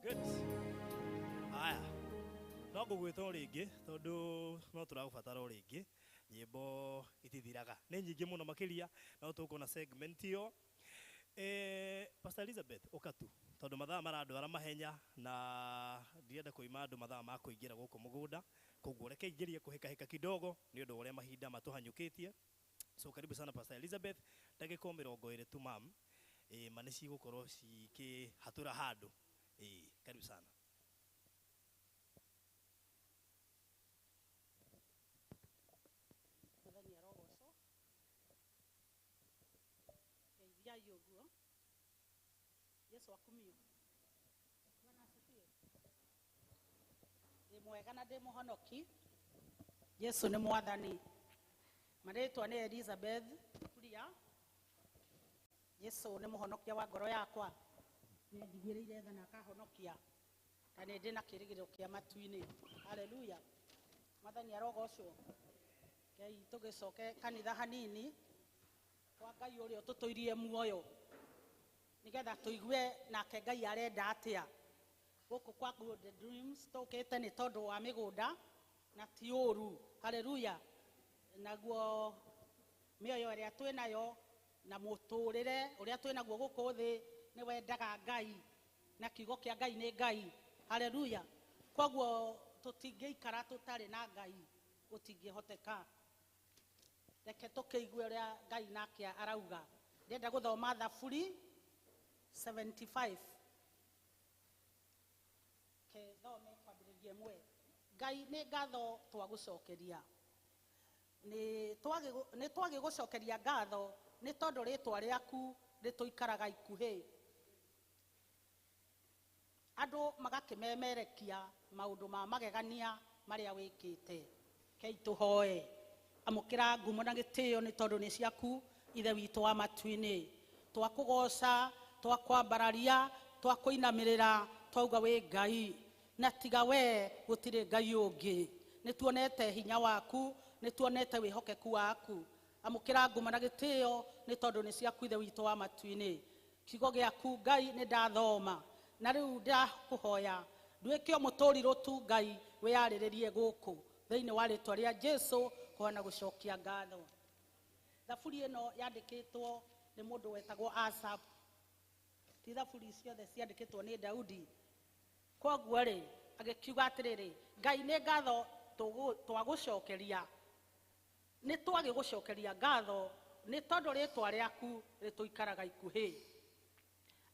Good. Aya. No ngũgwĩta o rĩngĩ tondũ no tũragũbatara o rĩngĩ. Nyĩmbo itithiraga. Nĩ nyingĩ mũno makĩria no tũkuona segment ĩyo. Pastor Elizabeth ũka tu tondũ mathaa marandwara mahenya na ndirenda kũima andũ mathaa ma kũingĩra gũkũ mũgũnda, koguo reke ingĩrie kũhĩkahĩka kidogo nĩ ũndũ wa ũrĩa mahinda matũhanyũkĩtie. So karibu sana Pastor Elizabeth, ndagĩka o 20 tu mam, ma nĩ cigũkorwo cikĩhatũra handũ. Karibu sana. Mwathani arogocwo. Geithiai ũguo. Yesu akumio. Bwana asifiwe. Ndĩ mwega na ndĩ mũhonoki. Yesu nĩ mwathani. Marĩtwa nĩ Elizabeth Kuria. Yesu nĩ mũhonokia wa ngoro yakwa. Nĩ anjiguĩrĩire tha na akahonokia. Na nĩ ndĩ na kĩĩrĩgĩrĩro kĩa matu-inĩ. Haleluya. Mwathani arogocwo. Ngai tũgĩcoke kanitha hanini kwa Ngai ũrĩa ũtũtũirie muoyo nĩgetha tũigue nake Ngai arenda atĩa. Gũkũ kwa Good Dreams tũkĩte nĩ tondũ wa mĩgũnda na ti ũru. Haleluya. Naguo mĩoyo ĩrĩa twĩnayo na mũtũrĩre ũrĩa twĩnaguo gũkũ thĩ nĩ wendaga Ngai na kiugo kĩa Ngai nĩ Ngai. Haleluya. Koguo tũtingĩikara tũtarĩ na Ngai, gũtingĩhoteka. Reke tũkĩigue ũrĩa Ngai nake arauga. Ndĩrenda gũthoma Thaburi 75. Ke thome kwambĩrĩria ĩmwe. Ngai nĩ ngatho twagũcokeria. Nĩ twagĩgũcokeria ngatho nĩ tondũ rĩtwa rĩaku rĩtũikaraga ikuhĩ. Andũ magakĩmemerekia maũndũ ma magegania marĩa wĩkĩte. Kei tũhoe. Amũkĩra ngumo na gĩtĩo nĩ tondũ nĩ ciaku Ithe witũ wa matu-inĩ. Twakũgoca, twakwambararia, twakũinamĩrĩra, twauga wĩ Ngai. Na tiga we gũtirĩ Ngai ũngĩ. Nĩ tuonete hinya waku, nĩ tuonete wĩhokeku waku. Amũkĩra ngumo na gĩtĩo nĩ tondũ nĩ ciaku Ithe witũ wa matu-inĩ. Kiugo gĩaku Ngai nĩ ndathoma. Na rĩu ndakũhoya nduĩke o mũtũrirũ tu Ngai wĩyarĩrĩrie gũkũ thĩinĩ wa rĩtwa rĩa Jesu kũhana gũcokia ngatho. Thaburi ĩno yandĩkĩtwo nĩ mũndũ wetagwo Asaph. Ti thaburi ciothe ciandĩkĩtwo nĩ Daudi. Koguo rĩ agĩkiuga atĩrĩrĩ, Ngai nĩ ngatho twagũcokeria. Nĩ twagĩgũcokeria ngatho nĩ tondũ rĩtwa rĩaku rĩtũikaraga ikuhĩ.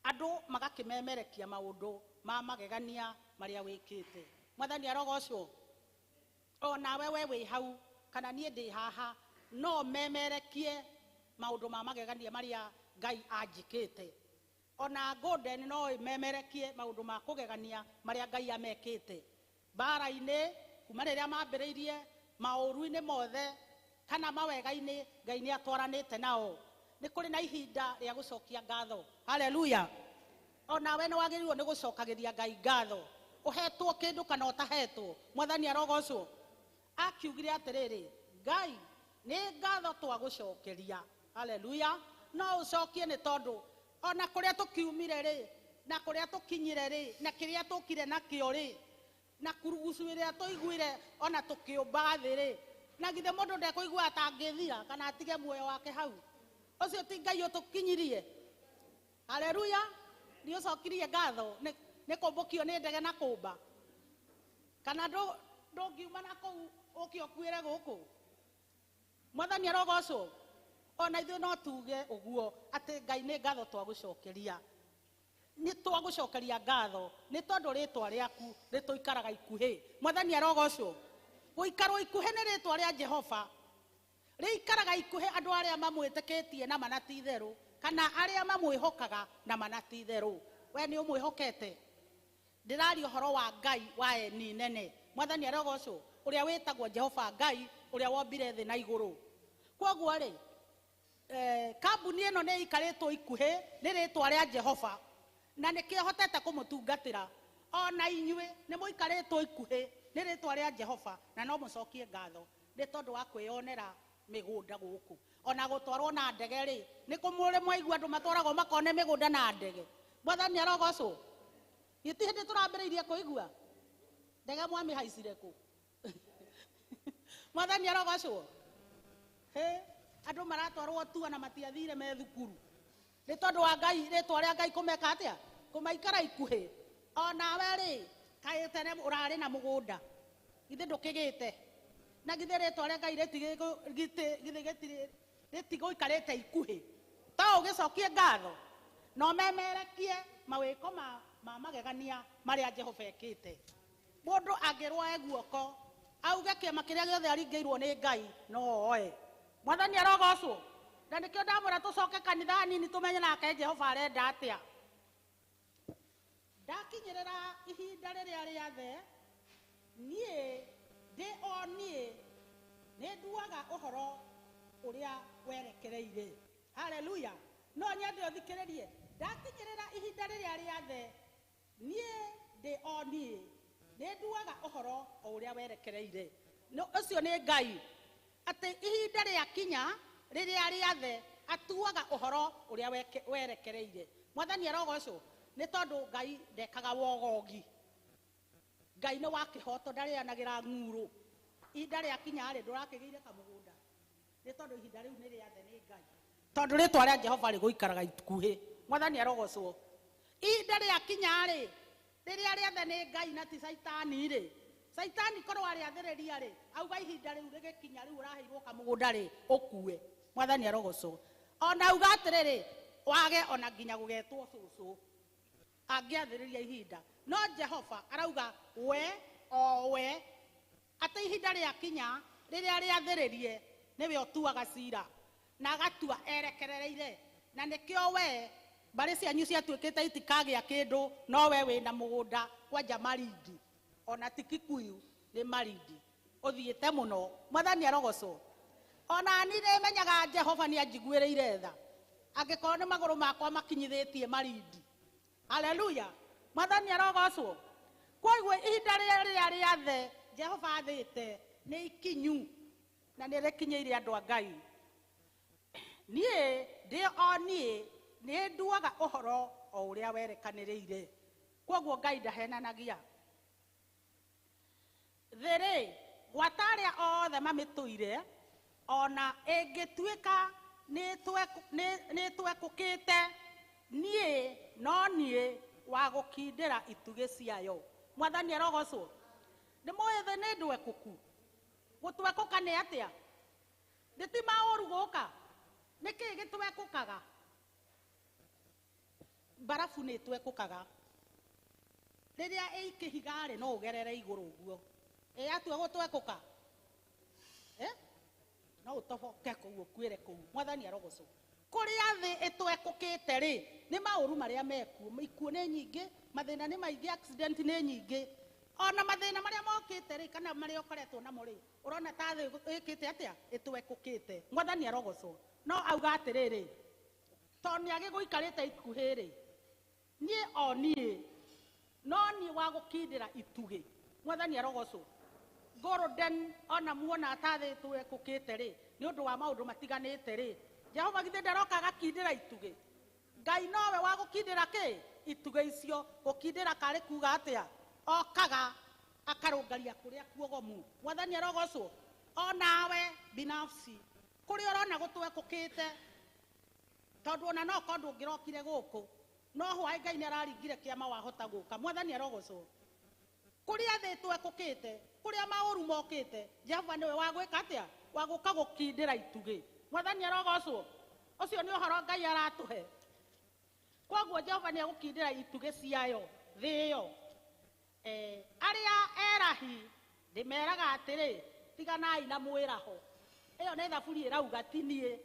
Andũ magakĩmemerekia maũndũ ma magegania marĩa wĩkĩte. Mwathani arogocwo. O nawe we wĩ hau kana niĩ ndĩ haha no memerekie maũndũ ma magegania marĩa Ngai anjĩkĩte. Ona Golden no memerekie maũndũ ma kũgegania marĩa Ngai amekĩte. Mbara-inĩ kuma rĩrĩa mambĩrĩirie maũru-inĩ mothe kana mawega-inĩ Ngai nĩ atwaranĩte nao. Nĩ kũrĩ na ihinda rĩa gũcokia ngatho. Haleluya. Ona we nĩ wagĩrĩirwo nĩ gũcokagĩria Ngai ngatho. Ũhetwo kĩndũ kana ũtahetwo. Mwathani arogocwo. Akiugire atĩrĩrĩ, Ngai nĩ ngatho twagũcokeria. Haleluya. No ũcokie nĩ tondũ ona kũrĩa tũkiumire rĩ, na kũrĩa tũkinyire rĩ, na kĩrĩa tũkire nakĩo rĩ, na kurugucu ĩrĩa tũiguire ona tũkĩũmba thĩ rĩ, na githĩ mũndũ ndekũigua atangĩthira kana atige muoyo wake hau. Ũcio ti Ngai ũtũkinyirie. Haleluya. Nĩ ũcokirie ngatho nĩ kũmbũkio nĩ ndege na kũmba. Kana ndũngiuma na kũu ũke ũkuĩre gũkũ. Mwathani arogocwo. Ona ithuĩ no tuge ũguo atĩ Ngai nĩ ngatho twagũcokeria. Nĩ twagũcokeria ngatho nĩ tondũ rĩtwa rĩaku rĩtũikaraga ikuhĩ. Mwathani arogocwo. Gũikarwo ikuhĩ nĩ rĩtwa rĩa Jehova. Rĩikaraga ikuhĩ andũ arĩa mamwĩtĩkĩtie na mana ti itherũ, kana arĩa mamwĩhokaga na mana ti itherũ. We nĩ ũmwĩhokete. Ndĩraria ũhoro wa Ngai wa eni nene. Mwathani arogocwo, ũrĩa wĩtagwo Jehova Ngai, ũrĩa wombire thĩ na igũrũ. Koguo rĩ, kambuni ĩno nĩ ĩikarĩtwo ikuhĩ nĩ rĩtwa rĩa Jehova na nĩkĩo hotete kũmũtungatĩra. Ona inyuĩ nĩ mũikarĩtwo ikuhĩ nĩ rĩtwa rĩa Jehova na no mũcokie ngatho nĩ tondũ wa kwĩyonera mĩgũnda gũkũ. Ona gũtwarwo na ndege rĩ, nĩ kũmũrĩ mwaigua andũ matwaragwo makone mĩgũnda na ndege. Mwathani arogocwo. Gĩti hĩndĩ tũrambĩrĩirie kũigua ndege mwamĩhaicire kũ? Mwathani arogocwo. He andũ maratwarwo tua na matiathire me thukuru nĩ tondũ wa Ngai, rĩtwa rĩa Ngai kũmeka atĩa? Kũmaikara ikuhĩ. Onawe rĩ, kaĩ tene ũrarĩ na mũgũnda, githĩ ndũkĩgĩte? Na githĩ rĩtwa rĩa Ngai rĩtigũikarĩte ikuhĩ? To ũgĩcokie ngatho na ũmemerekie mawĩko ma magegania marĩa Jehova ekĩte. Mũndũ angĩrwoe guoko auge kĩama kĩrĩa gĩothe aringĩirwo nĩ Ngai no oe. Mwathani arogocwo. Na nĩkĩo ndamwĩra tũcoke kanitha nini tũmenye nake Jehova arenda atĩa. Ndakinyĩrĩra ihinda rĩrĩa rĩathe, niĩ ndĩ o niĩ nĩ nduaga ũhoro ũrĩa werekereire. Haleluya. No nyende ũthikĩrĩrie. Ndakinyĩrĩra ihinda rĩrĩa rĩathe, niĩ ndĩ o niĩ nĩ nduaga ũhoro o ũrĩa werekereire. Ũcio nĩ Ngai. Atĩ ihinda rĩakinya rĩrĩa rĩathe atuaga ũhoro ũrĩa werekereire. Mwathani arogocwo. Nĩ tondũ Ngai ndekaga wogogi. Ngai nĩ wa kĩhoto, ndarĩanagĩra ng'uro. Ihinda rĩakinya rĩ, ndũrakĩgĩire kamũgũnda, nĩ tondũ ihinda rĩu nĩ rĩathe nĩ Ngai. Tondũ rĩtwa rĩa Jehova rĩgũikaraga ikuhĩ. Mwathani arogocwo. Ihinda rĩakinya rĩ, rĩrĩa rĩathe nĩ Ngai na ti Caitani rĩ, Caitani korwo arĩathĩrĩria rĩ, auga ihinda rĩu rĩgĩkinya rĩu ũraheirwo kamũgũnda rĩ, ũkue. Mwathani arogocwo. Ona auga atĩrĩrĩ, wage ona nginya gũgetwo cũcũ, angĩathĩrĩria ihinda. No Jehova arauga we o we atĩ ihinda rĩakinya rĩrĩa rĩathĩrĩrie nĩwe ũtuaga cira na agatua erekerereire. Na nĩkĩo we mbarĩ cianyu ciatuĩkĩte itikagĩa kĩndũ, no we wĩna mũgũnda kwanja Malindi, ona ti Kikuyu nĩ Malindi, ũthiĩte mũno. Mwathani arogocwo. Ona niĩ nĩmenyaga Jehova nĩ anjiguĩrĩire tha, angĩkorwo nĩ magũrũ makwa makinyithĩtie Malindi. Haleluya. Mwathani arogocwo. Koguo ihinda rĩrĩa rĩathe Jehova athĩte nĩ ikinyu na nĩ rĩkinyĩire andũ a Ngai. Niĩ ndĩ o niĩ nĩ nduaga ũhoro o ũrĩa werekanĩrĩire. Koguo Ngai ndahenanagia. Thĩ rĩ, gwata arĩa othe mamĩtũire, ona ĩngĩtuĩka nĩ ĩtwekũkĩte, niĩ no niĩ wa gũkindĩra itugĩ ciayo. Mwathani arogocwo. Nĩ mũĩ thĩ nĩ ndwekũku. Gũtwekũka nĩ atĩa? Nĩ ti maũru gũka. Nĩ kĩĩ gĩtwekũkaga? Mbarabu nĩ ĩtwekũkaga. Rĩrĩa ĩ kĩhiga rĩ, no ũgerere igũrũ ũguo. Ĩ yatua gũtwekũka? No ũtoboke kũu ũkuĩre kũu. Mwathani arogocwo. Kũrĩa thĩ ĩtwekũkĩte rĩ, nĩ maũru marĩa mekuo. Ikuũ nĩ nyingĩ, mathĩna nĩ maingĩ, accident nĩ nyingĩ. Ona mathĩna marĩa mokĩte rĩ, kana marĩa ũkoretwo namo rĩ, ũrona ta thĩ ĩkĩte atĩa? Ĩtwekũkĩte. Mwathani arogocwo. No auga atĩrĩrĩ, tondũ nĩ agĩgũikarĩte ikuhĩ rĩ, niĩ o niĩ no niĩ wa gũkindĩra itugĩ. Mwathani arogocwo. Golden ona muona ta thĩ ĩtwekũkĩte rĩ, nĩ ũndũ wa maũndũ matiganĩte rĩ, Jehova githĩ ndaroka agakindĩra itugĩ? Ngai nowe wa gũkindĩra kĩ? Itugĩ icio. Gũkindĩra karĩ kuga atĩa? Okaga akarũngaria kũrĩa kuogomu. Mwathani arogocwo. Onawe binafsi kũrĩa ũrona gũtwekũkĩte, tondũ ona no korwo ndũngĩrokire gũkũ, no hwaĩ Ngai nĩ araringire kĩama wahota gũka. Mwathani arogocwo. Kũrĩa thĩ ĩtwekũkĩte, kũrĩa maũru mokĩte, Jehova nĩwe wa gwĩka atĩa? Wa gũka gũkindĩra itugĩ. Mwathani arogocwo. Ũcio nĩ ũhoro Ngai aratũhe. Koguo Jehova nĩ egũkindĩra itugĩ ciayo thĩ ĩyo. Arĩa erahi ndĩmeraga atĩrĩ, tiganai na mwĩraho. Ĩyo nĩ thaburi ĩrauga ti niĩ.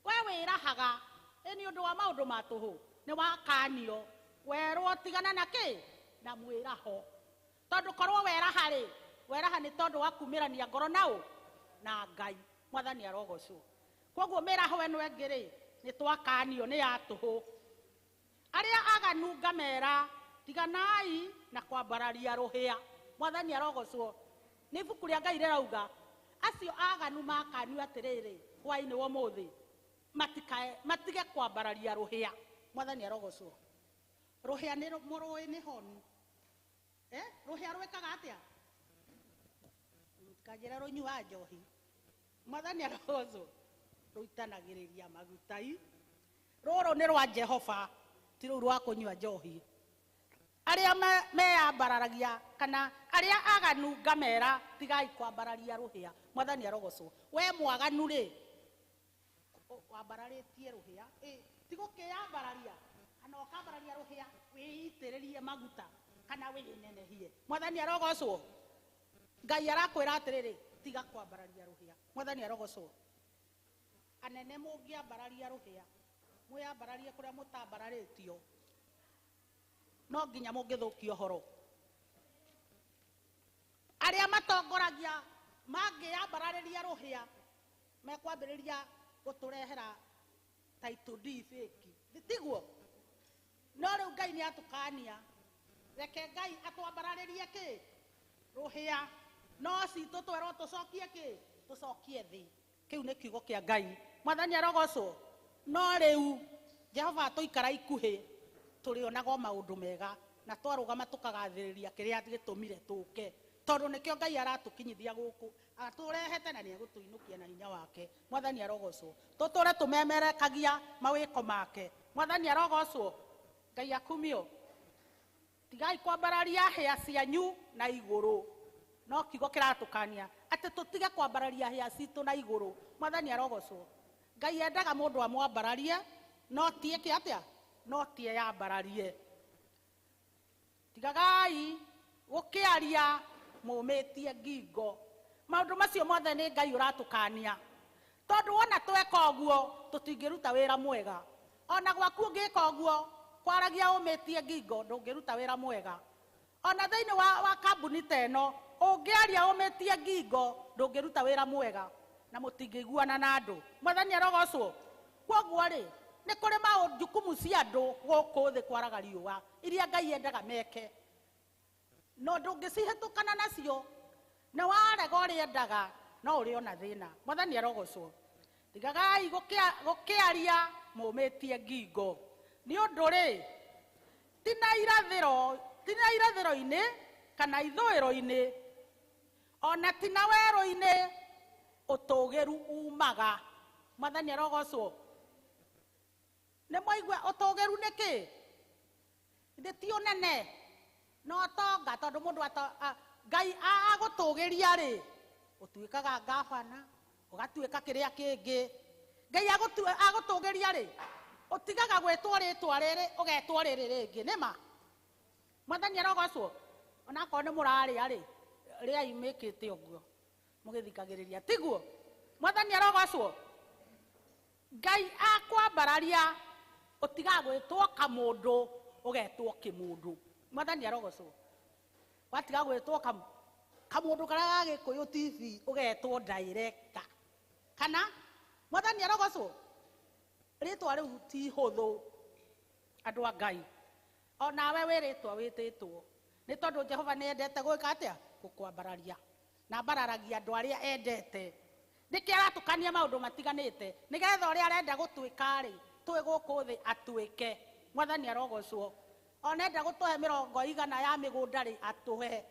We wĩrahaga ĩ nĩ ũndũ wa maũndũ ma tũhũ, nĩ wakanio werwo tigana na kĩ? Na mwĩraho. Tondũ korwo weraha rĩ, weraha nĩ tondũ wa kumĩrania ngoro naũ na Ngai. Mwathani arogocwo. Koguo mĩraho ĩno ĩngĩ rĩ, nĩ twakanio nĩ ya tũhũ. Arĩa aganu ngamera tiganai na kwambararia rũhĩa. Mwathani arogocwo. Nĩ ibuku rĩa Ngai rĩrauga acio aganu makanio atĩrĩrĩ, hwaĩ-inĩ wa ũmũthĩ matige kwambararia rũhĩa. Mwathani arogocwo. Rũhĩa nĩ mũrũĩ nĩ honu. Rũhĩa rwĩkaga atĩa? Kanjĩra rũnyuaga njohi. Mwathani arogocwo. Rũitanagĩrĩria maguta i. Rũrũ nĩ rwa Jehova, ti rũu rwa kũnyua njohi. Arĩa meyambararagia kana arĩa aganu ngamera tigai kwambararia rũhĩa. Mwathani arogocwo. We mwaganu rĩ, wambararĩtie rũhĩa, ti gũkĩyambararia kana ũkambararia rũhĩa wĩitĩrĩrie maguta kana wĩnenehie. Mwathani arogocwo. Ngai arakwĩra atĩrĩrĩ, tiga kwambararia rũhĩa. Mwathani arogocwo. Anene mũngĩambararia rũhĩa, mwĩambararie kũrĩa mũtambararĩtio, no nginya mũngĩthũkia ũhoro. Arĩa matongoragia mangĩambararĩria rũhĩa, mekwambĩrĩria gũtũrehera title deed fake. Tiguo? No rĩu Ngai nĩ atũkania. Reke Ngai atwambararĩrie kĩ? Rũhĩa. No citũ twerwo tũcokie kĩ? Tũcokie thĩ. Kĩu nĩ kiugo kĩa Ngai. Mwathani arogocwo. No rĩu Jehova atũikara ikuhĩ, tũrĩonaga o maũndũ mega, na twarũgama tũkagathĩrĩria kĩrĩa gĩtũmire tũke, tondũ nĩkĩo Ngai aratũkinyithia gũkũ, atũrehete na nĩegũtũinũkia na hinya wake. Mwathani arogocwo. Tũtũre tũmemerekagia mawĩko make. Mwathani arogocwo. Ngai akumio. Tigai kwambararia hĩa cianyu na igũrũ. No kiugo kĩratũkania atĩ tũtige kwambararia hĩa citũ na igũrũ. Mwathani arogocwo. Ngai endaga mũndũ amwambararie, no ti ĩke atĩa? No ti eyambararie. Tigagai gũkĩaria mũmĩtie ngingo. Maũndũ macio mothe nĩ Ngai ũratũkania. Tondũ wona tweka ũguo, tũtingĩruta wĩra mwega. Ona gwaku ũngĩka ũguo, kwaragia ũmĩtie ngingo, ndũngĩruta wĩra mwega. Ona thĩinĩ wa kambuni ta ĩno, ũngĩaria ũmĩtie ngingo, ndũngĩruta wĩra mwega, na mũtingĩiguana na andũ. Mwathani arogocwo. Kwoguo rĩ, nĩ kũrĩ maũndũ jukumu cia andũ gũkũ thĩ kwaraga riũa, iria Ngai endaga meke. No ndũngĩcihĩtũkana nacio, na warega ũrĩa endaga, no ũrĩona thĩna. Mwathani arogocwo. Tigagai gũkĩaria mũmĩtie ngingo. Nĩ ũndũ rĩ, ti na irathĩro-inĩ kana ithũĩro-inĩ, ona ti na werũ-inĩ ũtũgĩru umaga. Mwathani arogocwo. Nĩ mwaigua ũtũgĩru nĩ kĩ? Nĩ ti ũnene, no tonga, tondũ mũndũ Ngai agũtũgĩria rĩ, ũtuĩkaga ngabana, ũgatuĩka kĩrĩa kĩngĩ. Ngai agũtũgĩria rĩ, ũtigaga gwĩtwo rĩtwa rĩrĩ, ũgetwo rĩrĩ rĩngĩ. Nĩ ma? Mwathani arogocwo. Onakorwo nĩ mũrarĩa rĩ, rĩai mĩkĩte ũguo, mũgĩthikagĩrĩria. Tiguo? Mwathani arogocwo. Ngai akwambararia, ũtigaga gwĩtwo kamũndũ, ũgetwo kĩmũndũ. Mwathani arogocwo. Watiga gwĩtwo kamũndũ karĩa ga Gĩkũyũ TV, ũgetwo director. Kana? Mwathani arogocwo. Rĩtwa rĩu ti hũthũ, andũ a Ngai. Onawe wĩ rĩtwa wĩtĩtwo. Nĩ tondũ Jehova nĩ endete gwĩka atĩa? Gũkwambararia. Na ambararagia andũ arĩa endete. Nĩkĩo aratũkania maũndũ matiganĩte, nĩgetha ũrĩa arenda gũtuĩka rĩ, twĩ gũkũ thĩ atuĩke. Mwathani arogocwo. Ona enda gũtũhe mĩrongo igana ya mĩgũnda rĩ, atũhe.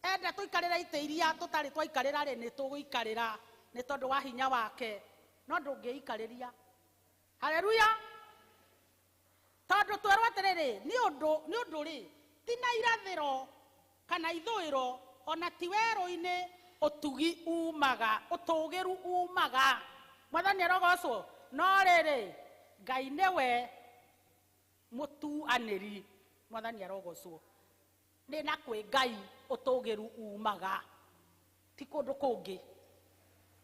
Enda tũikarĩre itĩ iria tũtarĩ twaikarĩra rĩ, nĩ tũgũikarĩra, nĩ tondũ wa hinya wake. No ndũngĩikarĩria. Haleluya. Tondũ twerwo atĩrĩrĩ, nĩ ũndũ rĩ, ti na irathĩro kana ithũĩro, ona ti werũ-inĩ ũtugi umaga, ũtũgĩru umaga. Mwathani arogocwo. No rĩrĩ, Ngai nĩwe mũtuanĩri. Mwathani arogocwo. Nĩ na kwĩ Ngai ũtũgĩru umaga, ti kũndũ kũngĩ.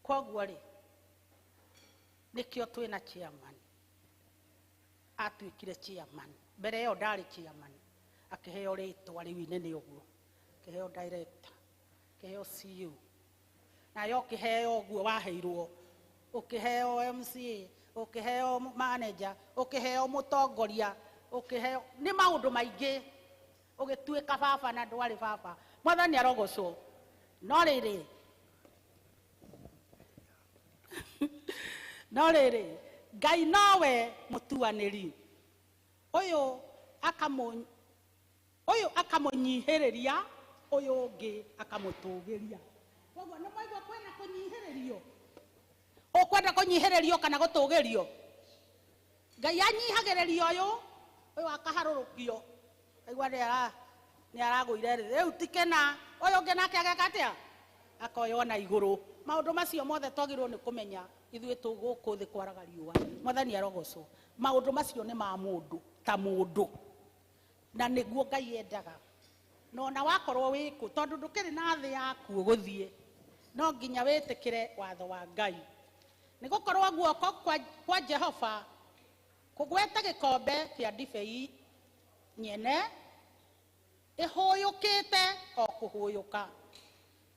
Kwoguo rĩ, nĩkĩo twĩna chairman. Atuĩkire chairman. Mbere ĩyo ndarĩ chairman. Akĩheo rĩtwa rĩu inene ũguo. Akĩheo director, akĩheo CEO. Nayo ũkĩheo ũguo waheirwo, ũkĩheo MCA, ũkĩheo manager, ũkĩheo mũtongoria, ũkĩheo nĩ maũndũ maingĩ, ũgĩtuĩka baba na ndwarĩ baba. Mwathani arogocwo. No rĩrĩ, no rĩrĩ, Ngai nowe mũtuanĩri. Ũyũ akamũnyihĩrĩria, ũyũ ũngĩ akamũtũgĩria. Koguo nĩ mwaigua kwĩna kũnyihĩrĩrio. Ũkwenda kũnyihĩrĩrio kana gũtũgĩrio? Ngai anyihagĩrĩria ũyũ, ũyũ akaharũrũkio. Aigua nĩ aragũire rĩ, rĩu ti kena. Ũyũ ũngĩ nake ageka atĩa? Akoywo na igũrũ. Maũndũ macio mothe twagĩrĩirwo nĩ kũmenya ithuĩ tũ gũkũ thĩ kwaraga riũa. Mwathani arogocwo. Maũndũ macio nĩ ma mũndũ ta mũndũ, na nĩguo Ngai endaga. Na ona wakorwo wĩkũ, tondũ ndũkĩrĩ na thĩ yaku ũgũthiĩ, no nginya wĩtĩkĩre watho wa Ngai. Nĩ gũkorwo guoko kwa Jehova kũgwete gĩkombe kĩa ndibei nyene ĩhũyũkĩte o kũhũyũka,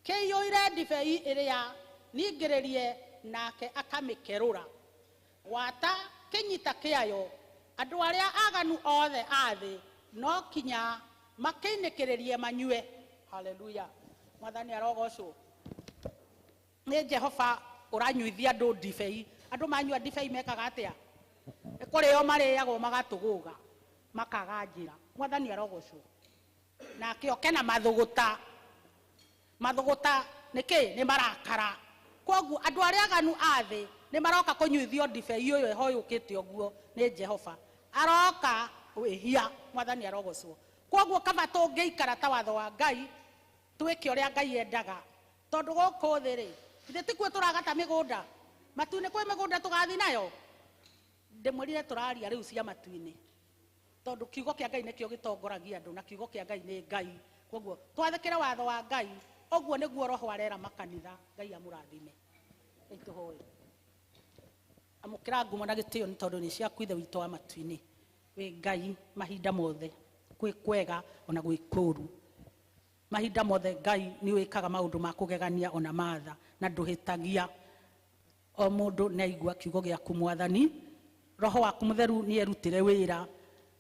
kĩiyũire ndibei ĩrĩa ningĩrĩrie, nake akamĩkerũra. Gwata kĩnyita kĩayo, andũ arĩa aganu othe a thĩ no kinya makĩinĩkĩrĩrie manyue. Haleluya. Mwathani arogocwo. Nĩ Jehova ũranyuithia andũ ndibei. Andũ manyua ndibei mekaga atĩa? Nĩ kũrĩo marĩagwo magatũgũga, makaga njĩra. Mwathani arogocwo. Nake oke na mathũgũta. Mathũgũta nĩ kĩ? Nĩ marakara. Koguo andũ arĩa aganu a thĩ nĩ maroka kũnyuithio ndibei ũyũ ĩhoyũkĩte ũguo nĩ Jehova. Aroka wĩhia. Mwathani arogocwo. Koguo kaba tũngĩikara ta watho wa Ngai, twĩke ũrĩa Ngai endaga. Tondũ gũkũ thĩ rĩ, ithe tikuo tũragata mĩgũnda. Matu-inĩ kwĩ mĩgũnda tũgathiĩ nayo. Ndĩmwĩrire tũraria rĩu cia matu-inĩ. Tondũ kiugo kĩa Ngai nĩkĩo gĩtongoragia andũ, na kiugo kĩa Ngai nĩ Ngai. Koguo twathĩkĩre watho wa Ngai, ũguo nĩguo Roho arera makanitha. Ngai amũrathime. Ngai tũhoe. Amũkĩra ngumo na gĩtĩo nĩ tondũ nĩ ciaku Ithe witũ wa matu-inĩ. Wĩ Ngai mahinda mothe, gwĩ kwega ona gwĩ kũũru. Mahinda mothe Ngai nĩ wĩkaga maũndũ ma kũgegania ona matha, na ndũhĩtagia. O mũndũ nĩ aigua kiugo gĩaku Mwathani. Roho waku mũtheru nĩ erutĩre wĩra.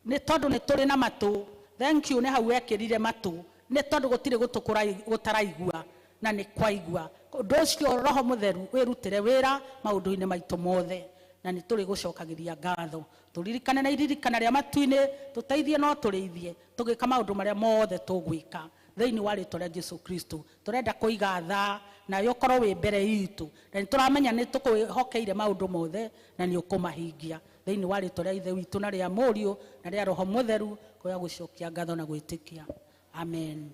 Nĩ tondũ nĩ tũrĩ na matũ. Thank you nĩ hau wekĩrire matũ. Nĩ tondũ gũtirĩ gũtũ gũtaraigua na nĩ kwaigua. Ũndũ ũcio Roho mũtheru wĩrutĩre wĩra maũndũ-inĩ maitũ mothe, na nĩ tũrĩ gũcokagĩria ngatho. Tũririkane na iririkana rĩa matu-inĩ, tũteithie no tũrĩithie, tũgĩka maũndũ marĩa mothe tũgwĩka thĩinĩ wa rĩtwa rĩa Jesu Kristo. Tũrenda kũiga tha nawe ũkorwo wĩ mbere itũ, na nĩ tũramenya nĩ tũkwĩhokeire maũndũ mothe na nĩ ũkũmahingia thĩinĩ wa rĩtwa rĩa Ithe witũ na rĩa Mũriũ na rĩa Roho Mũtheru, kũrĩa gũcokia ngatho na gwĩtĩkia. Amen.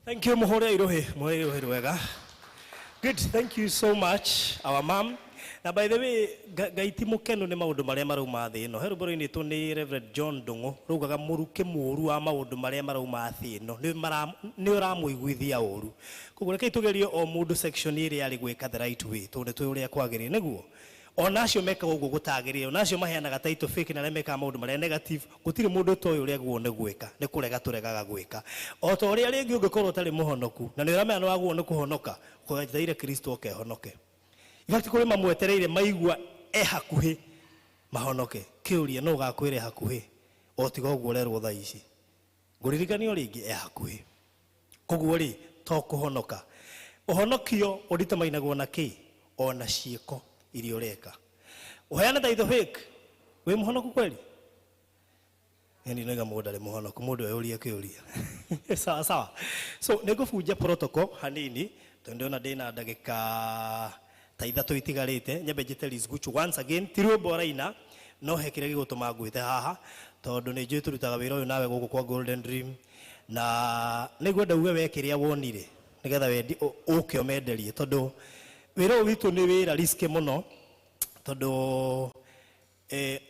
Thank you, muhore irohe, muhore irohe rwega. Good, thank you so much, our mom. Na by the way, Ngai ti mũkenu nĩ maũndũ marĩa marauma thĩ ĩno. He rwĩmbo rũinĩtwo nĩ Reverend John Ndung'u, raugaga mũrukĩ mũũru wa maũndũ marĩa marauma thĩ ĩno nĩ ũramũiguithia ũru. Koguo rekei tũgerie o mũndũ section ĩrĩa arĩ gwĩka the right way, tondũ nĩ tũĩ ũrĩa kwagĩrĩire, nĩguo? Ona acio mekaga ũguo gũtagĩrĩire, ona acio maheanaga title fake na arĩa mekaga maũndũ marĩa negative, gũtirĩ mũndũ ũtoĩ ũrĩa agĩrĩirwo nĩ gwĩka, nĩ kũrega tũregaga gwĩka. O ta ũrĩa rĩngĩ ũngĩkorwo ũtarĩ mũhonoku, na nĩ ũramenya nĩ wagĩrĩirwo nĩ kũhonoka, wetereire Kristo oke ahonoke. In fact, kũrĩ mamwetereire maigua e hakuhĩ mahonoke. Kĩũria, no ũgakwĩra e hakuhĩ? O tiga ũguo ũrerwo thaa ici. Ngũririkania o rĩngĩ, e hakuhĩ. Koguo rĩ, to kũhonoka. Ũhonokio ũnditamainagwo na kĩ? Ona ciĩko iria ũreka. Ũheane title fake, wĩ mũhonoku kweli? Yaani noiga mũndũ ndarĩ mũhonoku, mũndũ eyũrie kĩũria. Sawa sawa. So nĩ ngũbunja protocol hanini, tondũ ndĩrona ndĩna ndagĩka ta ithatũ itigarĩte. Nyambe njĩte Liz Guchu once again, ti rwĩmbo araina, no he kĩrĩa gĩgũtũma ngwĩte haha, tondũ nĩ njũĩ tũrutaga wĩra ũyũ nawe gũkũ kwa Golden Dream, na nĩ ngwenda uge we kĩrĩa wonire, nĩgetha wendi ũke ũmenderie, tondũ wĩra ũyũ witũ nĩ wĩra risky mũno, tondũ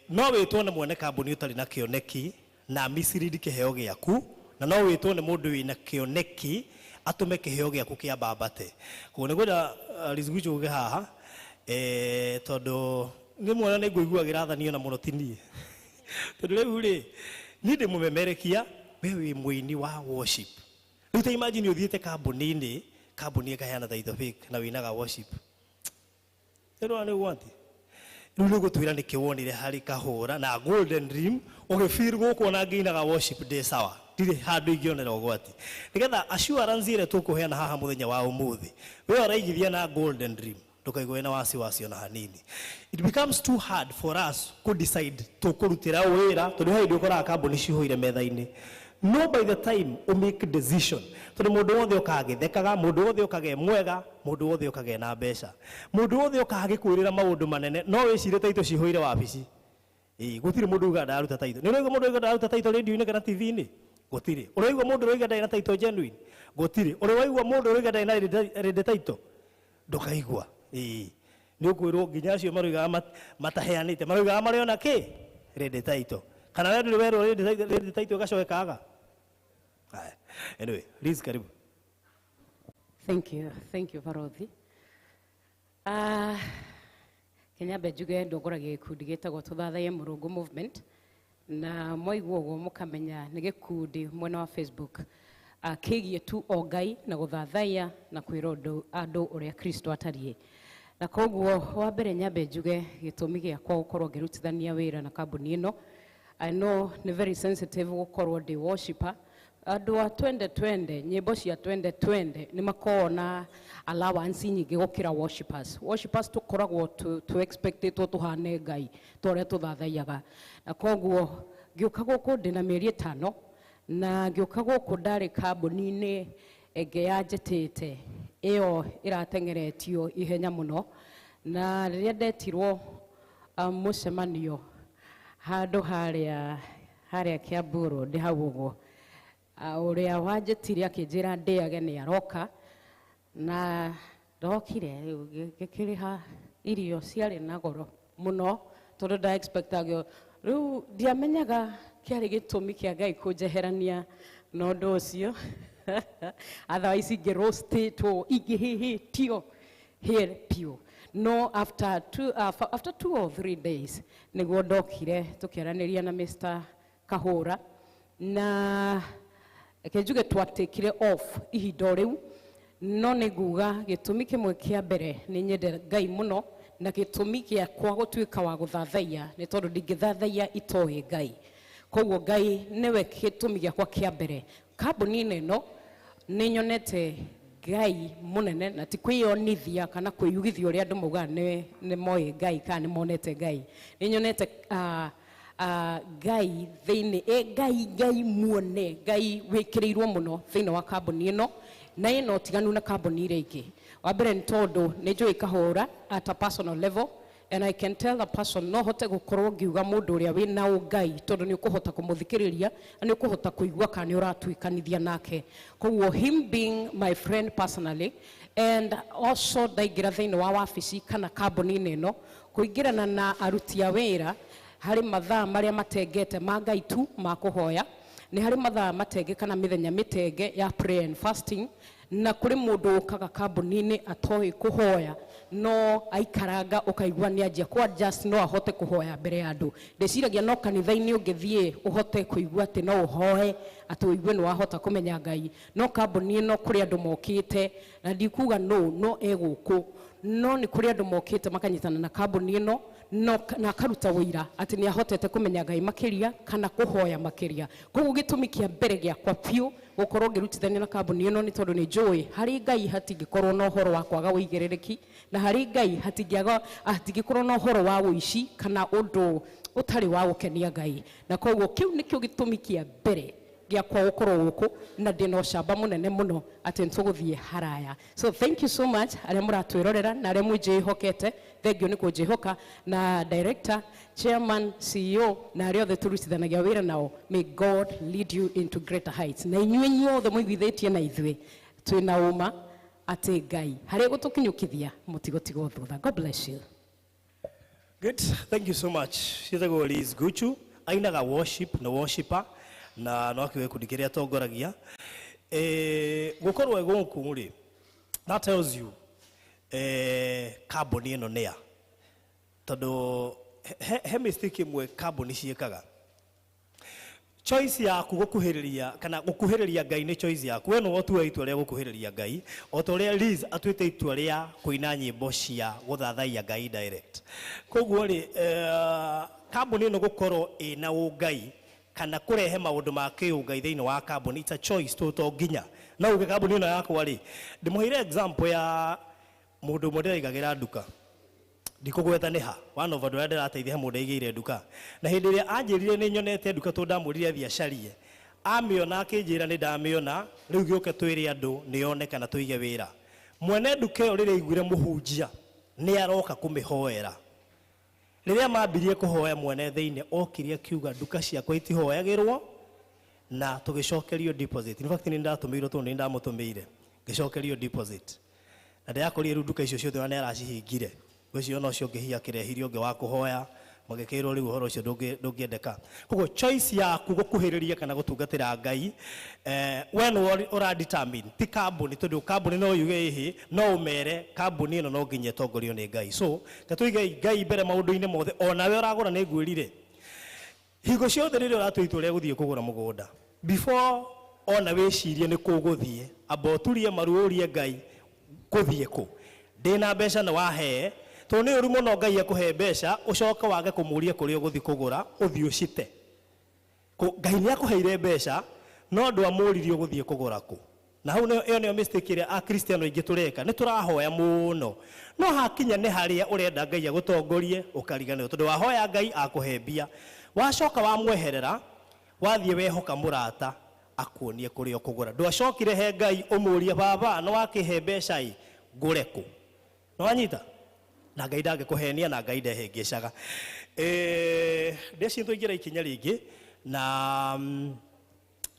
no wĩtwo nĩ mwene kambuni ũtarĩ na kĩoneki na mislead kĩheo gĩaku, na no wĩtwo nĩ mũndũ wĩna kĩoneki atũme kĩheo gĩaku kĩambambate. Koguo nĩ ngwenda Liz Guchu ũke haha, tondũ nĩ mwana nĩ ngũiguagĩra tha niĩ ona mũno ti niĩ. Tondũ rĩu rĩ, niĩ ndĩ mũmemerekia, we wĩ mũini wa worship. Rĩu ta imagine ũthiĩte kambuni-inĩ, kambuni ĩkaheana title fake na wĩinaga worship. Ĩno nĩ ũgwati. Rĩu nĩ ũgũtwĩra nĩkĩ wonire harĩ kahũra na Golden Dream ũgĩfeel gũkũ ona ngĩinaga worship ndĩ sawa, ndirĩ handũ ingĩonera ũgwati. Nĩgetha assurance ĩrĩa tũkũheana haha mũthenya wa ũmũthĩ, we ũraigithia na Golden Dream. Ndũkaigua wĩna wasiwasi ona hanini. It becomes too hard for us ku decide tũkũrutĩra wĩra, tondũ he hĩndĩ ũkoraga kambuni cihũire metha-inĩ. No by the time you make decision, tondũ mũndũ wothe ũkaga agĩthekaga, mũndũ wothe ũkaga e mwega, mũndũ wothe ũkaga ena mbeca, mũndũ wothe ũkaga agĩkwĩrĩra maũndũ manene, no wĩcire taitũ cihũire wabici. Ĩĩ, gũtirĩ mũndũ ugaga ndararuta taitũ. Nĩ ũraigua mũndũ ugaga ndararuta taitũ radio-inĩ kana TV-inĩ? Gũtirĩ. Ũraigua mũndũ ũrauga ndarĩ na taitũ genuine? Gũtirĩ. Ũrĩ waigua mũndũ ũrauga ndarĩ na ready title? Ndũkaigua. Ĩĩ, nĩ ũkwĩrwo nginya acio maroigaga mataheanĩte maroigaga marĩ ona kĩ ready title. Kana we ndũrĩ werwo ready title ĩgacoka ĩkaga? Haya. Anyway, Liz, karibu. Thank you, thank you, Barothi. Kenya njuge ndongoragia gĩkundi gĩtagwo Tũthathaye Mũrungu Movement, na mwaigua ũguo mũkamenya nĩ gĩkundi mwena wa Facebook kĩgiĩ tu o Ngai na gũthathaiya na kwĩra andũ ũrĩa Kristo atariĩ. Na koguo wa mbere nyambe njuge gĩtũmi gĩakwa gũkorwo ngĩrutithania wĩra na kambuni ĩno. I know nĩ very sensitive gũkorwo ndĩ worshipper. Andũ a twende twende, nyĩmbo cia twende twende nĩ makoragwo na allowance nyingĩ gũkĩra worshipers. Worshipers tũkoragwo tu expectĩtwo tũhane Ngai ta ũrĩa tũthathaiyaga. Na koguo ngĩũka gũkũ ndĩna mĩeri 5, na ngĩũka gũkũ ndarĩ kambuni-inĩ ĩngĩ yanjĩtĩte ĩyo ĩrateng'eretio ihenya mũno, na rĩrĩa ndetirwo mũcemanio handũ harĩa Kiambu Road hau ũguo, ũrĩa wanjĩtire akĩnjĩra ndĩage nĩ aroka, na ndokire rĩu ngĩkĩrĩha irio ciarĩ na goro mũno tondũ nda expectagio. Rĩu ndiamenyaga kĩarĩ gĩtũmi kĩa Ngai kũnjeherania na ũndũ ũcio, otherwise ingĩroastĩtwo, ingĩhĩhĩtio here piũ. No after 2 or 3 days nĩguo ndokire tũkĩaranĩria na Mr. Kahũra, na reke njuge twatekire off ihinda o rĩu. No nĩ nguga gĩtũmi kĩmwe kĩa mbere nĩ nyende Ngai mũno, na gĩtũmi gĩakwa gũtuĩka wa gũthathaiya nĩ tondũ ndingĩthathaiya itoĩ Ngai. Koguo Ngai nĩwe gĩtũmi gĩakwa kĩa mbere. Kambuni-inĩ ĩno nĩ nyonete Ngai mũnene, na ti kwĩyonithia kana kwĩyugithia ũrĩa andũ maugaga nĩ moĩ Ngai kana nĩ monete Ngai. Nĩ nyonete Ngai thĩinĩ, Ngai muone Ngai wĩkĩrĩirwo mũno thĩinĩ wa kambuni ĩno, na ĩno ũtiganu na kambuni iria ingĩ. Wa mbere nĩ tondũ nĩ njũĩ Kahũra at a personal level, and I can tell a person, no hote gũkorwo ngiuga mũndũ ũrĩa wĩna ũngai, tondũ nĩ ũkũhota kũmũthikĩrĩria na nĩ ũkũhota kũigua kana nĩ ũratuĩkanithia nake. Koguo him being my friend personally, and also ndaingĩra thĩinĩ wa wabici kana kambuni-inĩ ĩno, kũingĩrana na aruti a wĩra, harĩ mathaa marĩa matengete ma Ngai tu ma kũhoya, nĩ harĩ mathaa matenge kana mĩthenya mĩtenge ya prayer and fasting. Na kũrĩ mũndũ ũkaga kambuni-inĩ atoĩ kũhoya, no aikaranga ũkaigua nĩ anjia kũ adjust, no ahote kũhoya mbere ya andũ. Ndĩciragia no kanitha-inĩ ũngĩthiĩ ũhote kũigua atĩ no ũhoe, atĩ ũigue nĩ wahota kũmenya Ngai. No kambuni ĩno kũrĩ andũ mokĩte, na ndikuga no no e gũkũ, no nĩ kũrĩ andũ mokĩte makanyitana na kambuni ĩno, no na akaruta wũira atĩ nĩ ahotete kũmenya Ngai makĩria kana kũhoya makĩria. Koguo gĩtũmi kĩa mbere gĩakwa biũ gũkorwo ngĩrutithania na kambuni ĩno nĩ tondũ nĩ njũĩ harĩ Ngai hatingĩkorwo na ũhoro wa kwaga ũigĩrĩrĩki, na harĩ Ngai hatingĩkorwo na ũhoro wa ũici kana ũndũ ũtarĩ wa gũkenia Ngai. Na koguo kĩu nĩkĩo gĩtũmi kĩa mbere gĩakwa gũkorwo gũkũ, na ndĩna ũcamba mũnene mũno atĩ nĩtũgũthiĩ haraya. So thank you so much arĩa mũratwĩrorera na arĩa mwĩnjĩhokete, thank you nĩ kũnjĩhoka, na director, chairman, CEO na arĩa othe tũrutithanagia wĩra nao. May God lead you into greater heights. Na inyuĩ inyuothe mũiguithĩtie na ithuĩ, twĩna ũma atĩ Ngai harĩa gũtũkinyũkithia mũtigũtigwo thutha. God bless you. Good, thank you so much. Ciĩtagwo Liz Guchu, ainaga worship na worshipper, na no akiuge gĩkundi kĩrĩa atongoragia. Gũkorwo e gũkũ rĩ, that tells you kambuni ĩno nĩ ya. Tondũ he mistake ĩmwe kambuni ciĩkaga. Choice yaku gũkuhĩrĩria kana gũkuhĩrĩria Ngai nĩ choice yaku. We nĩwe ũtua itua rĩa gũkuhĩrĩria Ngai, o ta ũrĩa Liz atuĩte itua rĩa kũina nyĩmbo cia gũthathaiya Ngai direct. Koguo rĩ, kambuni ĩno gũkorwo ĩna ũngai kana kũrehe maũndũ ma kĩũngai thĩinĩ wa kambuni, it's a choice, to nginya no uge kambuni ĩno yakwa rĩ, ndĩmũheire example ya Mũndũ ũmwe ndĩraigagĩra nduka, ndikũgweta nĩ ha, one of andũ arĩa ndĩrateithia, he mũndũ aigĩire nduka, na hĩndĩ ĩrĩa anjĩrire nĩ nyonete nduka, tondũ ndamũrire athiĩ acarie, amĩona akĩnjĩra nĩ ndamĩona rĩu, gĩũke twĩre andũ nĩ yoneka na tũige wĩra. Mwene nduka ĩyo rĩrĩa aiguire mũhunjia nĩ aroka kũmĩhoera, rĩrĩa mambirie kũhoya, mwene thĩinĩ okire akiuga, "Nduka ciakwa itihoyagĩrwo," na tũgĩcokerio deposit. In fact, nĩ ndatũmĩirwo tondũ nĩ ndamũtũmĩire, ngĩcokerio deposit na ndĩrakorire rĩu nduka icio ciothe ona nĩ aracihingire. Ngwĩciria ona ũcio ũngĩ hihi akĩrehire ũngĩ wa kũhoya, magĩkĩrwo rĩu ũhoro ũcio ndũngĩendeka. Koguo choice yaku gũkuhĩrĩria kana gũtungatĩra Ngai, we nĩwe ũra determine, ti kambuni, tondũ kambuni no yuge ĩhĩ, no ũmere kambuni ĩno no nginya ĩtongorio nĩ Ngai. So tũige Ngai mbere maũndũ-inĩ mothe. Onawe ũragũra, nĩ ngwĩrire, hingo ciothe rĩrĩa ũratua itua rĩa gũthiĩ kũgũra mũgũnda, before ona wĩcirie nĩ kũ ũgũthiĩ, amba ũturie maru ũrie Ngai, "Ngũthiĩ kũ ndĩna mbeca nĩ wahee?" Tondũ nĩ ũru mũno Ngai akũhe mbeca, ũcoke wage kũmũria kũrĩa ũgũthiĩ kũgũra, ũthiĩ ũcite. Ngai nĩ akũheire mbeca no ndwamũririe ũgũthiĩ kũgũra kũ. Na hau ĩyo nĩyo mistake ĩrĩa Akristiano aingĩ tũreka. Nĩ tũrahoya mũno, no hakinya nĩ harĩa ũrenda Ngai agũtongorie, ũkariganĩrwo, tondũ wahoya Ngai akũhe mbia, wacoka wamweherera, wathiĩ wehoka mũrata akuonie kũrĩa ũkũgũra. Ndwacokire he Ngai ũmũrie, "Baba, nĩ wakĩhe mbeca ĩ, ngũre kũ?" Nĩ wanyita? Na Ngai ndangĩkũhenia na Ngai ndehĩngĩcaga. Ndeci tũingĩra ikinya rĩngĩ na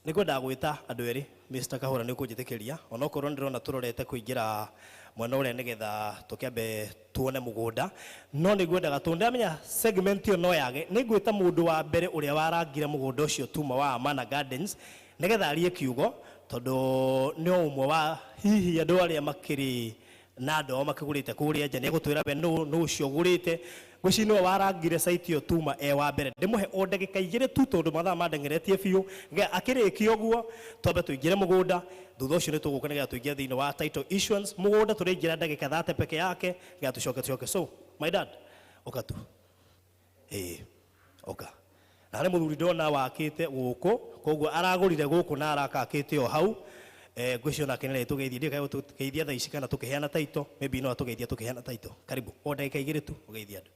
nĩ ngwendaga gwĩta andũ erĩ. Mr. Kahũra, nĩ ũkũnjĩtĩkĩria, onokorwo nĩ ndĩrona tũrorete kũingĩra mwena ũrĩa nĩgetha tũkĩambe tuone mũgũnda, no nĩ ngwendaga tondũ ndĩramenya segment ĩyo no yage, nĩ ngwĩta mũndũ wa mbere ũrĩa warangire mũgũnda ũcio tuma wa Amana Gardens nĩgetha arie kiugo, tondũ nĩ o ũmwe wa hihi andũ arĩa makĩrĩ na andũ ao makĩgũrĩte kũrĩa nja. Nĩ egũtwĩra we nũ ũcio ũgũrĩte. Ngwĩciria nĩwe warangire site ĩyo tuma e wa mbere. Ndĩmũhe o ndagĩka 2 tu tondũ mathaa mandeng'eretie biũ. Nĩgetha akĩrĩkia ũguo twambe tũingĩre mũgũnda, thutha ũcio nĩ tũgũka nĩgetha tũingĩre thĩinĩ wa title issuance. Mũgũnda tũrĩingĩra ndagĩka 30 peke yake nĩgetha tũcoke. So my dad, ũka tu, ĩĩ, ũka. Na harĩ mũthuri ndona wakĩte gũkũ, koguo aragũrire gũkũ na arakakĩte o hau. Ngwĩciria onake nĩ tũgeithie. Ndiũĩ tũgeithia thaa ici kana tũkĩheana title. Maybe no atũgeithia tũkĩheana title. Karibu, o ndagĩka 2 tu ũgeithie andũ.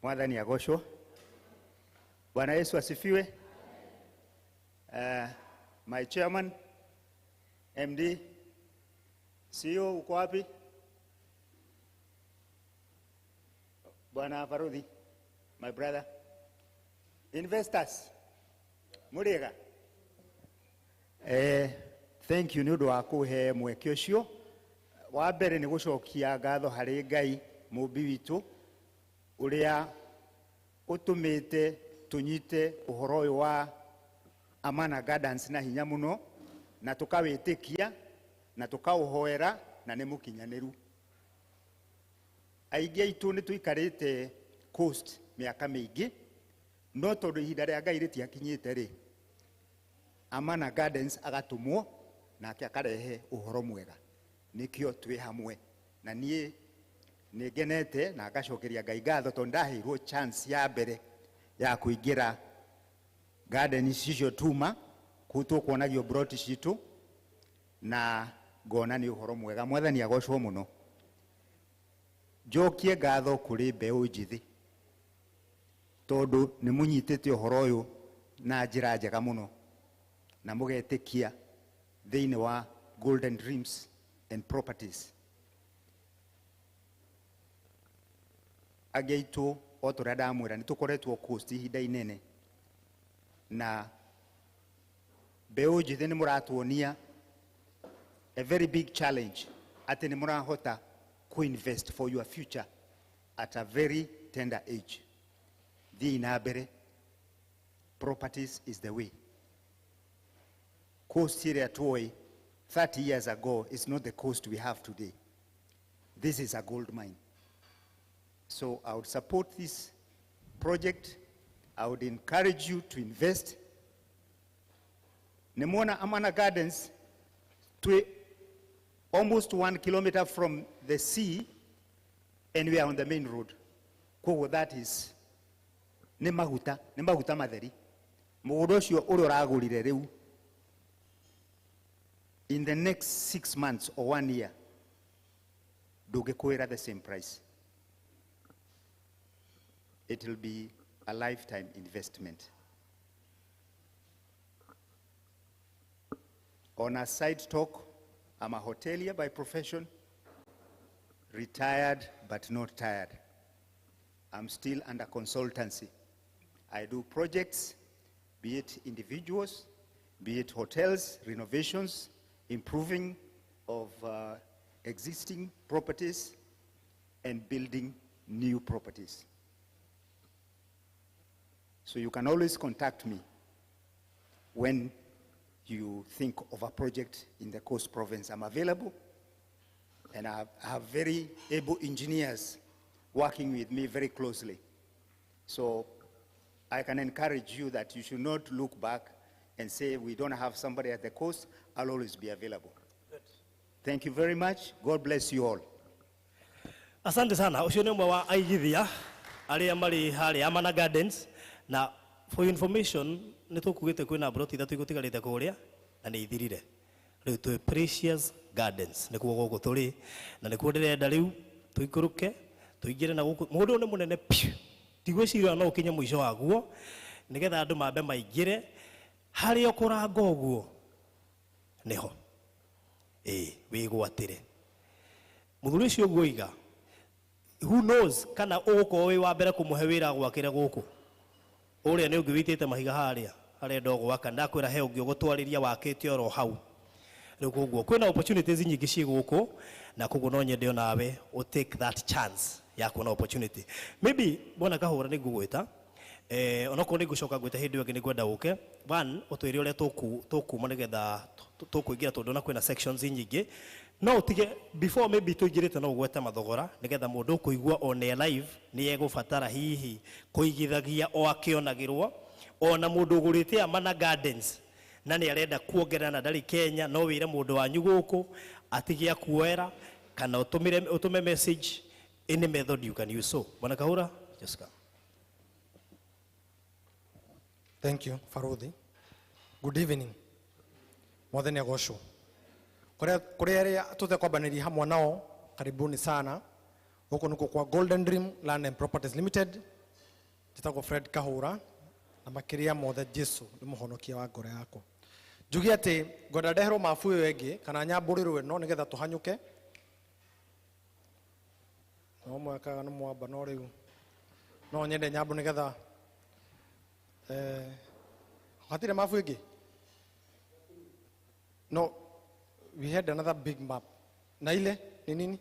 Mwathani agocwo. Bwana Yesu asifiwe. My chairman, MD, CEO, uko wapi? Bwana Farudhi, my brother. Investors, muriega. Thank you nĩ ũndũ wa kũhe mweke ũcio. Wa mbere nĩ gũcokia ngatho harĩ Ngai mũmbi witũ ũrĩa ũtũmĩte tũnyite ũhoro ũyũ wa Amana Gardens na hinya mũno, na tũkawĩtĩkia na tũkaũhoera, na nĩ mũkinyanĩru. Aingĩ aitũ nĩ tũikarĩte coast mĩaka mĩingĩ, no tondũ ihinda rĩa Ngai rĩtiakinyĩte rĩ, Amana Gardens agatũmwo nake akarehe ũhoro mwega, nĩkĩo twĩ hamwe. Na niĩ nĩ ngenete na ngacokeria Ngai ngatho tondũ ndaheirwo chance ya mbere ya kũingĩra garden icio tuma kũu tũkuonagio broti citũ, na ngona nĩ ũhoro mwega. Mwathani agocwo mũno. Njokie ngatho kũrĩ mbeũ njĩthĩ tondũ nĩ mũnyitĩte ũhoro ũyũ na njĩra njega mũno na mũgetĩkia thĩinĩ wa Golden Dreams and Properties. Angĩ aitũ, o ta ũrĩa ndamwĩra, nĩ tũkoretwo coast ihinda inene, na mbeũ njĩthĩ nĩ mũratuonia a very big challenge atĩ nĩ mũrahota ku-invest for your future at a very tender age. Thiĩi na mbere, properties is the way. Coast ĩrĩa tuoĩ 30 years ago is not the coast we have today. This is a gold mine. So I would support this project. I would encourage you to invest. Nimwona Amana Gardens to almost 1 kilometer from the sea, and we are on the main road. Koguo that is nĩ maguta matheri. Mũgũnda ũcio ũrĩa ũragũrire rĩu, in the next 6 months or one year Ndũngĩkũĩra the same price. It will be a lifetime investment. On a side talk, I'm a hotelier by profession, retired but not tired. I'm still under consultancy. I do projects, be it individuals, be it hotels, renovations, improving of existing properties, and building new properties. So you can always contact me when you think of a project in the Coast Province. I'm available, and I have very able engineers working with me very closely. So I can encourage you that you should not look back and say, we don't have somebody at the coast. I'll always be available. Good. Thank you very much. God bless you all. Asante sana. Ucio nĩ ũmwe wa aigithia arĩa marĩ harĩa Amana Gardens. Na for your information, nĩ tũkugĩte kwĩna broti ithatũ igũtigarĩte kũrĩa na nĩ ithirire. Rĩu twĩ Precious Gardens nĩkuo gũkũ tũrĩ, na nĩkuo ndĩrenda rĩu tũikũrũke tũingĩre na gũkũ. Mũgũnda ũyũ nĩ mũnene piũ, ndigwĩciria no ũkinye mũico waguo, nĩgetha andũ mambe maingĩre harĩa ũkũranga ũguo nĩho ĩĩ wĩgwatĩre. Mũthuri ũcio ũguo oiga, who knows kana ũgũkorwo wĩ wa mbere kũmũhe wĩra gwakĩre gũkũ. Ũrĩa nĩ ũngĩ wĩitĩte mahiga harĩa arenda gwaka, ndakwĩra he ũngĩ ũgũtwarĩria wakĩte oro hau. Rĩu koguo kwĩna opportunities nyingĩ ciĩ gũkũ, na koguo no nyende onawe ũ take that chance ya kuona opportunity. Maybe bwana Kahũra nĩ ngũgwĩta, onokorwo nĩ ngũcoka ngwĩte hĩndĩ ĩyo ĩngĩ nĩ ngwenda ũke. One, ũtwĩre ũrĩa tũkuma nĩgetha tũkũingĩra, tondũ na kwĩna sections nyingĩ. No ũtige before maybe tũingĩrĩte no ũgwete mathogora nĩgetha mũndũ ũkũigua one live nĩ egũbatara hihi kũigithagia o akĩonagĩrwo. Ona mũndũ ũgũrĩte Amana Gardens na nĩ arenda kuongerera na ndarĩ Kenya, no wĩre mũndũ wanyu gũkũ atige akuoera, kana ũtũme message, any method you can use. So Bwana Kahũra, just come. Thank you, Farodhi. Good evening. Mwathani agocwo. Kuri aria tutekwambanĩria hamwe nao, karibuni sana. Gũkũ nĩkuo kwa Golden Dream Land and Properties Limited. Njĩtagwo Fred Kahũra, na makĩria mothe Jesu nĩ mũhonokia wa ngoro yakwa. Njuge atĩ ngwenda ndeherwo mabu ĩyo ĩngĩ kana nyambũrĩrwo ĩno nĩgetha tũhanyũke. No mwakaga nĩ mwamba, no rĩu no nyende nyambũ nĩgetha, hatirĩ mabu ĩngĩ? No, we had another big map. Na ile ni nini?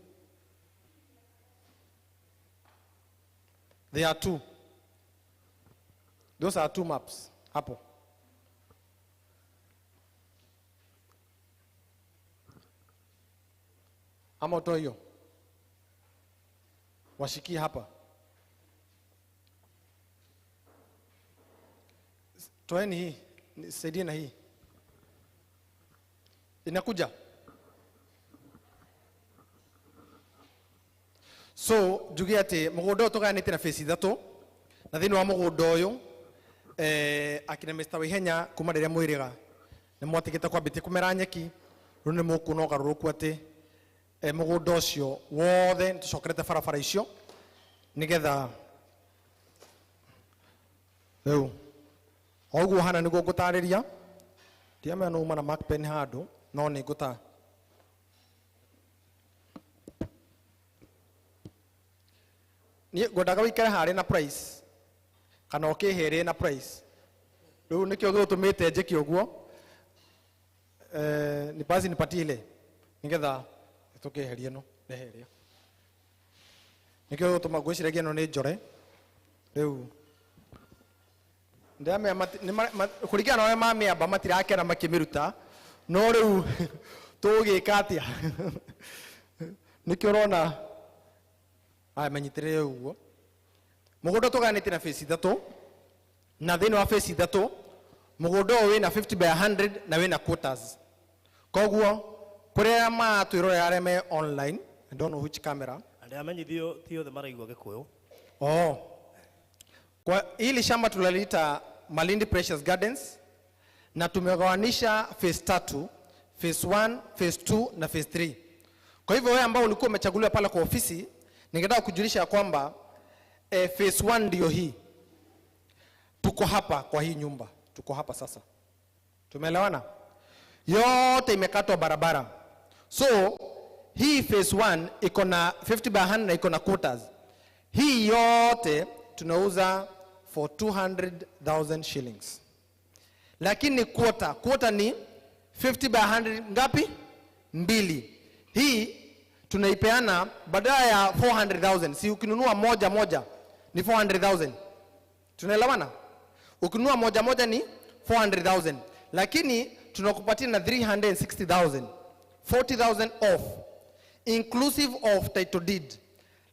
There are two. Those are two maps. Hapo. Ama utoe hiyo. Washikie hapa. Toeni hii, nisaidie na hii. Inakuja. So, njuge atĩ mũgũnda ũyũ tũgayanĩtie na phase ithatũ, na thĩinĩ wa mũgũnda ũyũ, akina Mister Waihenya kuma rĩrĩa mwĩrĩga nĩ mwatigĩte kwambĩtie kũmera nyeki, rĩu nĩ mũkuona ũgarũrũku atĩ, mũgũnda ũcio wothe nĩ tũcokerete barabara icio nĩgetha rĩu o ũguo hana nĩguo ngũtarĩria. Ndiamenya nĩ uma na mark pen handũ, no nĩ ngũta niĩ ngwendaga wĩikare harĩa na price kana ũkĩhe na price. Rĩu nĩkĩo gĩgũtũmĩte njĩke ũguo. Ni basi nipatie ile nĩgetha tũkĩeherie ĩno, ndeheria. Nĩkĩo gĩgũtũma ngwĩciragia ĩno nĩ njore. Rĩu ndĩramenya kũringana na ũrĩa mamĩamba matirakena makĩmĩruta, no rĩu tũgĩka atĩa? Nĩkĩo ũrona aya menyitĩrĩre ũguo. Mũgũnda tũgayanĩtie na phase ithatũ, na thĩinĩ wa phase ithatũ mũgũnda ũyũ wĩna 50 by 100 na wĩna quarters. Koguo kũrĩa maratwĩrorera arĩa me online, I don't know which camera. Arĩa amenyithio ti othe maraigua Gĩkũyũ. Oh. Kwa hili shamba tunaliita Malindi Precious Gardens, na tumegawanisha phase tatu, phase 1, phase 2 na phase 3. Kwa hivyo wewe ambao ulikuwa umechaguliwa pale kwa ofisi, ningetaka kujulisha kwamba phase 1 ndio hii. Tuko hapa kwa hii nyumba, tuko hapa sasa. Tumeelewana? Yote imekatwa barabara. So hii phase 1 iko na 50 by 100 na iko na quarters. Hii yote tunauza for 200,000 shillings. Lakini quarter ni 50 by 100 ngapi? Mbili. Hii tunaipeana badala ya 400,000. Si ukinunua moja moja ni 400,000. Tunaelewana? Ukinunua moja moja ni 400,000. Lakini tunakupatia na 360,000. 40,000 off inclusive of title deed.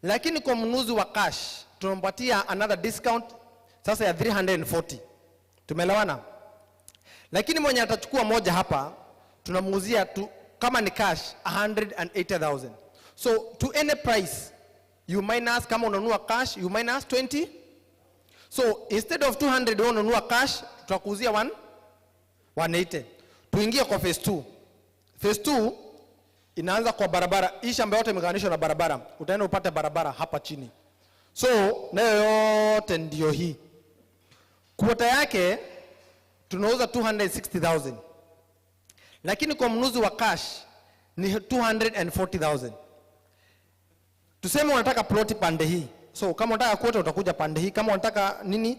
Lakini kwa mnunuzi wa cash tunampatia another discount sasa ya 340. Tumeelewana? Lakini mwenye atachukua moja hapa tunamuuzia tu kama ni cash 180,000. So to any price you minus, kama unanunua cash you minus 20. So instead of 200 wewe unanunua cash tutakuuzia 180. Tuingie kwa phase 2. Phase 2 inaanza kwa barabara. Hii shamba yote imeunganishwa na barabara. Utaenda upate barabara hapa chini. So nayo yote ndio hii. Quarter yake tunauza 260,000. Lakini kwa mnunuzi wa cash ni 240,000. Tuseme unataka plot pande hii. So kama unataka quarter utakuja pande hii. Kama unataka nini,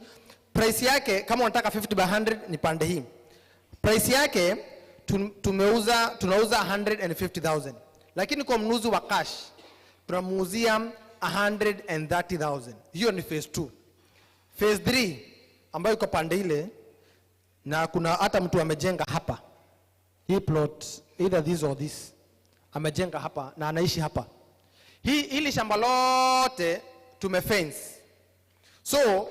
price yake kama unataka 50 by 100 ni pande hii. Price yake tunauza 150,000. Lakini kwa mnunuzi wa cash tunamuuzia 130,000. Hiyo ni phase 2. Phase 3 ambayo iko pande ile, na kuna hata mtu amejenga hapa. Hii plot either this or this amejenga hapa na anaishi hapa. Hii ili shamba lote tumefence. So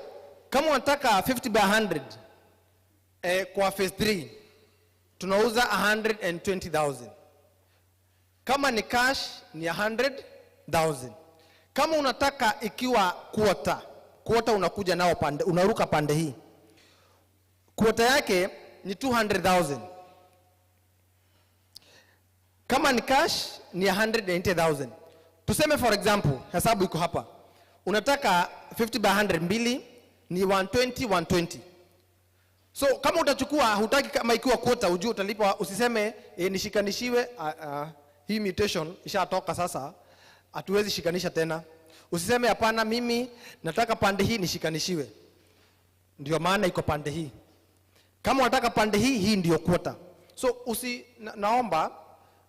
kama unataka 50 by 100 kwa phase 3 tunauza 120,000. Kama ni cash ni 100,000. Kama unataka ikiwa quarter, quarter unakuja nao pande, unaruka pande hii. Quarter yake ni 200,000. Kama ni cash ni 180,000. Tuseme for example, hesabu iko hapa. Unataka 50 by 100 mbili ni 120, 120. So kama utachukua hutaki kama ikiwa quarter, ujue utalipa, usiseme nishikanishiwe, hii mutation ishatoka sasa, hatuwezi shikanisha tena. Usiseme hapana, mimi nataka pande hii nishikanishiwe. Ndio maana iko pande hii. Kama unataka pande hii, hii ndio quarter. So naomba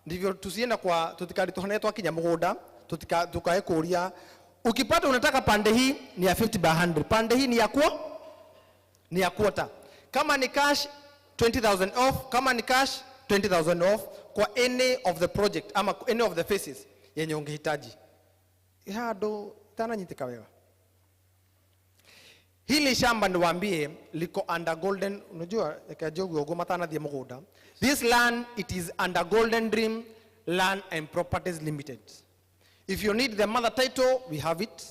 ndivyo tusienda kwa tutikari tuhane twakinya mugunda tutika tukae kuria. Ukipata unataka pande hii ni ya 50 by 100, pande hii ni ya kwa ni ya quarter. Kama ni cash 20,000 off, kama ni cash 20,000 off kwa any of the project ama any of the phases yenye ungehitaji. Hado tana nyitika wewe. Hili shamba niwaambie liko under golden, unajua kajogo ugo matana thie mugunda. This land it is under Golden Dream Land and Properties Limited. If you need the mother title we have it.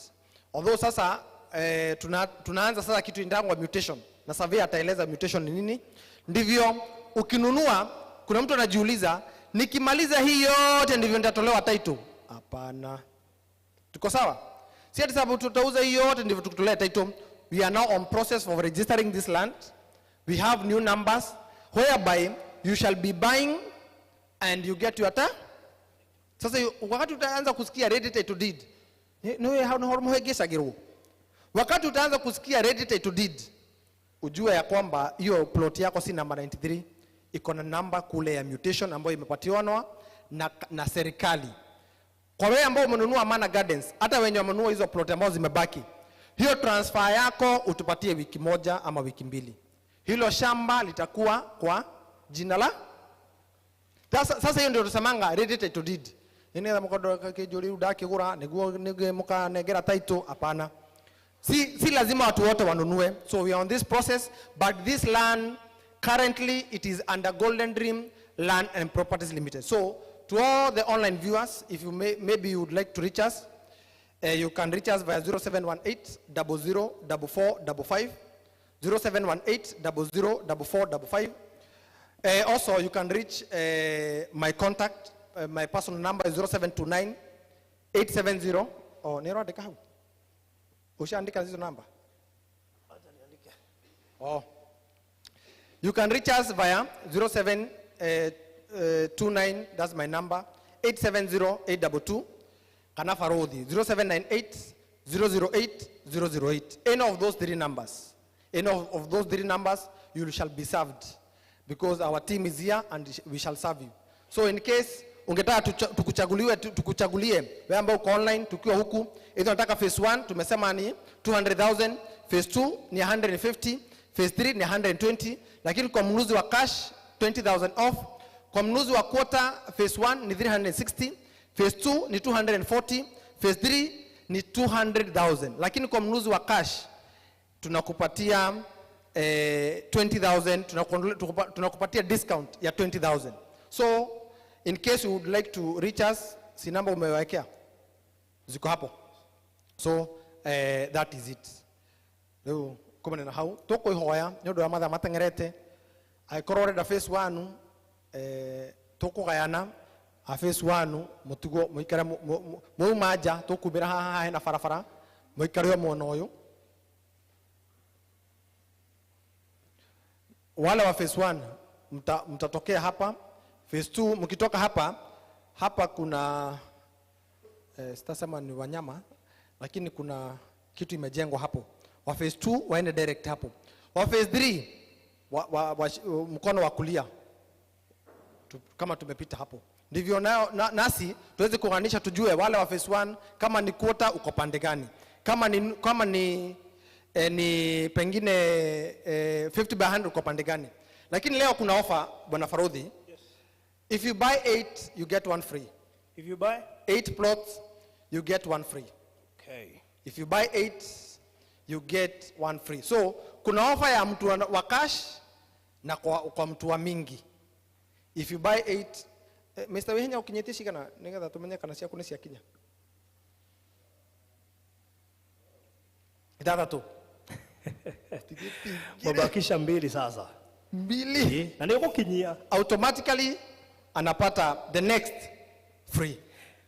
Although sasa tunaanza sasa kitu indangwa mutation, na survey ataeleza mutation ni nini. Ndivyo ukinunua, kuna mtu anajiuliza nikimaliza hii yote ndivyo nitatolewa title. Hapana. Tuko sawa? Si ati sababu tutauza hii yote ndivyo tukutolea title. We are now on process of registering this land. We have new numbers whereby you shall be buying and you get your ta. Sasa wakati utaanza kusikia ready title deed, niwe hau niho muhengecagirwo. Wakati utaanza kusikia ready title deed, ujue ya kwamba hiyo plot yako si number 93, iko na namba kule ya mutation ambayo imepatiwanwa na serikali. Kwa wewe ambao umenunua Amana Gardens, hata wenye wamenunua hizo plot ambazo zimebaki, hiyo transfer yako utupatie wiki moja ama wiki mbili. Hilo shamba litakuwa kwa jina la sasa hiyo ndio tusemanga ready title deed. Nini ya mkodo kijuri ndakigura niguo mukanengera title? Hapana. Si lazima watu wote wanunue. So we are on this process, but this land currently it is under Golden Dream Land and Properties Limited. So to all the online viewers, if you may, maybe you would like to reach us, you can reach us via 0718 00 44 55, 0718 00 44 55. Also, you can reach my contact My personal number is 0729 870. Oh, nä andika hau. Ushaandika hizo namba? Oh. You can reach us via 0729, that's my number, 870-822, kana Farodhi, 0798 008 008. Any of those three numbers, any of those three numbers, you shall be served, because our team is here and we shall serve you. So in case ungetaka tukuchagulie wewe ambao uko online tukiwa huku, either unataka phase 1 tumesema ni 200,000, phase 2 ni 150, phase 3 ni 120, lakini kwa mnunuzi wa cash 20,000 off, kwa mnunuzi wa quarter phase 1 ni 360, phase 2 ni 240, phase 3 ni 200,000, lakini kwa mnunuzi wa cash tunakupatia 20,000, tunakupatia discount ya 20,000. So in case you would like to reach us, si namba umewekea ziko hapo. So that is it. Riu kumene na hau tukuihoya ni undu wa mathaa matengerete, aikorwo urenda phase 1 tukugayana a phase 1 mutigwo muikare muuma nja, tukumira haha hena barabara muikare mwena uyu. Wale wa phase 1 mtatokea hapa. Phase 2 mkitoka hapa, hapa kuna sitasema ni wanyama, lakini kuna kitu imejengwa hapo. Wa phase 2 waende direct hapo. Wa phase 3 mkono wa kulia kama tumepita hapo. Ndivyo nasi tuweze kuunganisha, tujue wale wa phase 1 kama ni quarter uko pande gani. Kama ni pengine 50 by 100 uko pande gani. Lakini leo kuna offer Bwana Farodhi. Yes. If you buy 8 you get 1 free. If you buy 8 plots you get 1 free. Okay. If you buy 8 you get 1 free. So kuna offer ya mtu wa cash na kwa mtu wa mingi. If you buy 8 Mr. Wihenya ukinyetishi kana nigetha tumenye kana ciaku ni ciakinya. Ithathatu. Mabakisha mbili sasa. Mbili. Na ndio kukinyia. Automatically anapata the next free.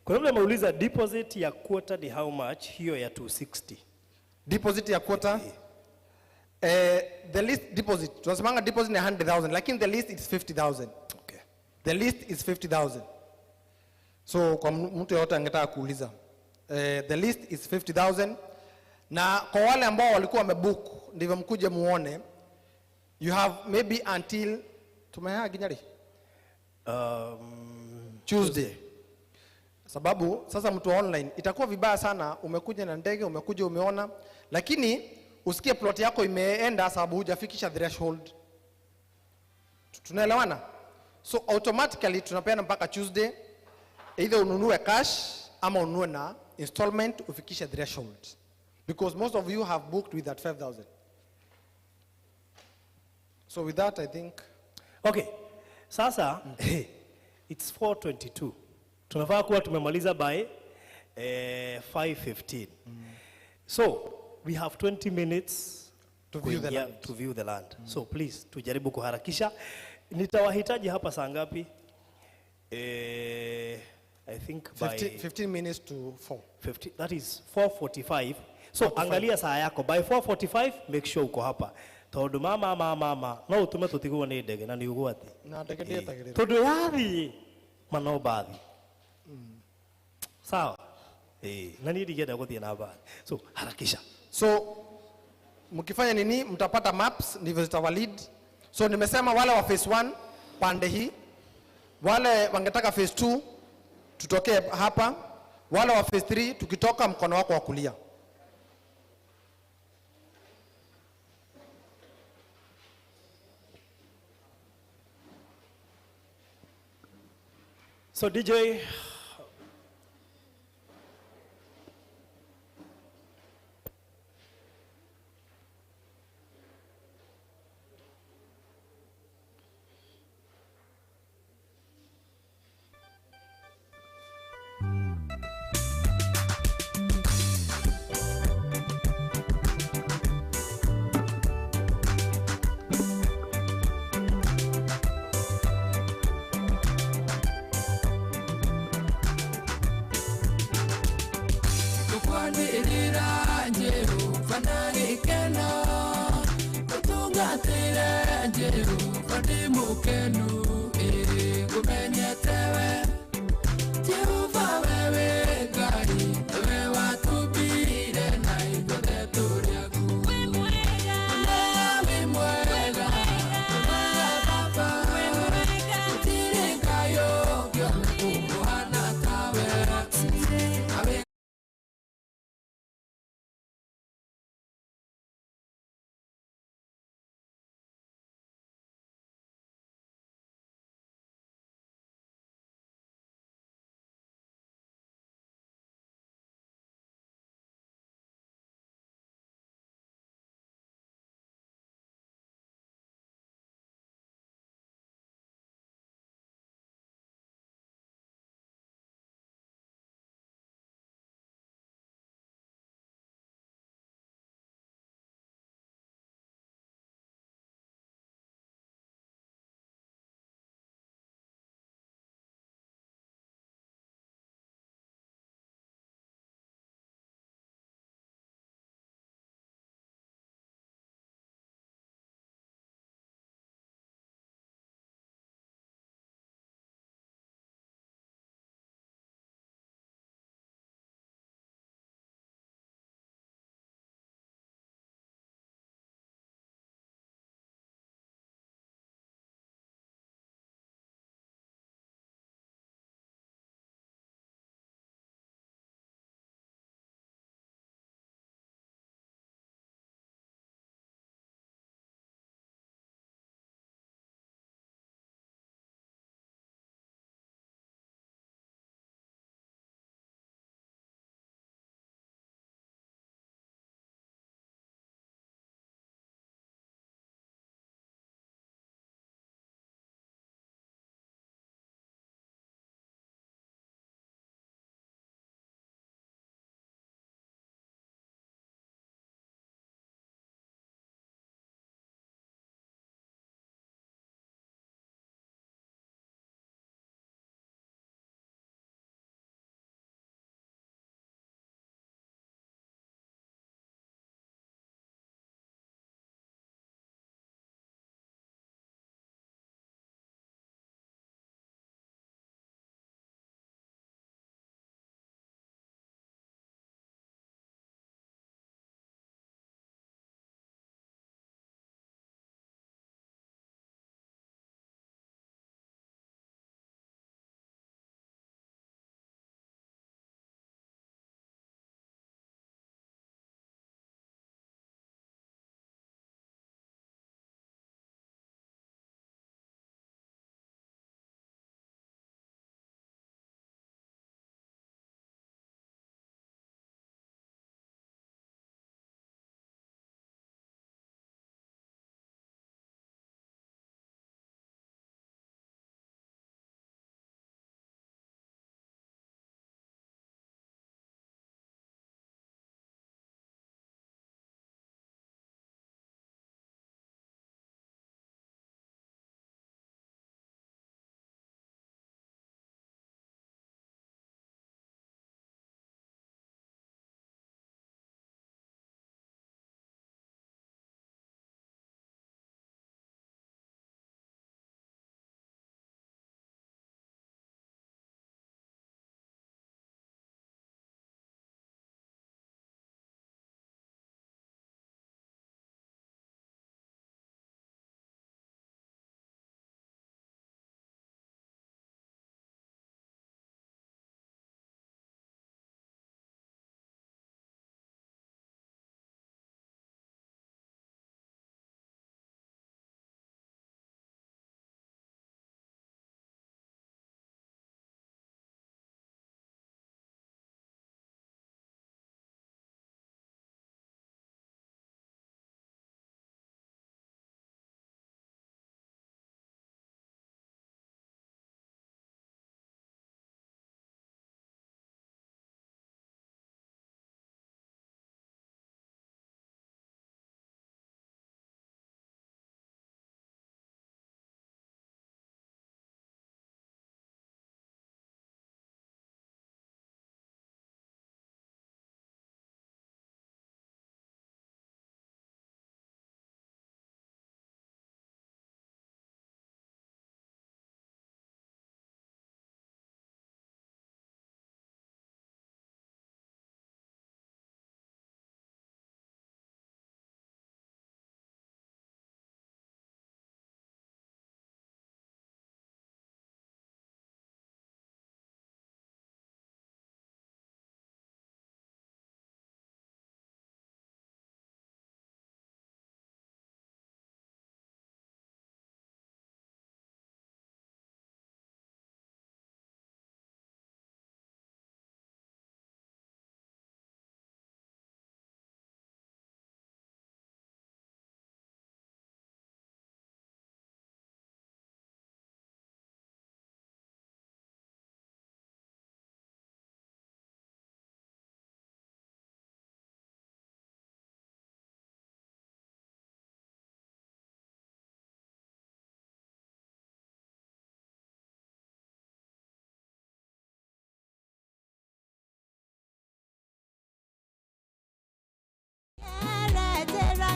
Kuna mtu ameuliza deposit ya quarter ni how much? Hiyo ya 260. Deposit ya quarter? The least deposit, tunasemanga deposit ni 100,000, lakini the least is 50,000. Okay. The least is 50,000. So kwa mtu yeyote angetaka kuuliza, the least is 50,000. Na kwa wale ambao walikuwa wamebook, ndivyo mkuje muone, you have maybe until tumehaa ginyari? Tuesday. Sababu sasa mtu online itakuwa vibaya sana, umekuja na ndege, umekuja umeona, lakini usikie plot yako imeenda sababu hujafikisha threshold. Tunaelewana? So automatically tunapeana mpaka Tuesday, either ununue cash ama ununue na installment ufikishe threshold. Because most of you have booked with that 5,000. So with that I think okay. Sasa it's 4:22. Tunafaa kuwa tumemaliza by 5:15. So we have 20 minutes to view the land. To view the land. So please tujaribu kuharakisha. Nitawahitaji hapa saa ngapi? I think by 15 minutes to 4. 50, that is 4:45. So 45. Angalia saa yako by 4:45 make sure uko hapa. Tondu mama no utume tutigwo ni ndege na ni ugwati. Na ndege ndietagirira. Tondu yathi mano bathi. Sawa. Na ni ndigenda guthie na bathi. So harakisha. So mkifanya nini mtapata maps ndivyo zitawalead. So nimesema wale wa phase 1 pande hii, wale wangetaka phase 2 tutokee hapa, wale wa phase 3 tukitoka mkono wako wa kulia. So DJ, Ngwanĩrĩra Jehova na gĩkeno, ngũtungatĩre Jehova ndĩ mũkenu, ĩ ngũmenyete we. Jehova wewe Ngai, we watũmbire na ithuothe tũrĩ aku. Wĩ mwega, wĩ mwega, Baba, gũtirĩ Ngai ũngĩ ũkũhana tawe. Awe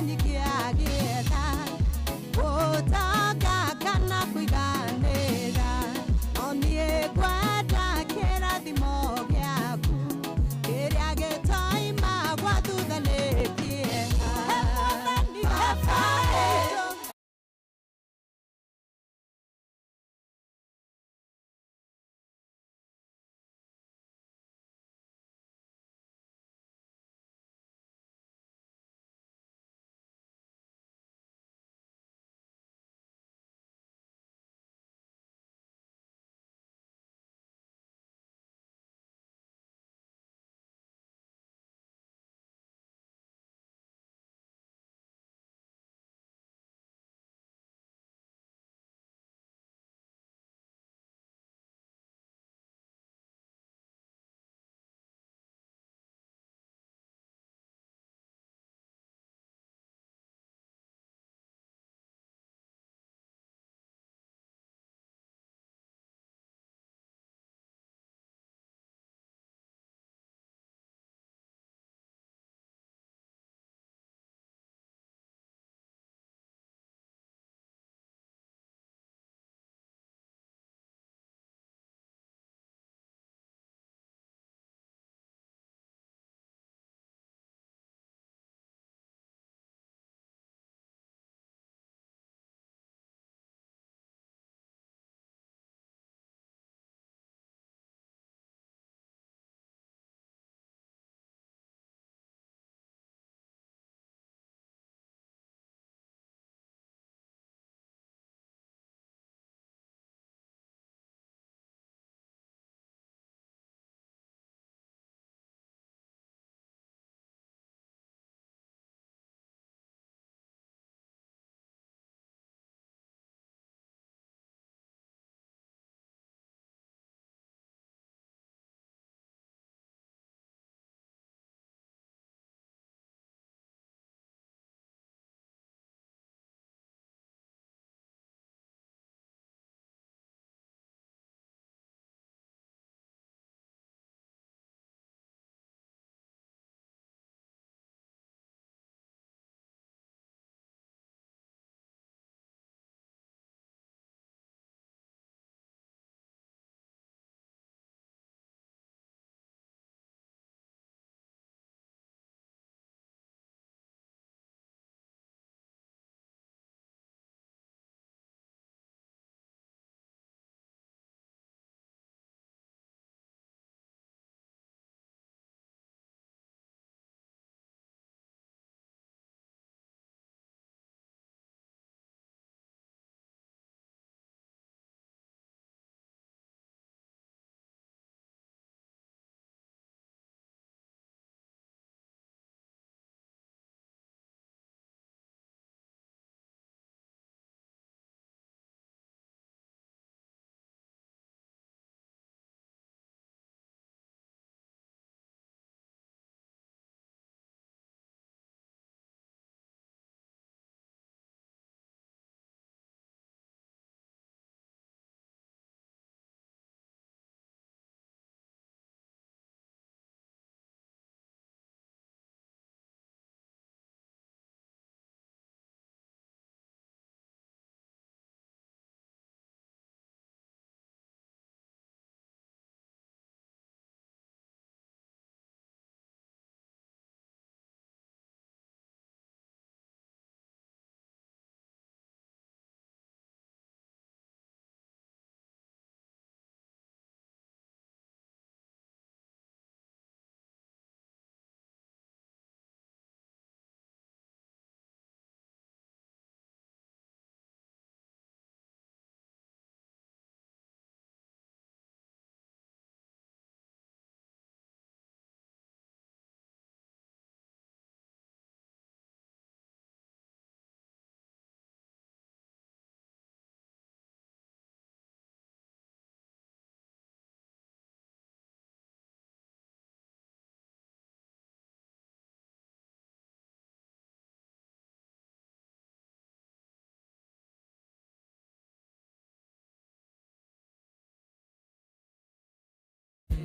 Nyingĩagĩetha ũtonga kana kũiganĩra, no niĩ ngwenda kĩrathimo gĩaku kĩrĩa gĩtoimagwo thutha nĩ kĩeha. Baba witũ.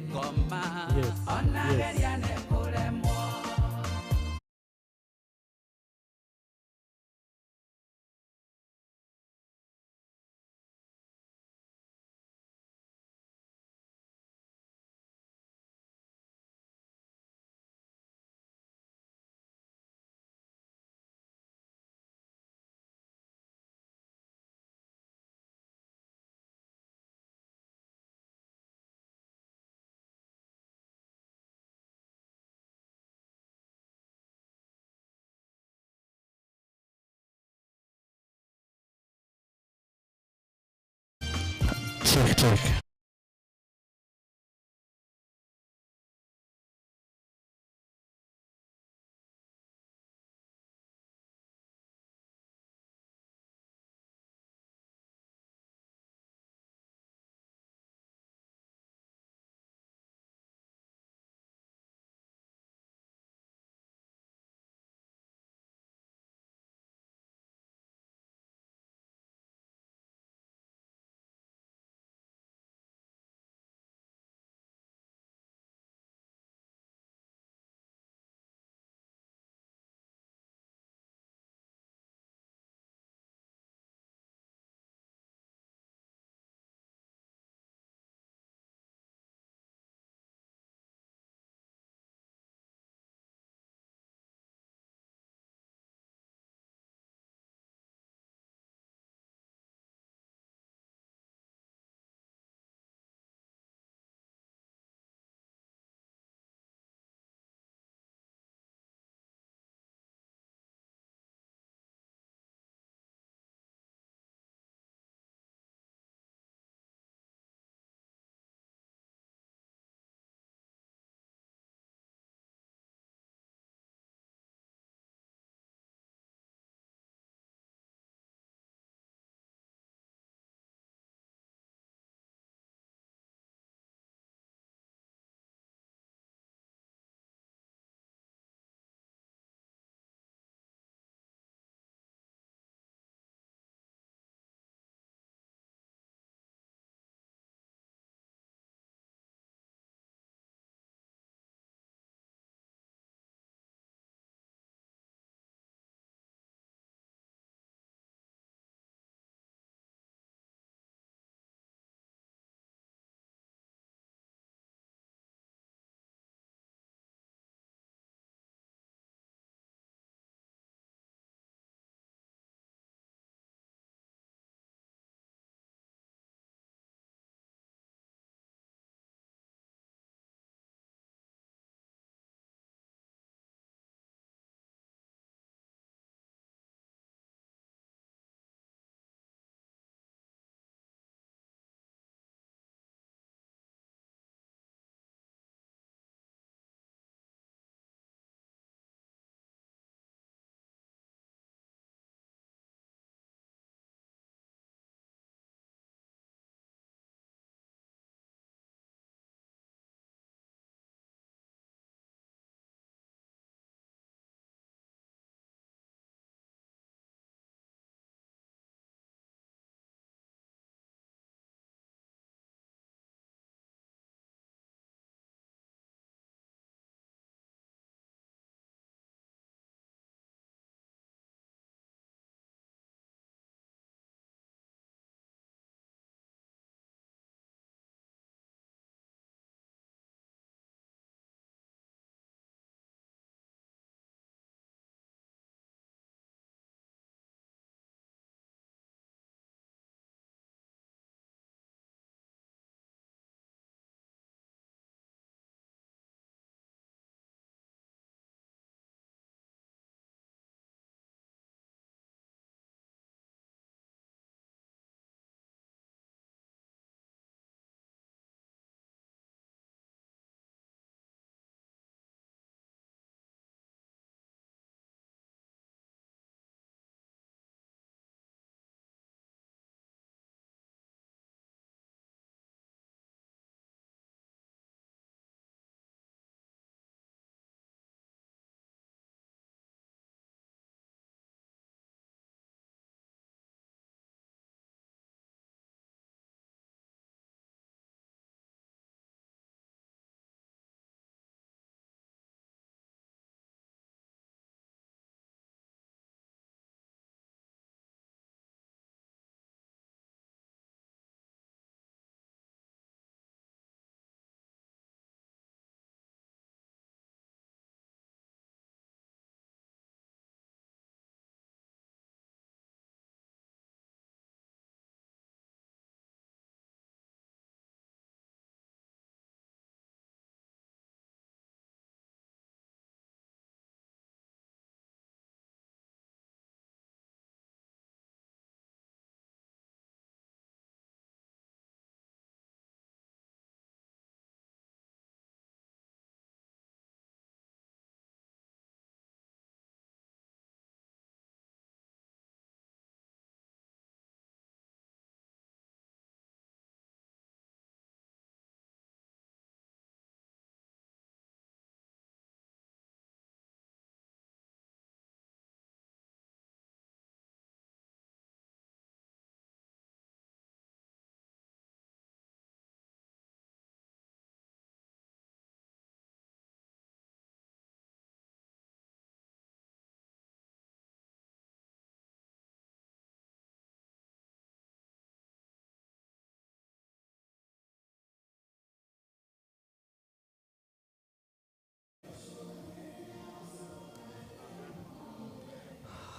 Ngoma Yes. ona Yes. geria nĩ kũremwo. Check, check.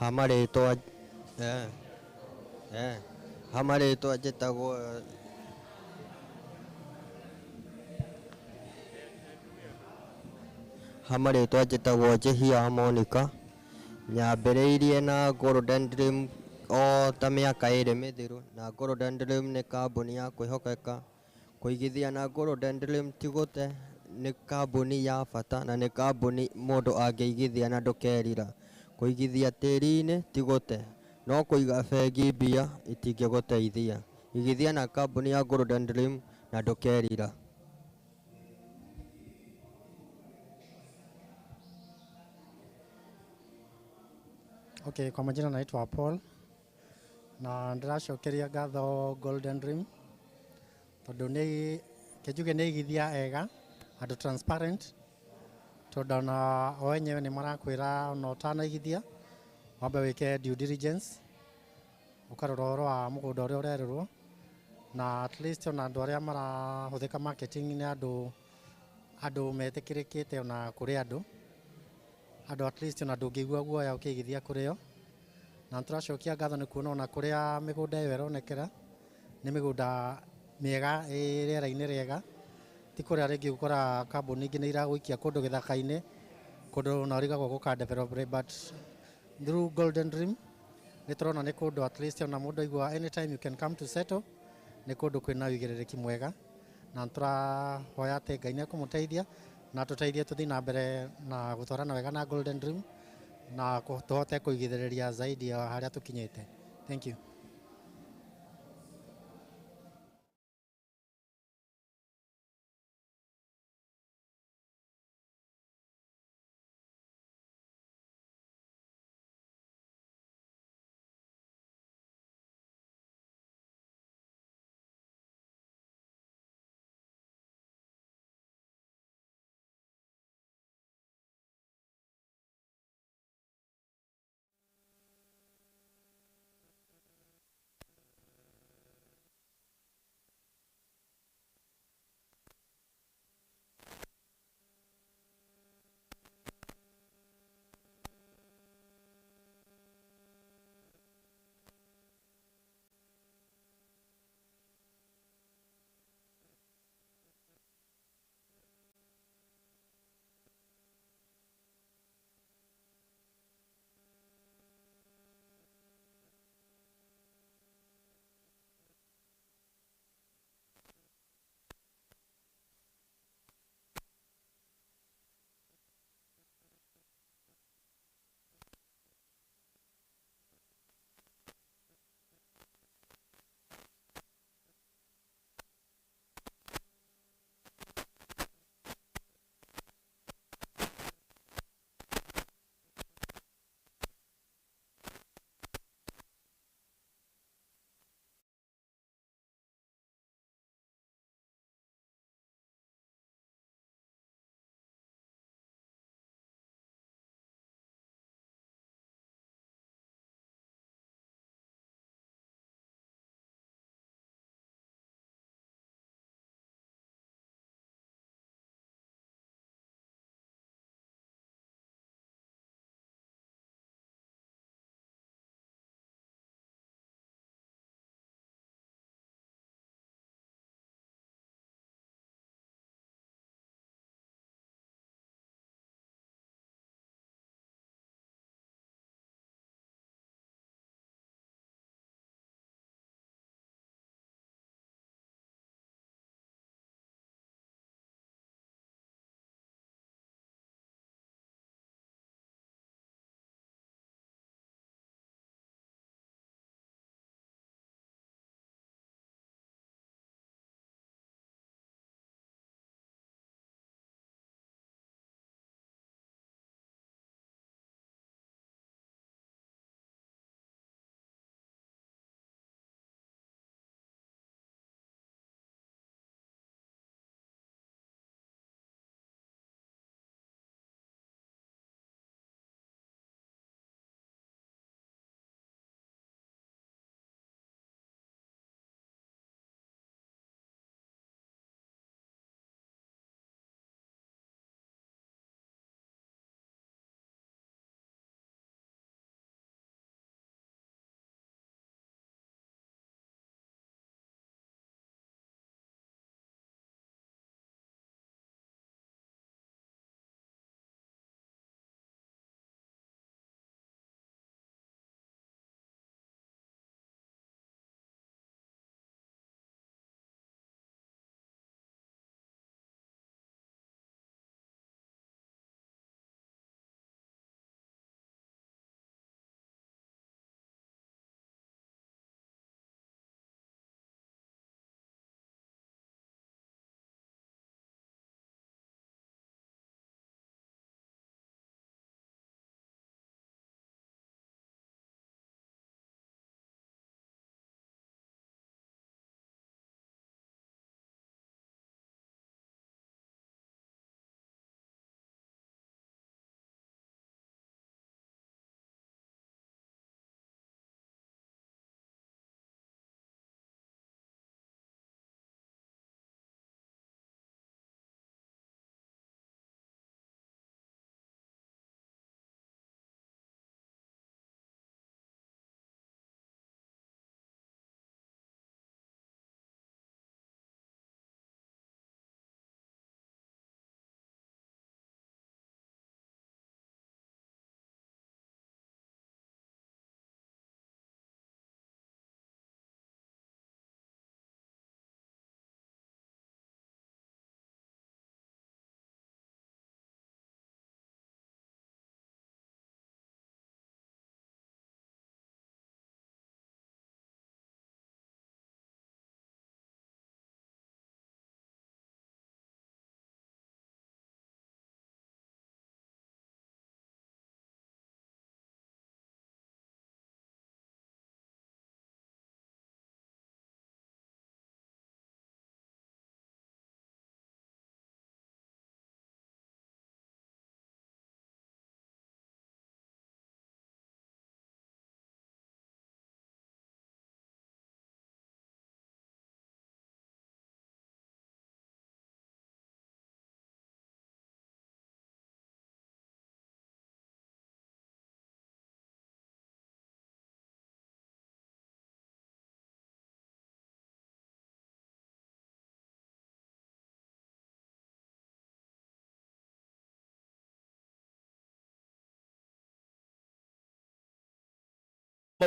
Hamarĩtwa hamarĩtwa njĩtagwo hamarĩtwa njĩtagwo Njĩhia Monica. Nyambĩrĩirie na Golden Dream o ta mĩaka 2 mĩthiru, na Golden Dream nĩ kambuni ya kwĩhokeka. Kũigithia na Golden Dream ti gũte, nĩ kambuni ya bata na nĩ kambuni mũndũ angĩigithia na ndũkerira. Kũigithia tĩri-inĩ ti gũte, no kũiga bengi mbia itingĩgũteithia. Igithia na kambuni ya Golden Dream na ndũkerira. Okay, kwa majina naitwa Paul na ndĩracokeria ngatho Golden Dream tondũ nĩ kĩnjuge nĩ igithia ega andũ transparent, tondũ ona o enyewe nĩ marakwĩra ona ũtanaigithia wambe wĩke due diligence, ũkarora ũhoro wa mũgũnda ũrĩa ũrerĩrwo, na at least ona andũ arĩa marahũthĩka marketing nĩ andũ metĩkĩrĩkĩte ona kũrĩ andũ at least ona ndũngĩigua guoya ũkĩigithia kũrĩ o. Na tũracokia ngatho nĩ kuona ona kũrĩa mĩgũnda ĩyo ĩronekera nĩ mĩgũnda mĩega ĩ rĩera-inĩ rĩega, ti kũrĩa rĩngĩ ũgũkora kambuni ingĩ nĩ iragũikia kũndũ gĩthaka-inĩ, kũndũ ona ũrigagwo gũka develop, but through Golden Dream nĩ tũrona nĩ kũndũ at least ona mũndũ aigua anytime you can come to settle, nĩ kũndũ kwĩna ũigĩrĩrĩki mwega, na tũrahoya atĩ Ngai nĩ ekũmũteithia na tũteithie tũthiĩ na mbere na gũtwarana wega na Golden Dream na tũhote kũigithĩrĩria zaidi ya harĩa tũkinyĩte. Thank you.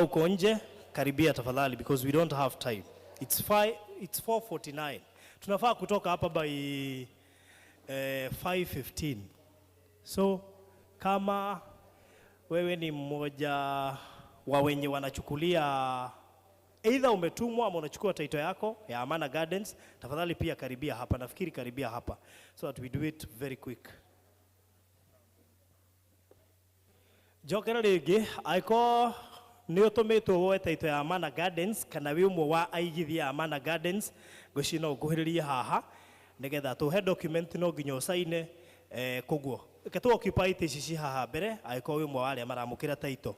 Uko nje, karibia tafadhali because we don't have time. It's 5, it's 4:49. Tunafaa kutoka hapa by 5:15. So kama wewe ni mmoja wa wenye wanachukulia, either umetumwa ama unachukua title yako ya Amana Gardens, tafadhali pia karibia hapa. Nafikiri karibia hapa so that we do it very quick. Njokera rĩngĩ, angĩkorwo nĩ ũtũmĩtwo woe title ya Amana Gardens kana wĩ ũmwe wa aigithia Amana Gardens, ngwĩciria no ũkuhĩrĩrie haha nĩgetha tũhe document no nginya ũcaine. Koguo reke tũ occupy itĩ ici ci haha mbere angĩkorwo wĩ ũmwe wa arĩa maramũkĩra title.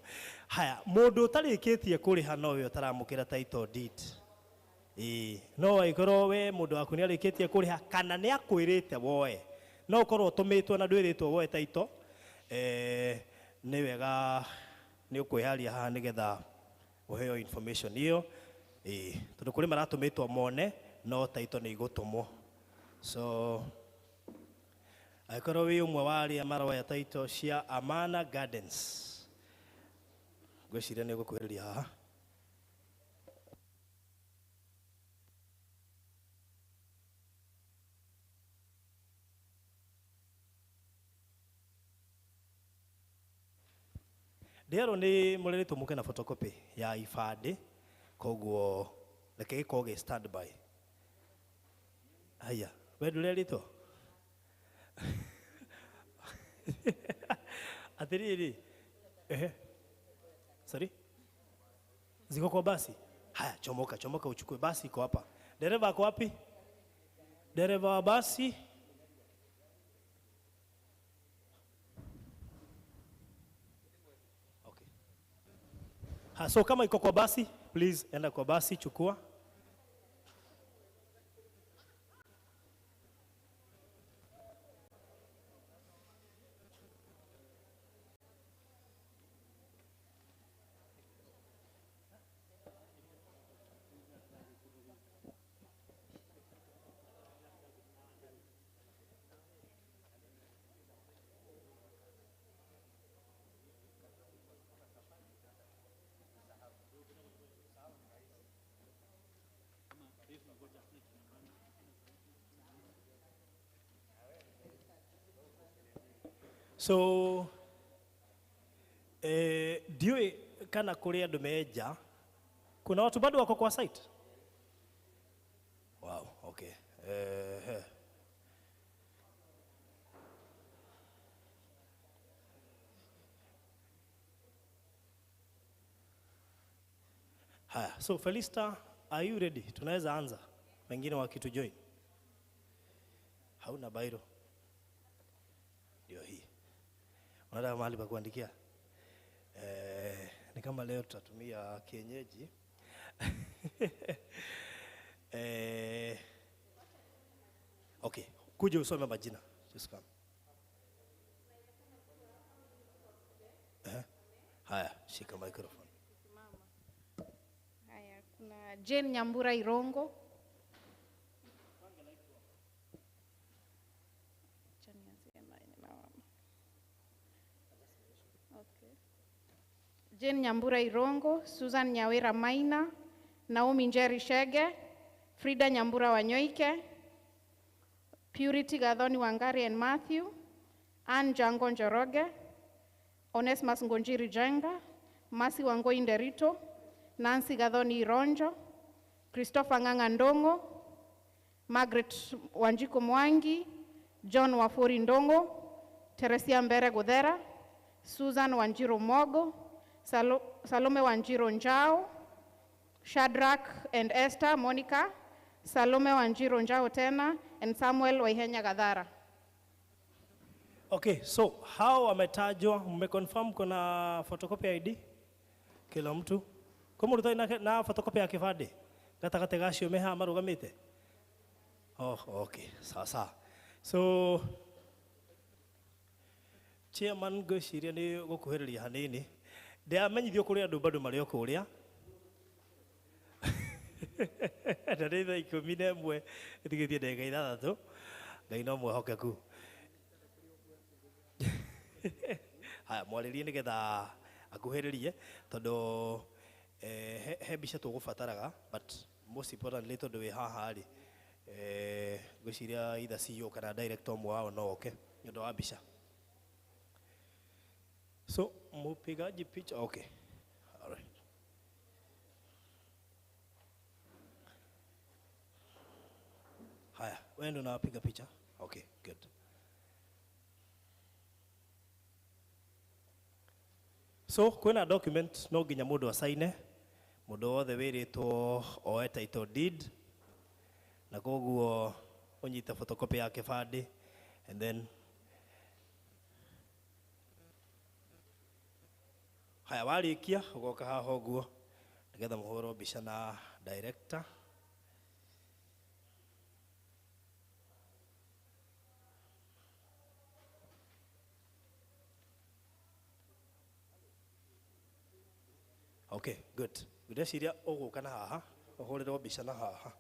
Haya, mũndũ ũtarĩkĩtie kũrĩha no we ũtaramũkĩra title deed. Ĩĩ, no angĩkorwo we mũndũ waku nĩ arĩkĩtie kũrĩha kana nĩ akwĩrĩte woe, no ũkorwo ũtũmĩtwo na ndwĩrĩtwo woe title, nĩ wega nĩ ũkwĩharia haha nĩgetha ũheo information ĩyo. Ĩĩ, tondũ kũrĩ maratũmĩtwo mone no title nĩ igũtũmwo. So angĩkorwo wĩ ũmwe wa arĩa maroya title cia Amana Gardens, ngwĩciria nĩ ũgũkuhĩrĩria haha. Ndĩrerwo nĩ mũrĩrĩtwo mũke na photocopy ya ibandĩ, koguo reke gĩkorwo gĩ standby. Haya, we ndũrerĩtwo? Atĩrĩrĩ, ehe, sorry, ziko kwa basi. Haya, chomoka chomoka uchukue basi, iko hapa. Dereva ako wapi? Dereva wa basi. Okay. Ha, so kama iko kwa basi, please enda kwa basi chukua. So ndiũĩ kana kũrĩ andũ menja, kuna watu bado wako kwa site? Wow, okay. Haya, so Felista, are you ready? Tunaweza anza, wengine wakitujoin. Hauna bairo? Ndio hii. Unataka mahali pa kuandikia? Ni kama leo tutatumia kienyeji. Okay, kuja usome majina. Just come. Haya, shika microphone. Haya, kuna Jane Nyambura Irongo. Jane Nyambura Irongo, Susan Nyawira Maina, Naomi Njeri Shege, Frida Nyambura Wanyoike, Purity Gathoni Wangari and Matthew, Ann Jango Njoroge, Onesmus Ngonjiri Jenga, Masi Wangoi Nderito, Nancy Gathoni Ironjo, Christopher Ng'ang'a Ndongo, Margaret Wanjiko Mwangi, John Wafuri Ndongo, Teresia Mbere Guthera, Susan Wanjiru Mogo, Salome Wanjiru Njao, Shadrach and Esther Monica, Salome Wanjiru Njao tena, and Samuel Waihenya Gathara. Okay, so hao wametajwa, mmeconfirm kuna photocopy ID kila mtu? Kwa mũndũ ũtarĩ na photocopy ya kĩbandĩ gatagatĩ ga acio me haha marũgamĩte? Oh, okay, sawa sawa. So chairman, ngwĩciria nĩ gũkuhĩrĩria hanini. Ndĩramenyithio kũrĩ andũ bado marĩ o kũrĩa. Na nĩ thaa 11 ĩtigĩtie ndagĩka 6. Ngai no mwĩhokeku. Haya, mwarĩrie nĩgetha akuhĩrĩrie tondũ He mbica tũgũbataraga, but most importantly tondũ wĩ haha rĩ, ngwĩciria either CEO kana director ũmwe wao no oke nĩ ũndũ wa mbica. So mupigaji picha, okay. All right. Haya, wewe ndio unapiga picha? Okay, good. So kwĩna document no nginya mũndũ asaine, mũndũ wothe wĩrĩtwo oe title deed, na koguo ũnyite photocopy ya kĩbandĩ, and then haya warĩkia ũgoka haha ũguo nĩgetha mũhũrwo mbica na director. Okay, good. Ngwĩciria ũgũka na haha ũhũrĩrwo mbica na haha.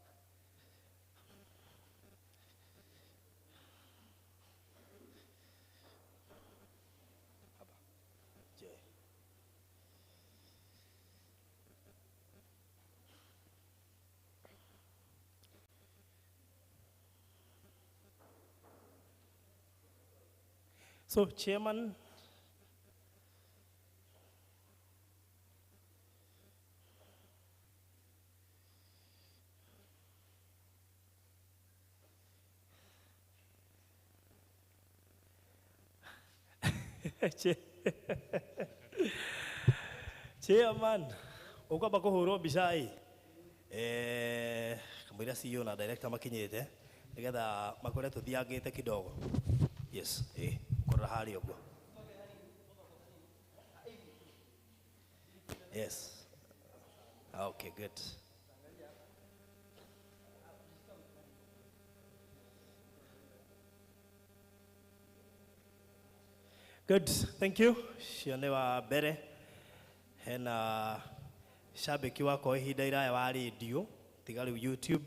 So, Chairman, Chairman, ũkwamba kũhũrwo mbica ĩ, kamũira CEO na director makinyĩte nĩgetha makore tũthiangĩte kidogo. Yes, kũrora harĩa ũguo. Yes. Okay, good. Good, thank you. Ũcio nĩ wa mbere. Hena shabiki wakwa ihinda iraya wa radio, tiga rĩu YouTube.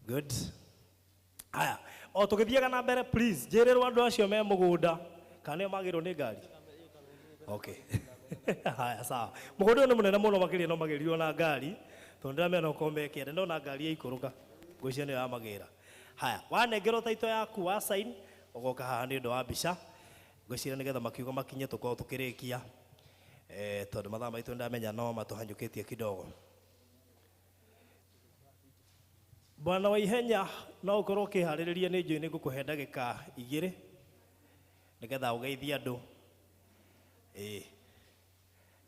Good. Haya, o tũgĩthiaga na mbere please, njĩrĩrwo andũ acio me mũgũnda kana nĩo magĩrwo nĩ ngari. Okay. Haya, sawa. Mũgũnda ũyũ nĩ mũnene mũno makĩria no magĩrirwo na ngari, tondũ ndĩramenya no korwo me kĩanda, ndona ngari yaikũrũka. Ngwĩciria nĩyo yamagĩra. Haya, wanengerwo title yaku wa sign, ũgoka haha nĩ ũndũ wa mbica. Ngwĩciria nĩgetha makiugo makinye tũkorwo tũkĩrĩkia. Tondũ mathaa maitũ ndamenya no matũhanyũkĩtie kidogo. Bwana wa ihenya no ũkorwo ũkĩharĩrĩria nĩ njũĩ nĩ ngũkũhe ndagĩka 2 nĩgetha ũgeithie andũ.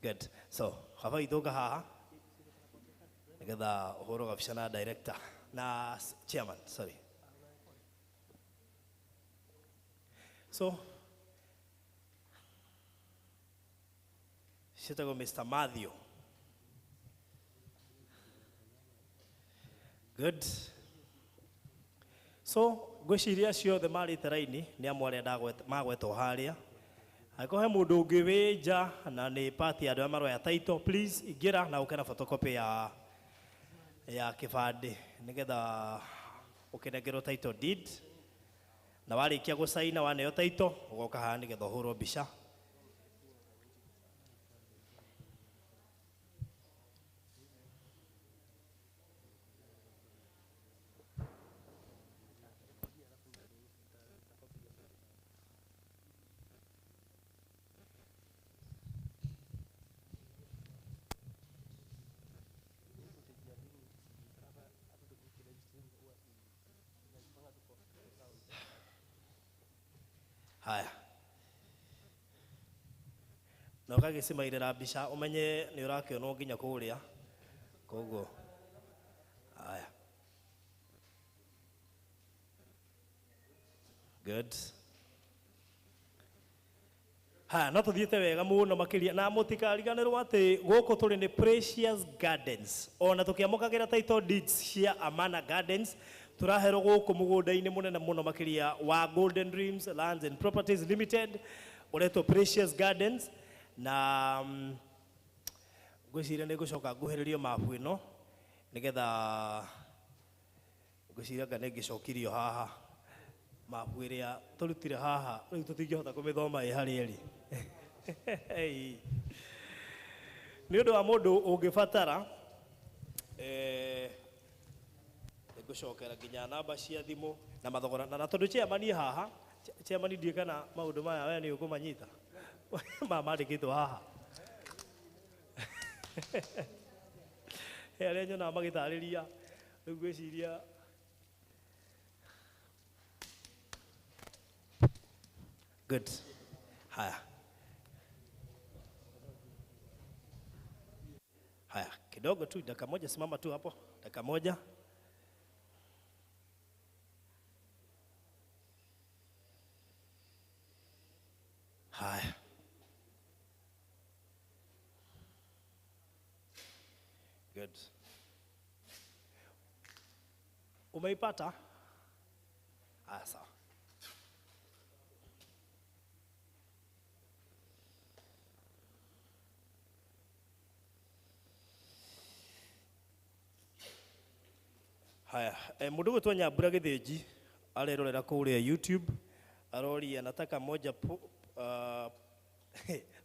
Good. So, baba witũ ũka haha nĩgetha ũhũrwo gabica na director na chairman, sorry. So, ciĩtagwo Mr. Matthew. Good. So, ngwĩciria acio othe marĩte raini nĩ amwe arĩa magwetwo harĩa. Angĩkorwo he mũndũ ũngĩ wĩ nja na nĩ part ya andũ arĩa maroya title, please ingĩra na ũke na photocopy ya kĩbandĩ nĩgetha ũkĩnengerwo title deed, na warĩkia gũcaina waneo title ũgoka haha nĩgetha ũhũrwo mbica. Haya, na ũgagĩcimairĩra mbica ũmenye nĩ ũrakĩonwo nginya kũrĩa koguo. Haya, good. Haya, no tũthiĩte wega mũno makĩria, na mũtikariganĩrwo atĩ gũkũ tũrĩ nĩ Precious Gardens. Ona tũkĩamũkagĩra title deeds cia Amana Gardens, tũraherwo gũkũ mũgũnda-inĩ mũnene mũno makĩria wa Golden Dreams Lands and Properties Limited ũretwo Precious Gardens, na ngwĩciria nĩ ngũcoka nguhĩrĩrio mabu ĩno nĩgetha ngwĩciria anga nĩ ngĩcokirio haha. Mapu ĩrĩa tũrutire haha rĩu tũtingĩhota kũmĩthoma ĩ harĩa ĩrĩ. Nĩ ũndũ wa mũndũ ũngĩbatara nĩngũcokera nginya namba cia thimũ na mathogora na tondũ chairman haha, chairman ndiũĩ kana maũndũ maya we nĩ ũkũmanyita maya mandĩkĩtwo haha. He arĩa nyonaga magĩtarĩria rĩu ngwĩciria good. Haya. Haya, kidogo tu dakika moja, simama tu hapo dakika moja. Haya. Good. Umeipata? Haya, sawa. Haya, mundu gwitwo Nyambura Githinji arerorera kuria YouTube aroria nataka moja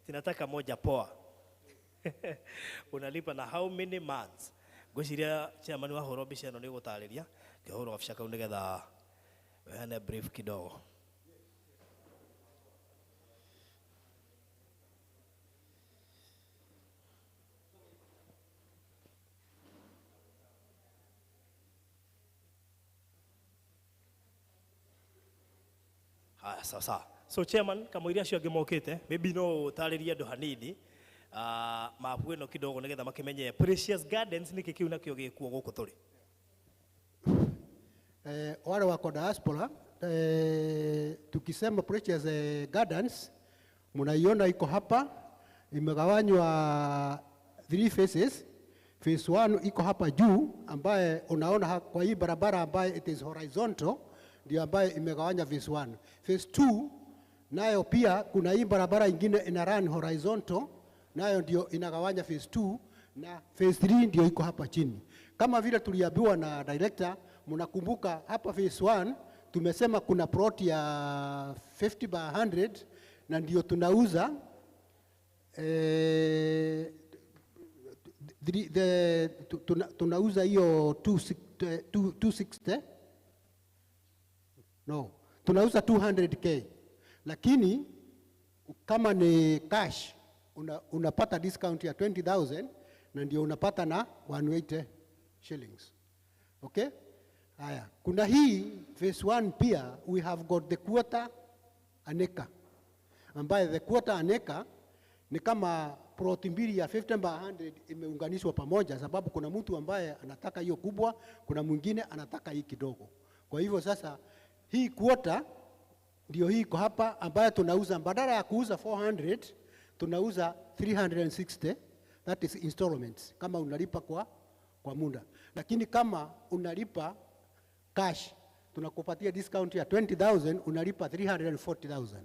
tinataka moja poa. Unalipa na how many months? Ngwiciria chairman wa hũrwo mbica ĩno nĩ gũtarĩria ngĩhũrwo gabica kau nĩgetha weane brief kidogo. Haya, sawa sawa. So chairman, kamũira acio angĩ mokĩte, maybe no ũtarĩrie andũ hanini mapu ĩno kidogo nĩgetha makĩmenye Precious Gardens nĩkĩ kĩu nakĩo gĩkuo gũkũ tũrĩ. Wale wako diaspora, tukisema Precious Gardens mnaiona iko hapa, imegawanywa 3 phases. Phase 1 iko hapa juu ambaye unaona kwa hii barabara ambaye it is horizontal ndio ambaye imegawanya phase 1. Phase 2 nayo pia kuna hii barabara ingine ina run horizontal nayo ndio inagawanya phase 2, na phase 3 ndio iko hapa chini. Kama vile tuliambiwa na director, mnakumbuka hapa phase 1 tumesema kuna plot ya 50 by 100 na ndio tunauza tunauza hiyo 260, no, tunauza 200k, lakini kama ni cash unapata discount ya 20,000 na ndio unapata na 180 shillings. Okay? Haya, kuna hii phase 1 pia we have got the quarter an acre, ambaye the quarter an acre ni kama plot mbili ya 50 by 100 imeunganishwa pamoja, sababu kuna mtu ambaye anataka hiyo kubwa, kuna mwingine anataka hii kidogo. Kwa hivyo sasa hii quarter ndio hii iko hapa ambayo tunauza, badala ya kuuza 400 tunauza 360, that is installments kama unalipa kwa muda. Lakini kama unalipa cash tunakupatia discount ya 20,000, unalipa 340,000.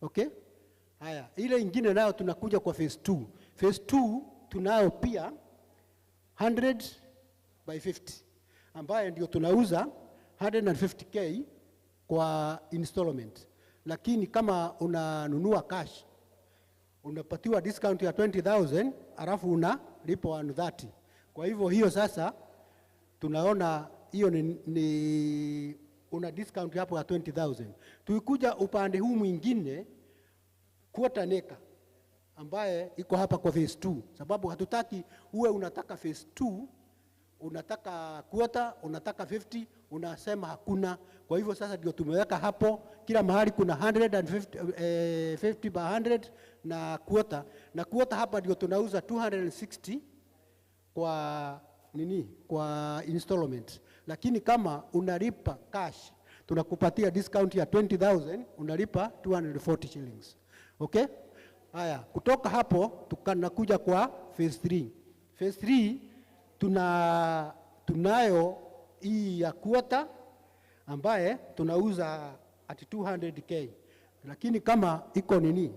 Okay? Haya, ile ingine nayo tunakuja kwa phase 2. Phase 2 tunayo pia 100 by 50 ambayo ndio tunauza 150k kwa installment. Lakini kama unanunua cash unapatiwa discount ya 20,000 alafu unalipa 130. Kwa hivyo hiyo sasa tunaona hiyo ni una discount hapo ya 20,000. Tuikuja upande huu mwingine quarter acre ambaye iko hapa kwa phase 2, sababu hatutaki uwe unataka phase 2, unataka quarter, unataka 50, unasema hakuna. Kwa hivyo sasa ndio tumeweka hapo kila mahali kuna 150 50 by 100 na quarter, na quarter hapa ndio tunauza 260 kwa nini, kwa installment. Lakini kama unalipa cash tunakupatia discount ya 20,000, unalipa 240 shillings. Okay? Haya, kutoka hapo tunakuja kwa phase 3. Phase 3 tunayo hii ya quarter ambaye tunauza at 200k. Lakini kama iko nini,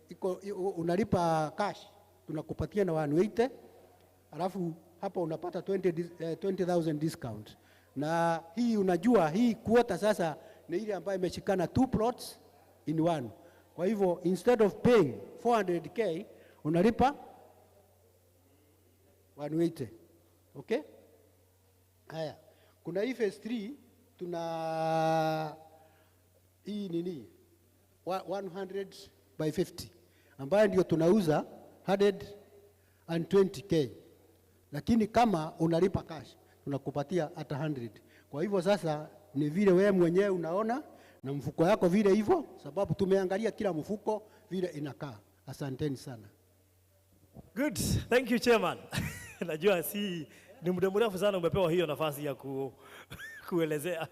iko unalipa cash tunakupatia na 180, alafu hapa unapata 20,000 discount. Na hii unajua hii quarter sasa ni ile ambayo imeshikana two plots in one. Kwa hivyo instead of paying 400K unalipa 180. Okay? Haya. Kuna hii phase 3 tuna hii nini? 100 by 50 ambayo ndio tunauza 120K. Lakini kama unalipa cash tunakupatia hata 100. Kwa hivyo sasa ni vile wewe mwenyewe unaona na mfuko yako vile hivyo, sababu tumeangalia kila mfuko vile inakaa. Asanteni sana. Good. Thank you, Chairman. Najua si ni muda mrefu sana umepewa hiyo nafasi ya kuelezea.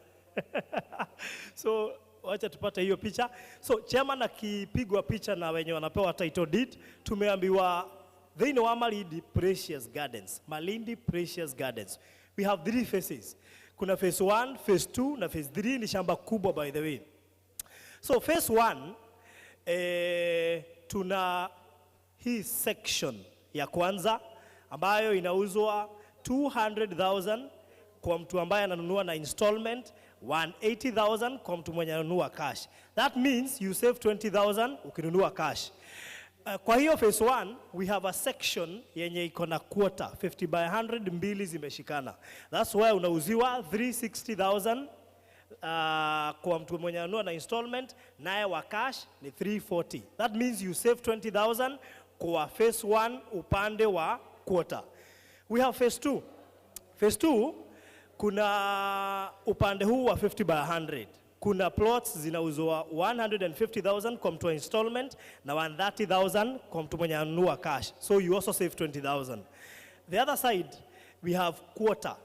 So wacha tupate hiyo picha. So chairman akipigwa picha na wenye wanapewa title deed, tumeambiwa thĩinĩ wa Malindi Precious Gardens. Malindi Precious Gardens. We have three phases. Kuna phase 1, phase 2 na phase 3. Ni shamba kubwa, by the way. So phase 1, tuna hii section ya kwanza ambayo inauzwa 200,000 kwa mtu ambaye ananunua na installment, 180,000 kwa mtu mwenye ananunua cash. That means you save 20,000 ukinunua cash. Kwa hiyo phase 1 we have a section yenye iko na quarter 50 by 100 mbili zimeshikana. That's why unauziwa 360,000 kwa mtu mwenye anunua na installment, naye wa cash ni 340. That means you save 20,000 kwa phase 1 upande wa quarter. We have phase 2. Phase 2 kuna upande huu wa 50 by 100. Kuna plots zinauzwa 150,000 kwa mtu wa installment na 130,000 kwa mtu mwenye anunua cash. So you also save 20,000. The other side we have quarter.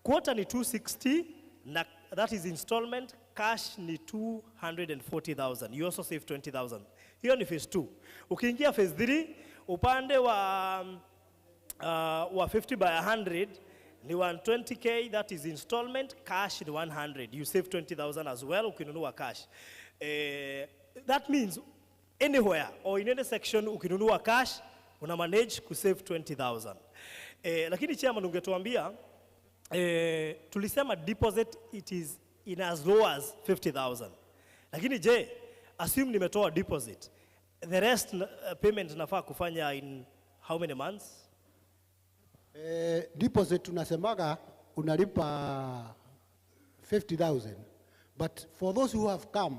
Quarter ni 260 na that is installment, cash ni 240,000. You also save 20,000. Hiyo ni phase 2. Ukiingia phase 3 upande wa 50 by 100 ni 120K, that is installment, cash ni 100. You save 20,000 as well ukinunua cash. That means anywhere or in any section ukinunua cash una manage ku save 20,000. Lakini chairman, ungetuambia, tulisema deposit it is in as low as 50,000. Lakini je, assume nimetoa deposit. The rest payment nafaa kufanya in how many months? Deposit tunasemaga unalipa 50,000, but for those who have come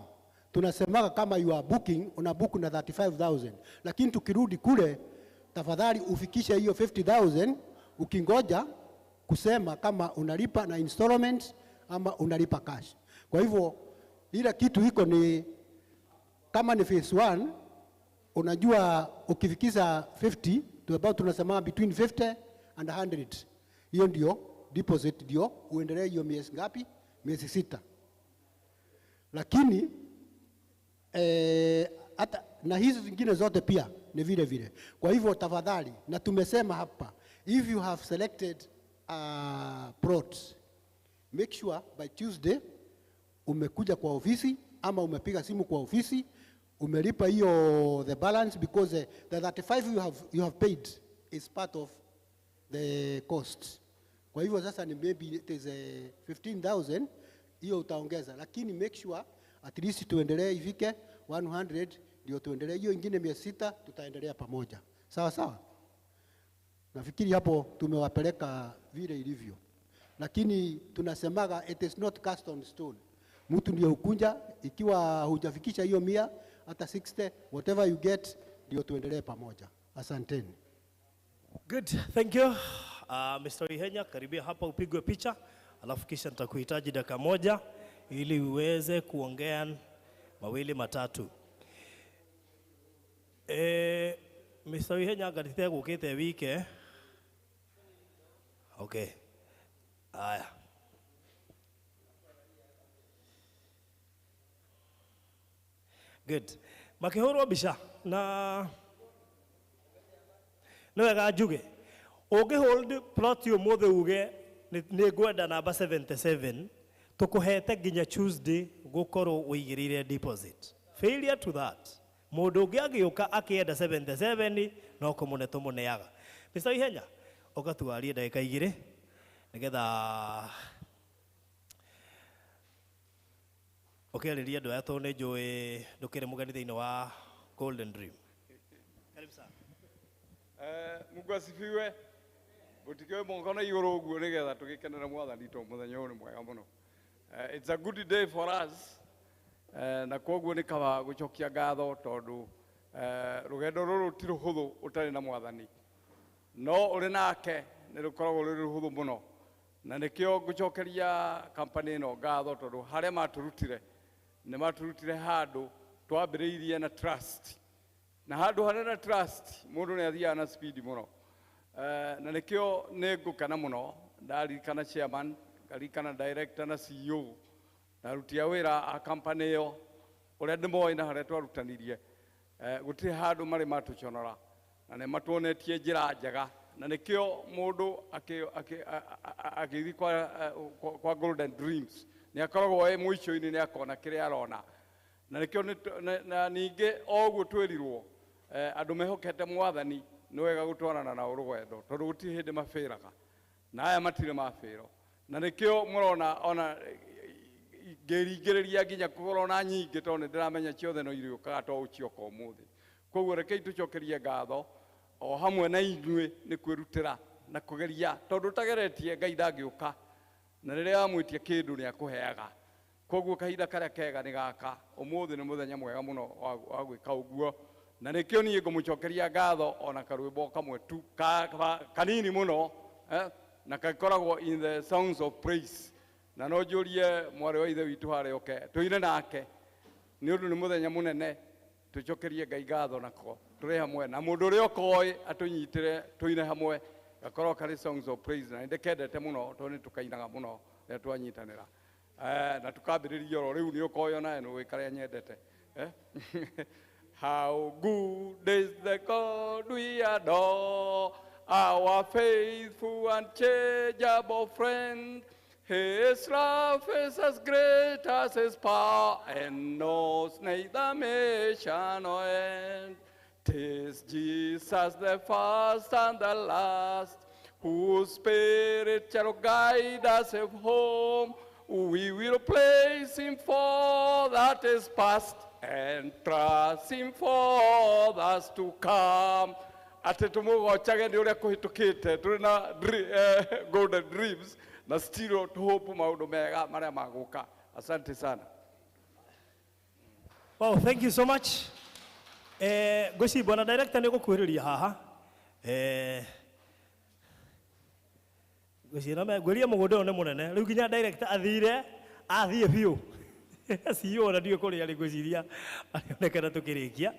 tunasemaga kama you are booking, una book na 35,000, lakini tukirudi kule tafadhali ufikishe hiyo 50,000 ukingoja kusema kama unalipa na installment ama unalipa cash. Kwa hivyo ile kitu iko ni kama ni phase 1, unajua ukifikisha 50 to about, tunasema between 50 and 100, hiyo ndio deposit, ndio uendelee hiyo miezi ngapi? Miezi 6. Lakini hata na hizi zingine zote pia ni vile vile. Kwa hivyo tafadhali, na tumesema hapa, if you have selected a plot, make sure by Tuesday umekuja kwa ofisi ama umepiga simu kwa ofisi, umelipa hiyo the balance, because the 35 you have paid is part of the cost. Kwa hivyo sasa ni maybe it is a 15,000 hiyo utaongeza, lakini make sure at least tuendelee ifike 100 ndio tuendelee hiyo ingine 600, tutaendelea pamoja. Sawa sawa? Nafikiri hapo tumewapeleka vile ilivyo, lakini tunasemaga it is not cast on stone. Mtu ndio hukunja, ikiwa hujafikisha hiyo 100 hata 60, whatever you get, ndio tuendelee pamoja. Asanteni. Good, thank you. Mr. Ihenya, karibia hapa upigwe picha, alafu kisha nitakuhitaji dakika moja ili uweze kuongea mawili matatu. Mr. Ihenya ngatite gukite wike. Okay. Aya. Good. Makĩhũrwo mbica na nĩ wega njuge ũngĩ hold plot ũmũthĩ uge nĩ ngwenda namba 77, tũkũhete nginya Tuesday gũkorwo ũigĩrĩire deposit. Failure to that, mũndũ ũngĩ agĩũka akĩenda 77 no kũmũne tũmũneaga. Mr. Ihenya, ũka tuarie ndagĩka 2 nĩgetha Ũkĩarĩria andũ aya tondũ nĩ njũĩ ndũkĩrĩ mũgeni thĩinĩ wa Golden Dream. Karibu sana. Mungu asifiwe. Mũtikĩoe moko na igũrũ ũguo nĩgetha tũgĩkenere mwathani tondũ mũthenya ũyũ nĩ mwega mũno. It's a good day for us. Na koguo nĩ kaba gũcokia ngatho tondũ rũgendo rũrũ ti rũhũthũ ũtarĩ na mwathani, no ũrĩ nake nĩ rũkoragwo rũrĩ rũhũthũ mũno, na nĩkĩo ngũcokeria kampani ĩno ngatho tondũ harĩa matũrutire nĩ matũrutire handũ twambĩrĩirie na trust, na handũ harĩa na trust mũndũ nĩ athiaga na speed mũno. Na nĩkĩo nĩ ngũkena mũno ndaririkana chairman, ngaririkana director na CEO na aruti a wĩra a kampani ĩyo ũrĩa ndĩmoĩ na harĩa twarutanirie. Gũtirĩ handũ marĩ matũconora na nĩ matuonetie njĩra njega, na nĩkĩo mũndũ agĩthiĩ kwa Golden Dreams nĩ akoragwo e mũico-inĩ nĩ akona kĩrĩa arona, na nĩkĩo na ningĩ o ũguo twĩrirwo andũ mehokete mwathani nĩ wega gũtwarana nao rũgendo tondũ gũtirĩ hĩndĩ mabĩraga, na aya matirĩ mabĩro, na nĩkĩo mũrona ona ngĩringĩrĩria nginya kũgũra ona nyingĩ tondũ nĩ ndĩramenya ciothe no irĩũkaga to ũcioka ũmũthĩ. Koguo rekei tũcokerie ngatho o hamwe na inyuĩ nĩ kwĩrutĩra na kũgeria tondũ ũtageretie Ngai ndangĩũka, na rĩrĩa wamwĩtia kĩndũ nĩ akũheaga. Koguo kahinda karĩa kega nĩ gaka, ũmũthĩ nĩ mũthenya mwega mũno wa gwĩka ũguo, na nĩkĩo niĩ ngũmũcokeria ngatho ona karwĩmbo kamwe tu kanini mũno, na gakoragwo in the songs of praise, na no njũrie mwarĩ wa ithe witũ harĩa oke tũine nake nĩ ũndũ nĩ mũthenya mũnene tũcokerie Ngai ngatho nako tũrĩ hamwe, na mũndũ ũrĩa ũkoĩ atũnyitĩre tũine hamwe, gakorwo karĩ songs of praise, na nĩndĩkendete mũno tondũ nĩ tũkainaga mũno rĩrĩa twanyitanĩra, na tũkambĩrĩria oro rĩu nĩ ũkoĩ onawe nĩ ũĩ karĩa nyendete. How good is the God we adore, our faithful and unchangeable friend. His love is as great as his power, and knows neither measure nor end. 'Tis Jesus the first and the last, whose spirit shall guide us home. We will place him for that is past, and trust him for that's to come. Atĩ tũmũgocage nĩ ũrĩa kũhĩtũkĩte tũrĩ na Golden Dreams na still tũhope maũndũ mega marĩa magũka. Asante sana. Wow, thank you so much. Ngwĩciria bwana director nĩ ũgũkuhĩrĩria haha. Ngwĩciria ngwĩria mũgũnda ũyũ nĩ mũnene rĩu nginya director athire athiĩ biũ. CEO ona ndiũĩ kũrĩa arĩ, ngwĩciria arĩonekana tũkĩrĩkia.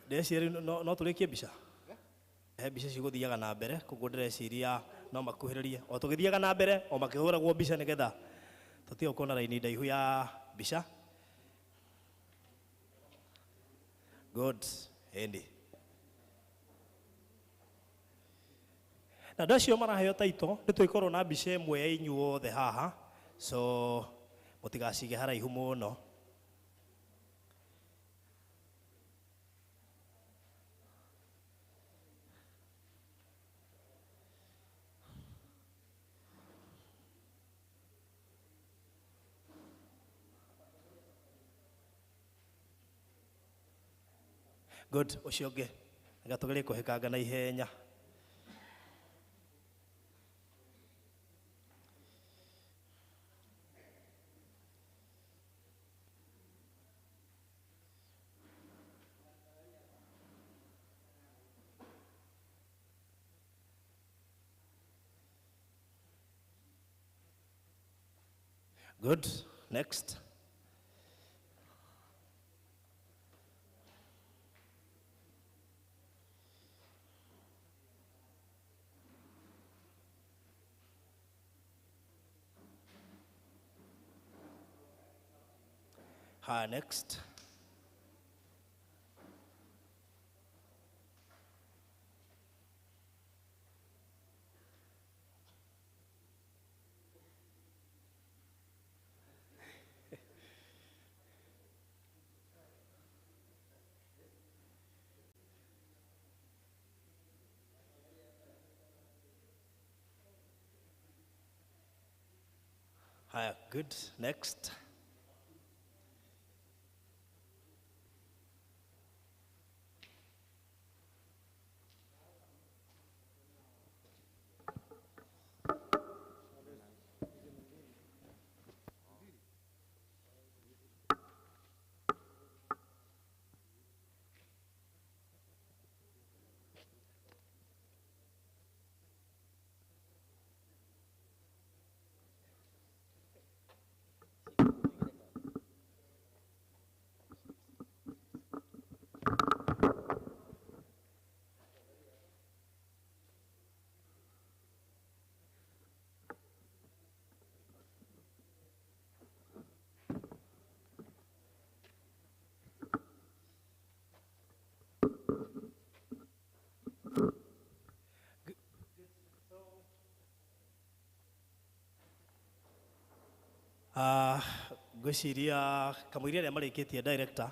Ndĩreciria rĩu no tũrĩkie mbica. Mbica cigũthiaga na mbere, koguo ndĩreciria no makuhĩrĩrie o tũgĩthiaga na mbere o makĩhũragwo mbica nĩgetha tũtige kuona raini ndaihu ya mbica. Good, ĩndĩ na andũ acio maraheo taito nĩ tũgĩkorwo na mbica ĩmwe ya inyuothe haha, so mũtigacige haraihu mũno. Good, ũcio ũngĩ reke tũgerie kũhĩkanga na ihenya. Good, next. Hi, next. Haya, good. Next. Ngwĩciria kamũiria arĩa marĩkĩtie director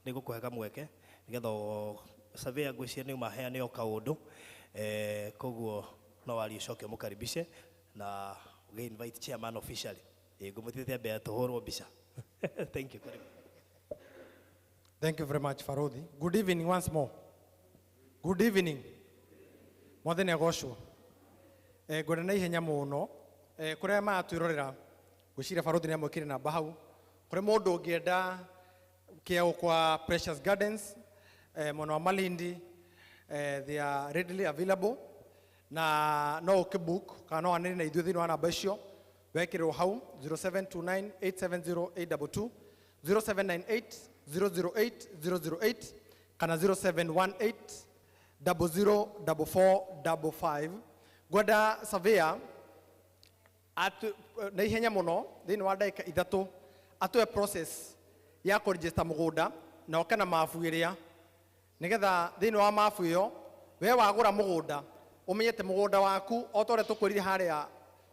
nĩ gũkũhe kamweke nĩgetha surveyor ngwĩciria nĩ maheane o kaũndũ, koguo no warie ũcoke ũmũkaribishe na ũgĩ invite chairman officially. Ngũmũtĩte mbere tũhũrwo mbica. Thank you. Karibu. Thank you very much, Farodhi. Good evening once more. Good evening. Mwathani agocwo. Ngwenda na ihenya mũno kũrĩa maratwĩrorera ngwĩciria Farodhi nĩ amwĩkĩre namba hau kũrĩ mũndũ ũngĩenda kĩao kwa Precious Gardens, mwena wa Malindi, they are readily available na no ũkĩbook kana no wanĩre na ithuĩ thĩinĩ wa namba icio wekĩrwo hau 0729870822, 0798 008 008 kana 0718 004455. Ngwenda surveyor na ihenya mũno thĩinĩ wa ndagĩka 3 atũhe process ya kũregister mũgũnda na oke na mabu ĩrĩa nĩgetha thĩinĩ wa mabu ĩyo we wagũra mũgũnda ũmenyete mũgũnda waku o ta ũrĩa tũkwĩrire harĩa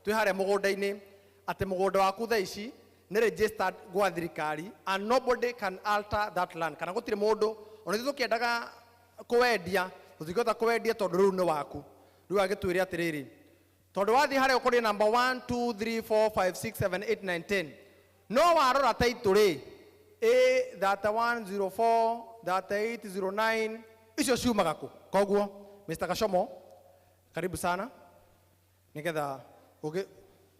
twĩ harĩa mũgũnda-inĩ atĩ mũgũnda waku thaa ici nĩ registered gwa thirikari and nobody can alter that land, kana gũtirĩ mũndũ ona ithuĩ tũkĩendaga kũwendia tũtingĩhota kũwendia tondũ rĩu nĩ waku. Rĩu agĩtwĩre atĩrĩrĩ tondũ wathiĩ harĩa ũkorire number 1 2 3 4 5 6 7 8 9 10 no warora title rĩ A 3104 3809 icio ciumaga kũ? Koguo Mr. Kashomo karibu sana nĩgetha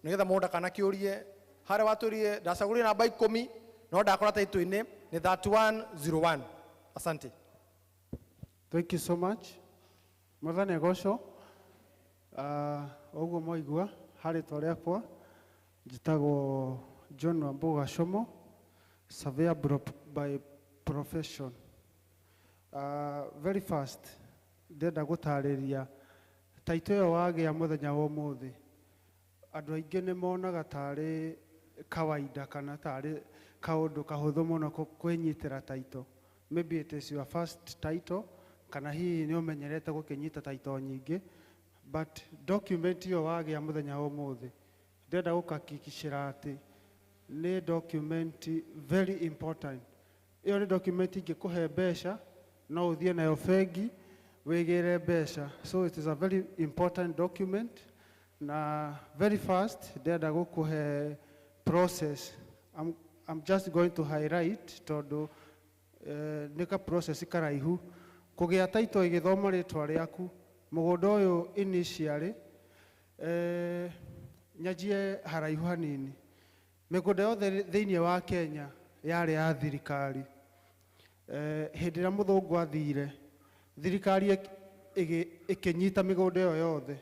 nĩgetha mũndũ ndakanakĩũrie harĩa watũrie ndacagũrire namba 10 no ndakora title-inĩ nĩ 3101. Asante. Thank you so much. Mwathani agocwo. Ũguo mwaigua harĩ rĩtwa rĩakwa njĩtagwo John Wambugu Gacomo, surveyor by profession. Very fast ndĩrenda gũtarĩria title ĩyo wagĩa mũthenya wa ũmũthĩ. Andũ aingĩ nĩ monaga tarĩ kawaida kana tarĩ kaũndũ kahũthũ mũno kwĩnyitĩra title. Maybe it is your first title kana hihi nĩ ũmenyerete gũkĩnyita title nyingĩ, but document ĩyo wagĩa mũthenya wa ũmũthĩ ndĩrenda gũkahakikicĩra atĩ nĩ document very important. Ĩyo nĩ document ingĩkũhe mbeca no ũthiĩ nayo bengi wĩgĩre mbeca, so it is a very important document. Na very fast ndĩrenda gũkũhe process. I'm just going to highlight tondũ nĩ ka process karaihu kũgĩa title ĩgĩthoma rĩtwa rĩaku mũgũnda ũyũ initially. Nyanjie haraihu hanini. Mĩgũnda yothe thĩinĩ wa Kenya yarĩ ya thirikari. Hĩndĩ ĩrĩa mũthũngũ athire thirikari ĩkĩnyita mĩgũnda ĩyo yothe,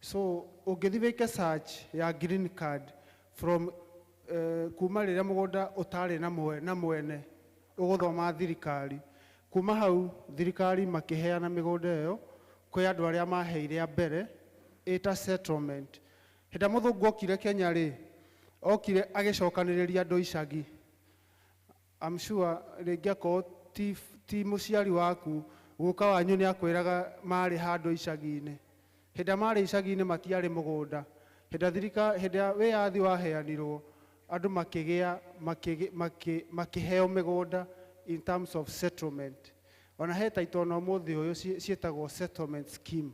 so ũngĩthiĩ wĩke search ya green card from kuma rĩrĩa mũgũnda ũtarĩ na mwene ũgũthoma thirikari, kuma hau thirikari makĩheana mĩgũnda ĩyo kwĩ andũ arĩa maheire a mbere ĩta settlement. Hĩndĩ ĩrĩa mũthũngũ okire Kenya rĩ, okire agĩcokanĩrĩria andũ icagi. I'm sure rĩngĩ akorwo ti mũciari waku guka wanyu nĩ akwĩraga marĩ handũ icagi-inĩ. Hĩndĩ ĩrĩa marĩ icagi-inĩ matiarĩ mũgũnda. Hĩndĩ ĩrĩa wĩyathi waheanirwo andũ makĩgĩa makĩheo mĩgũnda in terms of settlement. Ona he title ona ũmũthĩ ũyũ ciĩtagwo settlement scheme.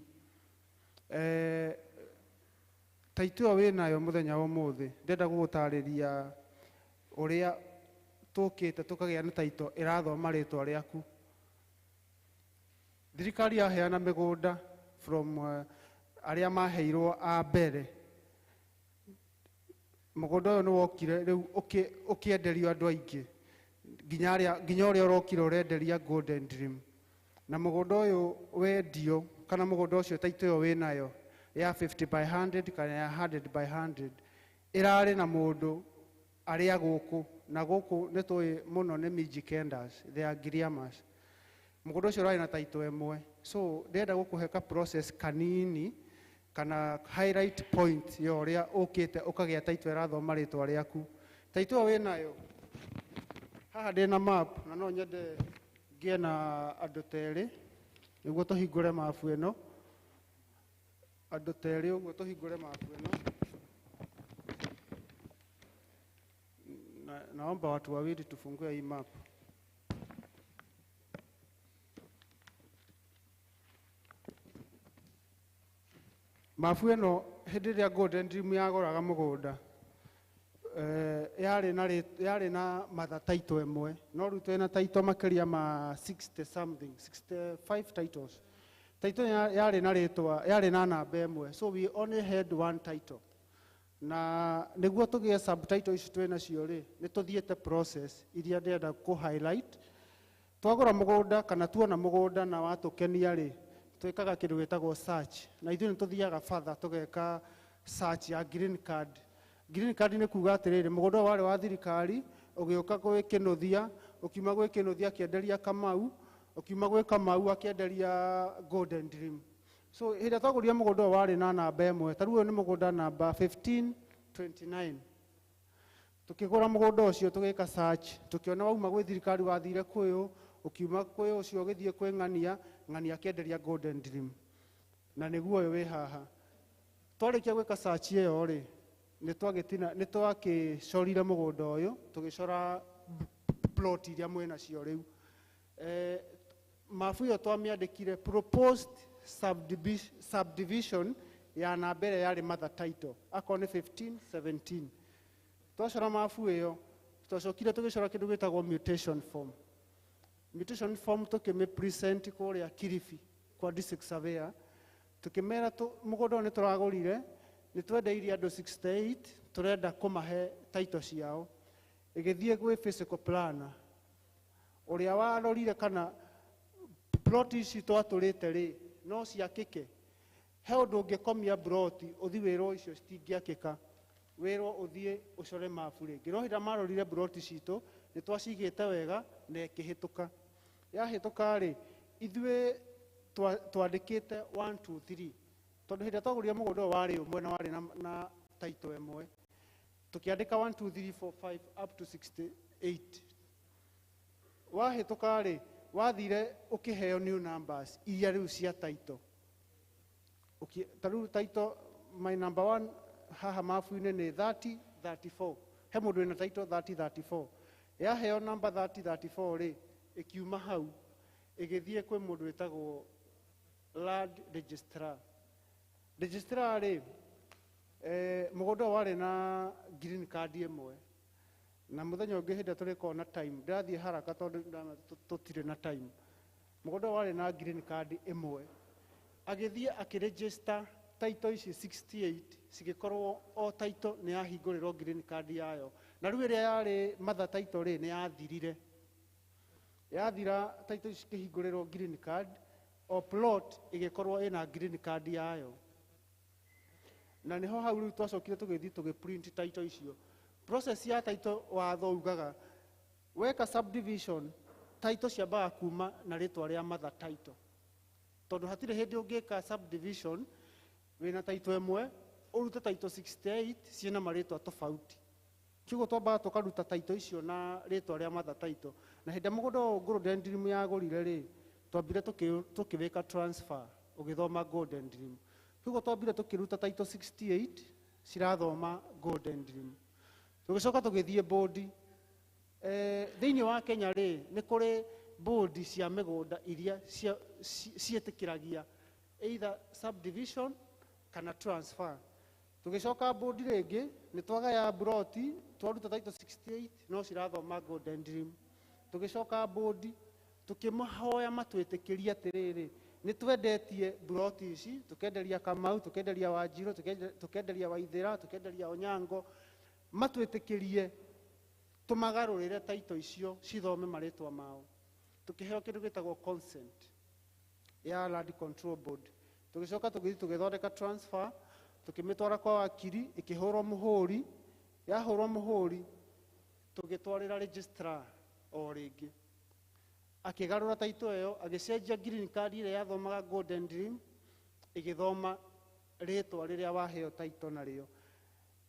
Taito ĩyo wĩnayo mũthenya wa ũmũthĩ, ndĩrenda gũgũtarĩria ũrĩa tũkĩte tũkagĩa na taito ĩrathoma rĩtwa rĩaku. Thirikari yaheana mĩgũnda from arĩa maheirwo a mbere, mũgũnda ũyũ nĩ wokire rĩu ũkĩenderio andũ aingĩ, nginya ũrĩa ũrokire ũrenderia Golden Dream. Na mũgũnda ũyũ wendio, kana mũgũnda ũcio taito ĩyo wĩnayo ya 50 by 100 kana ya 100 by 100 ĩrarĩ na mũndũ arĩa gũkũ, na gũkũ nĩ tũĩ mũno nĩ Mijikenders, they are Giriamas. Mũgũnda ũcio ũrarĩ na taito ĩmwe. So ndĩrenda gũkũhe ka process kanini kana highlight point ya ũrĩa ũkĩte ũkagĩa taito ĩrathoma rĩtwa rĩaku. Taito ĩyo wĩnayo haha, ndĩna map na no nyende ngĩe na andũ ta erĩ nĩguo tũhingũre mabu ĩno. Andũ ta erĩ ũguo tũhingũre mabu ĩno. Naomba watu wawili tufungue hii map. Mabu ĩno hĩndĩ ĩrĩa Golden Dream yagũraga mũgũnda, yarĩ na mother title ĩmwe, no rĩu twĩna title makĩria ma 60 something, 65 titles. Title yarĩ na rĩtwa, yarĩ na namba ĩmwe, so we only had one title. Na nĩguo tũgĩe subtitle ici twĩ nacio rĩ, nĩ tũthiĩte process iria ndĩrenda kũ highlight. Twagũra mũgũnda kana tuona mũgũnda na watũkenia rĩ, twĩkaga kĩndũ gĩtagwo search, na ithuĩ nĩ tũthiaga further tũgeka search ya green card. Green card nĩ kuga atĩrĩrĩ, mũgũnda ũyũ warĩ wa thirikari, ũgĩũka gwĩ Kĩnũthia, ũkiuma gwĩ Kĩnũthia akĩenderia Kamau, ũkiuma gwĩ Kamau akĩenderia Golden Dream. So hĩndĩ ĩrĩa twagũrire mũgũnda ũyũ warĩ na namba ĩmwe, ta rĩu ũyũ nĩ mũgũnda namba 1529. Tũkĩgũra mũgũnda ũcio tũgĩka search, tũkĩona wauma gwĩ thirikari wathire kwĩũ, ũkiuma kwĩ ũcio ũgĩthiĩ kwĩ Ng'ania, Ng'ania akĩenderia Golden Dream. Na nĩguo ũyũ wĩ haha. Twarĩkia gwĩka search ĩyo rĩ, nĩ twakĩcorire mũgũnda ũyũ, tũgĩcora plot iria mwĩnacio rĩu. Mabu ĩyo twamĩandĩkire proposed subdivision ya namba ĩrĩa yarĩ mother title, akorwo nĩ 1517. Twacora mabu ĩyo, twacokire tũgĩcora kĩndũ gĩtagwo mutation form. Mutation form tũkĩmĩ present kũrĩa Kilifi kwa district surveyor, tũkĩmera mũgũnda ũyũ nĩ tũragũrire, nĩ twendeirie andũ 68, tũrenda kũmahe title ciao. Ĩgĩthiĩ gwĩ physical planner ũrĩa warorire kana plot ici twatũrĩte rĩ no ciakĩke. He ũndũ ũngĩkomia plot ũthiĩ wĩrwo icio citingĩakĩka, wĩrwo ũthiĩ ũcore mabu rĩngĩ. No hĩndĩ ĩrĩa marorire plot citũ nĩ twacigĩte wega na ĩkĩhĩtũka. Yahĩtũka rĩ, ithuĩ twandĩkĩte 1 2 3, tondũ hĩndĩ ĩrĩa twagũrire mũgũnda ũyũ warĩ ũmwe na warĩ na title ĩmwe, tũkĩandĩka 1 2 3 4 5 up to 68. Wahĩtũka rĩ, wathire ũkĩheo new numbers iria rĩu cia title. Ta rĩu title my number 1 haha mabu-inĩ nĩ 3034. He mũndũ wĩna title 3034. Yaheo number 3034 rĩ, ĩkiuma hau ĩgĩthiĩ kwĩ mũndũ wĩtagwo land registrar. Registrar rĩ, mũgũnda ũyũ warĩ na green card ĩmwe, na mũthenya ũngĩ hĩndĩ ĩrĩa tũrĩkorwo na time, ndĩrathiĩ haraka tondũ tũtirĩ na time. Mũgũnda ũyũ warĩ na green card ĩmwe, agĩthiĩ akĩregister title ici 68, cigĩkorwo o title nĩ yahingũrĩrwo green card yayo. Na rĩu ĩrĩa yarĩ mother title rĩ, nĩ yathirire. Yathira title ici cikĩhingũrĩrwo green card, o plot ĩgĩkorwo ĩna green card yayo. Na nĩho hau rĩu twacokire tũgĩthiĩ tũgĩprint title icio. Process ya title watho ugaga weka subdivision, title ciambaga kuma na rĩtwa rĩa mother title, tondũ hatirĩ hĩndĩ ũngĩka subdivision wĩna title ĩmwe ũrute title 68 ciĩna marĩtwa tofauti. Kiugo twambaga tũkaruta title icio na rĩtwa rĩa mother title. Na hĩndĩ ĩrĩa mũgũnda ũyũ Golden Dream yagũrire rĩ, twambire tũkĩwĩka transfer ũgĩthoma Golden Dream. Kiugo twambire tũkĩruta title 68 cirathoma Golden Dream. Tũgĩcoka tũgĩthiĩ bodi. Thĩinĩ wa Kenya rĩ, nĩ kũrĩ bodi cia mĩgũnda iria ciĩtĩkĩragia either subdivision kana transfer. Tũgĩcoka bũndi rĩngĩ nĩ twagaya buroti, twaruta title 68 no cirathoma Golden Dream. Tũgĩcoka bũndi tũkĩmahoya matwĩtĩkĩrie atĩrĩrĩ, nĩ twendetie buroti ici, tũkenderia Kamau, tũkenderia Wanjirũ, tũkenderia Waithĩra, tũkenderia Onyango, matwĩtĩkĩrie tũmagarũrĩre title icio cithome marĩtwa mao. Tũkĩheo kĩndũ gĩtagwo consent ya Land Control Board. Tũgĩcoka tũgĩthiĩ tũgĩthondeka transfer, tũkĩmĩtwara kwa wakiri, ĩkĩhũrwo mũhũri, yahũrwo mũhũri tũgĩtwarĩra registrar o rĩngĩ. Akĩgarũra title ĩyo, agĩcenjia green card ĩrĩa yathomaga Golden Dream, ĩgĩthoma rĩtwa rĩrĩa waheo title narĩo.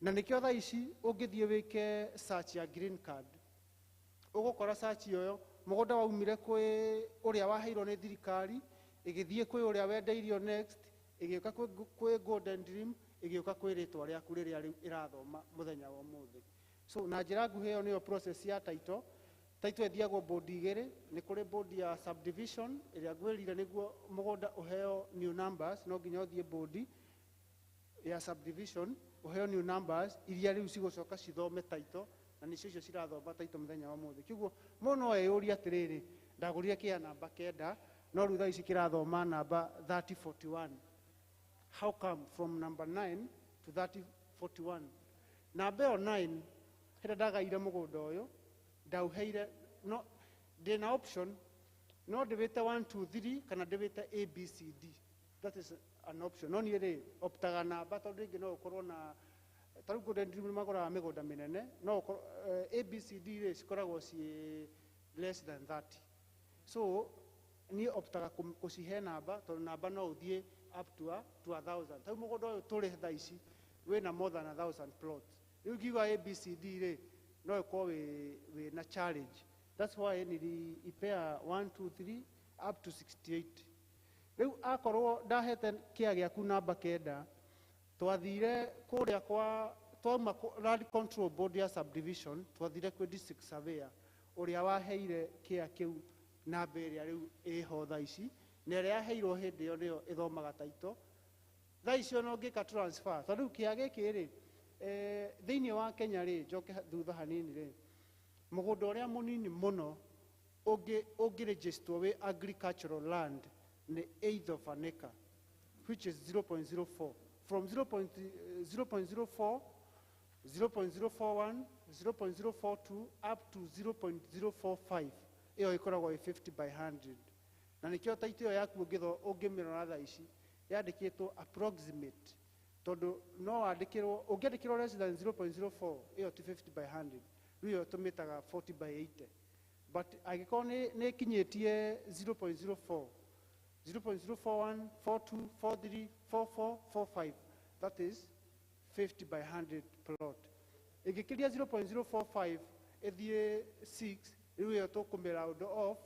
Na nĩkĩo thaa ici ũngĩthiĩ wĩke search ya green card, ũgũkora search ĩyo mũgũnda waumire kwĩ ũrĩa waheirwo nĩ thirikari, ĩgĩthiĩ kwĩ ũrĩa wendeirio next, ĩgĩũka kwĩ Golden Dream, ĩgĩũka kwĩ rĩtwa rĩaku rĩrĩa rĩu ĩrathoma mũthenya wa ũmũthĩ. So na njĩra nguhĩ ĩyo nĩyo process ya title. Title ĩthiagwo bodi igĩrĩ, nĩ kũrĩ bodi ya subdivision ĩrĩa ngwĩrire nĩguo mũgũnda ũheo new numbers, no nginya ũthiĩ bodi ya subdivision ũheo new numbers iria rĩu cigũcoka cithome title, na nĩcio icio cirathoma title mũthenya wa ũmũthĩ. Kĩguo mũndũ no eyũrie atĩrĩrĩ, ndagũrire kĩa namba 9 no rĩu thaa ici kĩrathoma namba 3041. How come from number 9 to 3041? Namba ĩyo 9 hĩrĩa ndagaire mũgũnda ũyũ ndauheire, no ndĩna option no ndĩwĩte 1 2 3 kana ndĩwĩte A B C D. That is an option. No niĩ rĩ optaga namba tondũ rĩngĩ no ũkorwo na ta rĩu Golden Dream nĩmagũraga mĩgũnda mĩnene, no ũkorwo A B C D rĩ cikoragwo ciĩ less than 30. So niĩ optaga kũcihe namba tondũ namba no ũthiĩ up to a 1000. Ta rĩu mũgũnda ũyũ tũrĩ thaa ici wĩna more than 1000 plots. Rĩu ngiuga A B C D rĩ no ĩkorwo wĩ na challenge. That's why niliipea 1 2 3 up to 68. Rĩu akorwo ndahete kĩa gĩaku namba 9, twathire kũrĩa kwa twauma Land Control Board ya subdivision, twathire kwĩ district surveyor ũrĩa waheire kĩa kĩu namba ĩrĩa rĩu ĩho thaa ici, na ĩrĩa yaheirwo hĩndĩ ĩyo nĩyo ĩthomaga title. Thaa ici ona ũngĩka transfer, tondũ rĩu kĩa gĩkĩ rĩ, thĩinĩ wa Kenya rĩ, njoke thutha hanini rĩ, mũgũnda ũrĩa mũnini mũno ũngĩregisterwo wĩ agricultural land nĩ eighth of an acre, which is 0.04. From 0.04, 0.041, 0.042 up to 0.045. Ĩyo ĩkoragwo ĩ 50 by 100. Na nĩkĩo title ĩyo yaku ũngĩmĩrora thaa ici yandĩkĩtwo approximate, tondũ no wandĩkĩrwo, ũngĩandĩkĩrwo less than 0.04 ĩyo ti 50 by 100, rĩu ĩyo tũmĩtaga 40 by 80. But angĩkorwo nĩ ĩkinyĩtie 0.04, 0.041, 42, 43, 44, 45, that is 50 by 100 plot. Ĩngĩkĩria 0.045 ĩthiĩ 6, rĩu ĩyo tũkũmĩ round off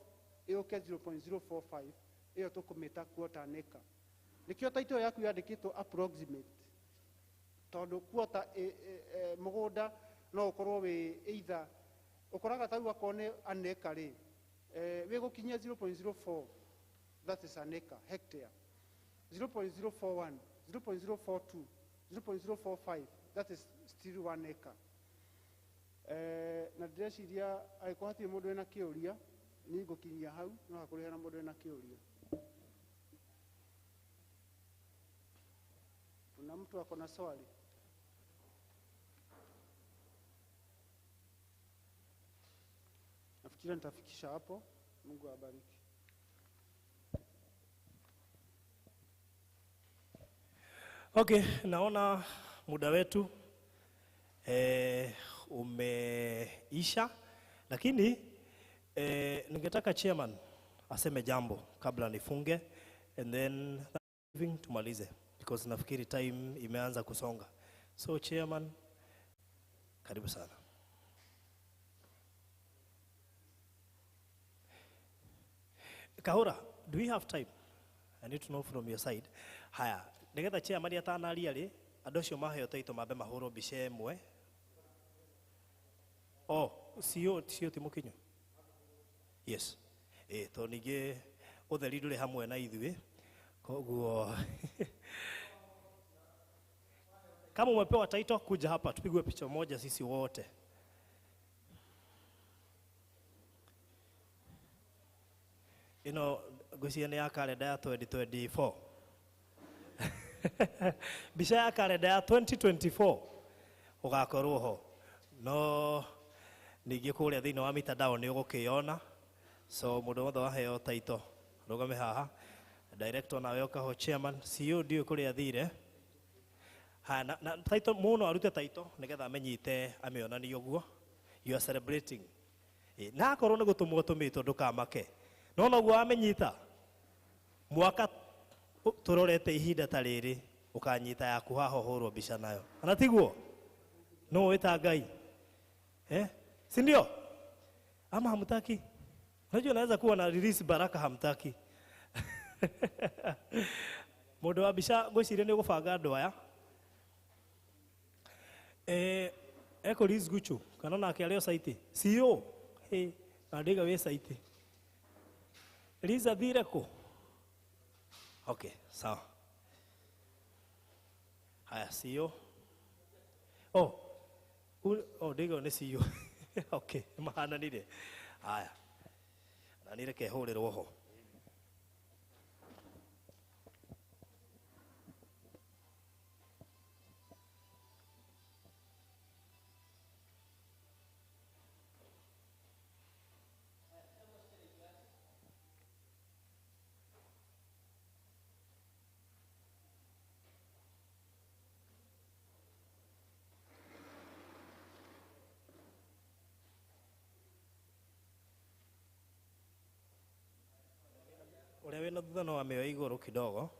ĩũke 0.045, ĩyo tũkũmĩta quarter an acre. Nĩkĩo title yaku yandĩkĩtwo approximate, tondũ quarter mũgũnda no ũkorwo wĩ either ũkoraga ta rĩu akorwo nĩ an acre rĩ, wĩ gũkinyia 0.04, that is an acre, hectare. 0.041, 0.042, 0.045, that is still 1 acre. Na ndĩreciria angĩkorwo hatirĩ mũndũ wĩna kĩũria, niĩ ngũkinyia hau, no hakorwo hena mũndũ wĩna kĩũria. Kuna mtu ako na swali? Nafikiria nitafikisha hapo. Mungu awabariki. Okay, naona muda wetu umeisha, lakini ningetaka chairman aseme jambo kabla nifunge, and then tumalize because nafikiri time imeanza kusonga. So chairman, karibu sana. Kahura, do we have time? I need to know from your side. Haya, nigetha chairman atanaria ri, andũ acio maheo taito mambe mahũrwo mbica ĩmwe. Oh, CEO ti mũkinyu. Yes. Tondũ ningĩ ũtheri ndũrĩ hamwe na ithuĩ, koguo Kama umepewa title, kuja hapa tupigwe picha moja sisi wote. Ino ngwĩciria nĩ ya kalenda ya 2024. Mbica ya kalenda ya 2024 ũgakorwo ho. No ningĩ kũrĩa thĩinĩ wa mitandao nĩ ũgũkĩyona. So mũndũ wothe waheo title rũgame haha. Director nawe ũkaho, chairman, CEO ndiũĩ kũrĩa athire. Ha, na title mũno arute title nĩgetha amenyite amĩonanie ũguo. You are celebrating. Na akorwo nĩ gũtũmwo tũmĩtwo ndũkamake. No noguo wamenyita mwaka tũrorete ihinda ta rĩrĩ ũkanyita yaku haha ũhũrwo mbica nayo. Kana tiguo? No wĩta Ngai. Eh? Si ndio? Ama hamtaki? Unajua naweza kuwa na release baraka hamtaki. Mũndũ wa mbica ngwĩciria nĩ ũgũbanga andũ aya. Eko Liz Guchu kana nake arĩ o site. CEO. Hey, na ndiga wĩ site. Liz athire kũ? Okay, sawa. Haya, CEO. Oh, ndiga nĩ CEO. Okay, mahananire. Haya. Na nĩ reke hũrĩrwo ho. Ũrĩa wĩna thutha no amĩoe igũrũ kidogo.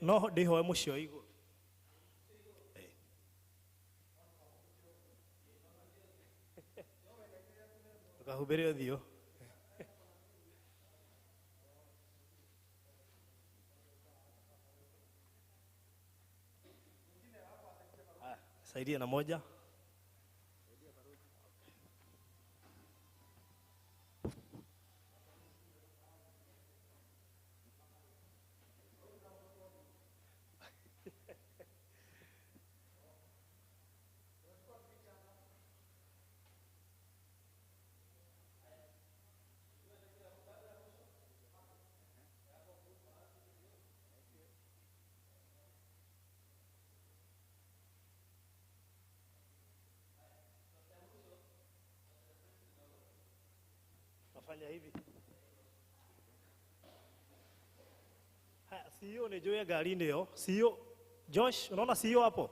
No ndĩhoe mũcio igũrũ. Ndũkahumbĩre ũthiũ. Saidia na moja. Fanya hivi. Haya, CEO ni juu ya gari ndio. CEO Josh, unaona CEO hapo?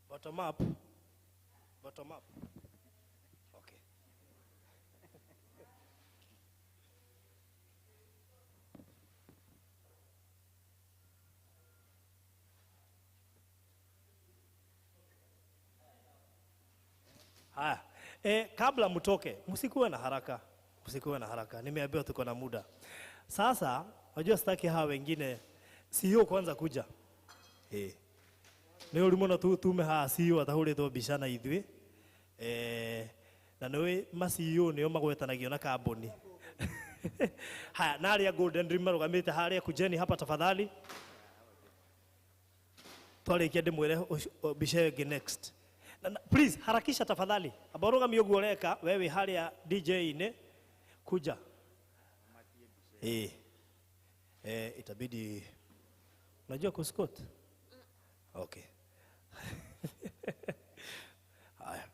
Bottom up. Bottom up. Okay. Haya. Kabla mtoke, msikuwe na haraka. Msikuwe na haraka. Nimeambiwa tuko na muda. Sasa, unajua sitaki hawa wengine CEO kwanza kuja. Nĩ ũru mũno tume haha CEO atahũrĩtwo mbica na ithuĩ. Na nĩũĩ ma CEO nĩo magwetanagio na kambuni. Haya, na arĩa Golden Dream marũgamĩte harĩa, kujeni hapa tafadhali. Twarĩkia ndĩmwĩre mbica ĩyo ĩngĩ next. Please, harakisha tafadhali. Amba ũrũgamie ũguo ũreka, we wĩ harĩa DJ-inĩ, kuja. Itabidi, unajua kusquat? Okay. Haya.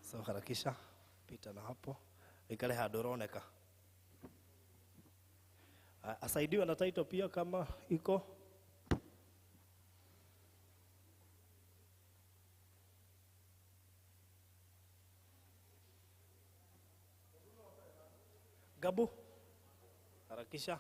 So harakisha, pita na hapo. Ikale handũ ũroneka. Asaidiwe na title pia kama iko. Gabu, harakisha.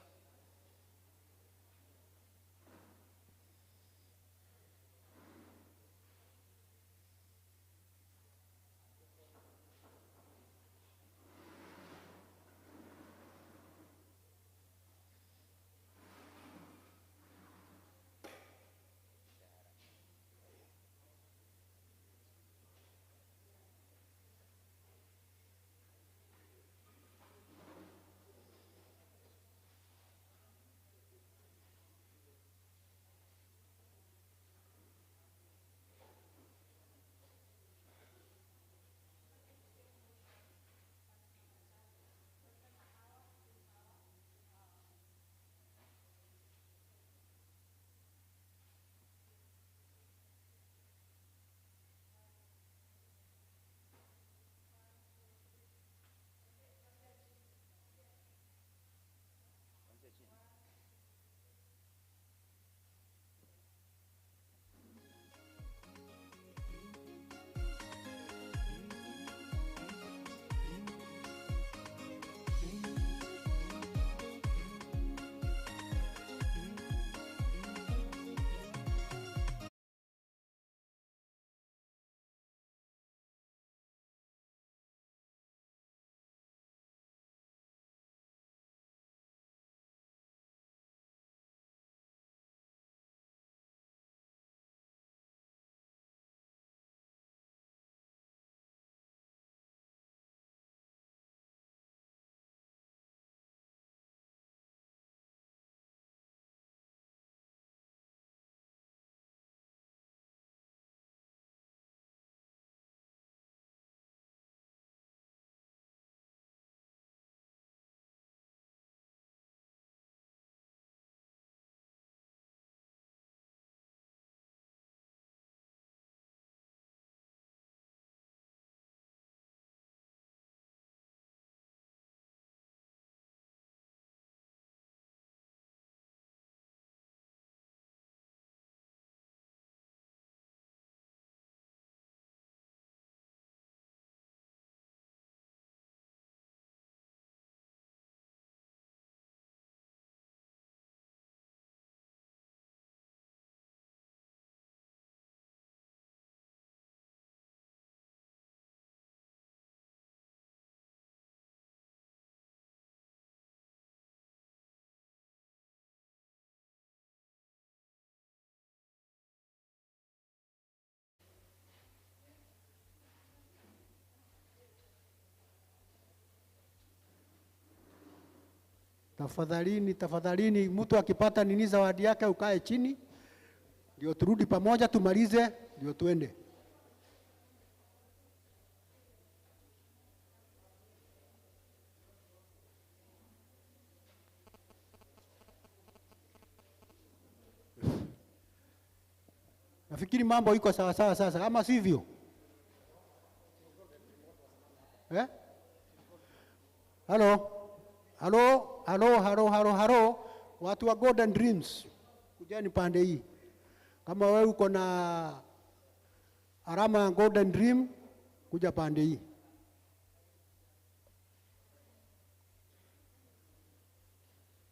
Tafadhalini, tafadhalini, mtu akipata nini zawadi yake ukae chini, ndio turudi pamoja tumalize, ndio tuende. Nafikiri mambo iko sawa sawa sasa, ama sivyo? Eh? Halo? Halo, halo, halo, halo, halo. Watu wa Golden Dreams, kujeni pande hii. Kama wewe uko na alama ya Golden Dream, kuja pande hii.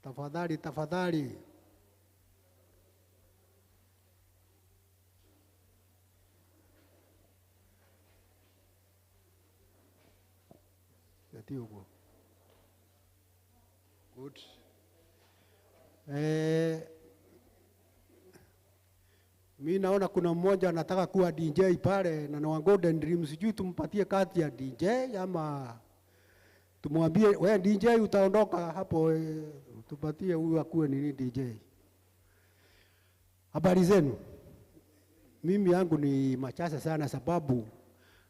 Tafadhali, tafadhali. Huko. Good. Mi naona kuna mmoja anataka kuwa DJ pale na wa Golden Dreams, sijui tumpatie kati ya DJ ama tumwambie we DJ utaondoka hapo, tupatie huyu akuwe nini DJ. Habari zenu. Mimi yangu ni machache sana sababu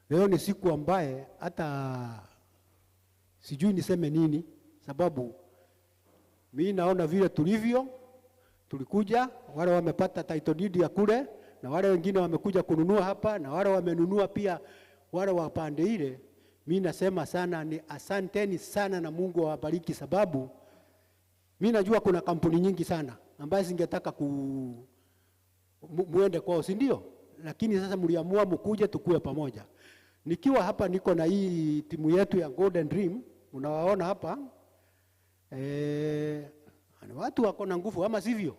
leo ni siku ambaye hata sijui niseme nini, sababu mimi naona vile tulivyo, tulikuja, wale wamepata title deed ya kule, na wale wengine wamekuja kununua hapa, na wale wamenunua pia wale wa pande ile. Mimi nasema sana ni asanteni sana na Mungu awabariki, sababu mimi najua kuna kampuni nyingi sana ambazo zingetaka muende kwao, si ndio? Lakini sasa mliamua mkuje tukue pamoja. Nikiwa hapa niko na hii timu yetu ya Golden Dream, unawaona hapa. Ni watu wako na nguvu ama sivyo?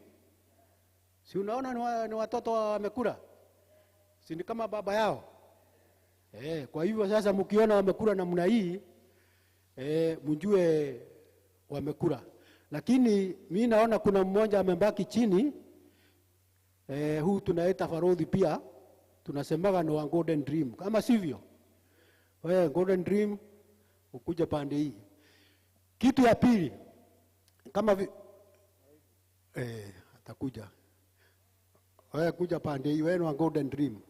Si unaona ni watoto wamekula? Si ni kama baba yao? Kwa hivyo sasa mkiona wamekula namna hii, mjue wamekula. Lakini mimi naona kuna mmoja amebaki chini. Huu tunaita Farodhi pia, tunasemaga ni wa Golden Dream. Kama sivyo? Wewe Golden Dream ukuja pande hii. Kitu ya pili kama atakuja. Wewe kuja pande hii, wewe ni wa Golden Dream.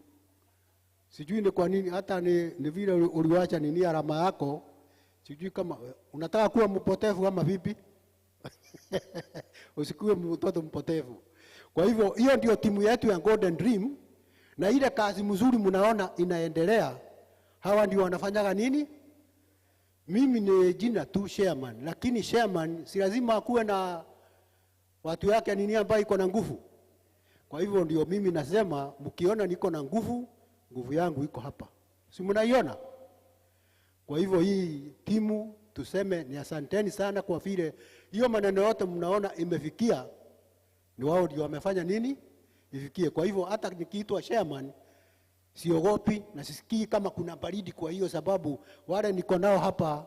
Sijui ni kwa nini hata ni vile uliacha nini alama yako. Sijui kama unataka kuwa mpotevu ama vipi? Usikuwe mtoto mpotevu. Kwa hivyo hiyo ndio timu yetu ya Golden Dream, na ile kazi mzuri mnaona inaendelea. Hawa ndio wanafanyaga nini? Mimi ni jina tu chairman, lakini chairman si lazima akuwe na watu yake nini ambayo iko na nguvu. Kwa hivyo ndio mimi nasema mkiona niko na nguvu, nguvu yangu iko hapa. Si mnaiona? Kwa hivyo hii timu tuseme ni asanteni sana kwa vile hiyo maneno yote mnaona imefikia, ni wao ndio wamefanya nini ifikie. Kwa hivyo hata nikiitwa chairman siogopi na sisikii kama kuna baridi, kwa hiyo sababu wale niko nao hapa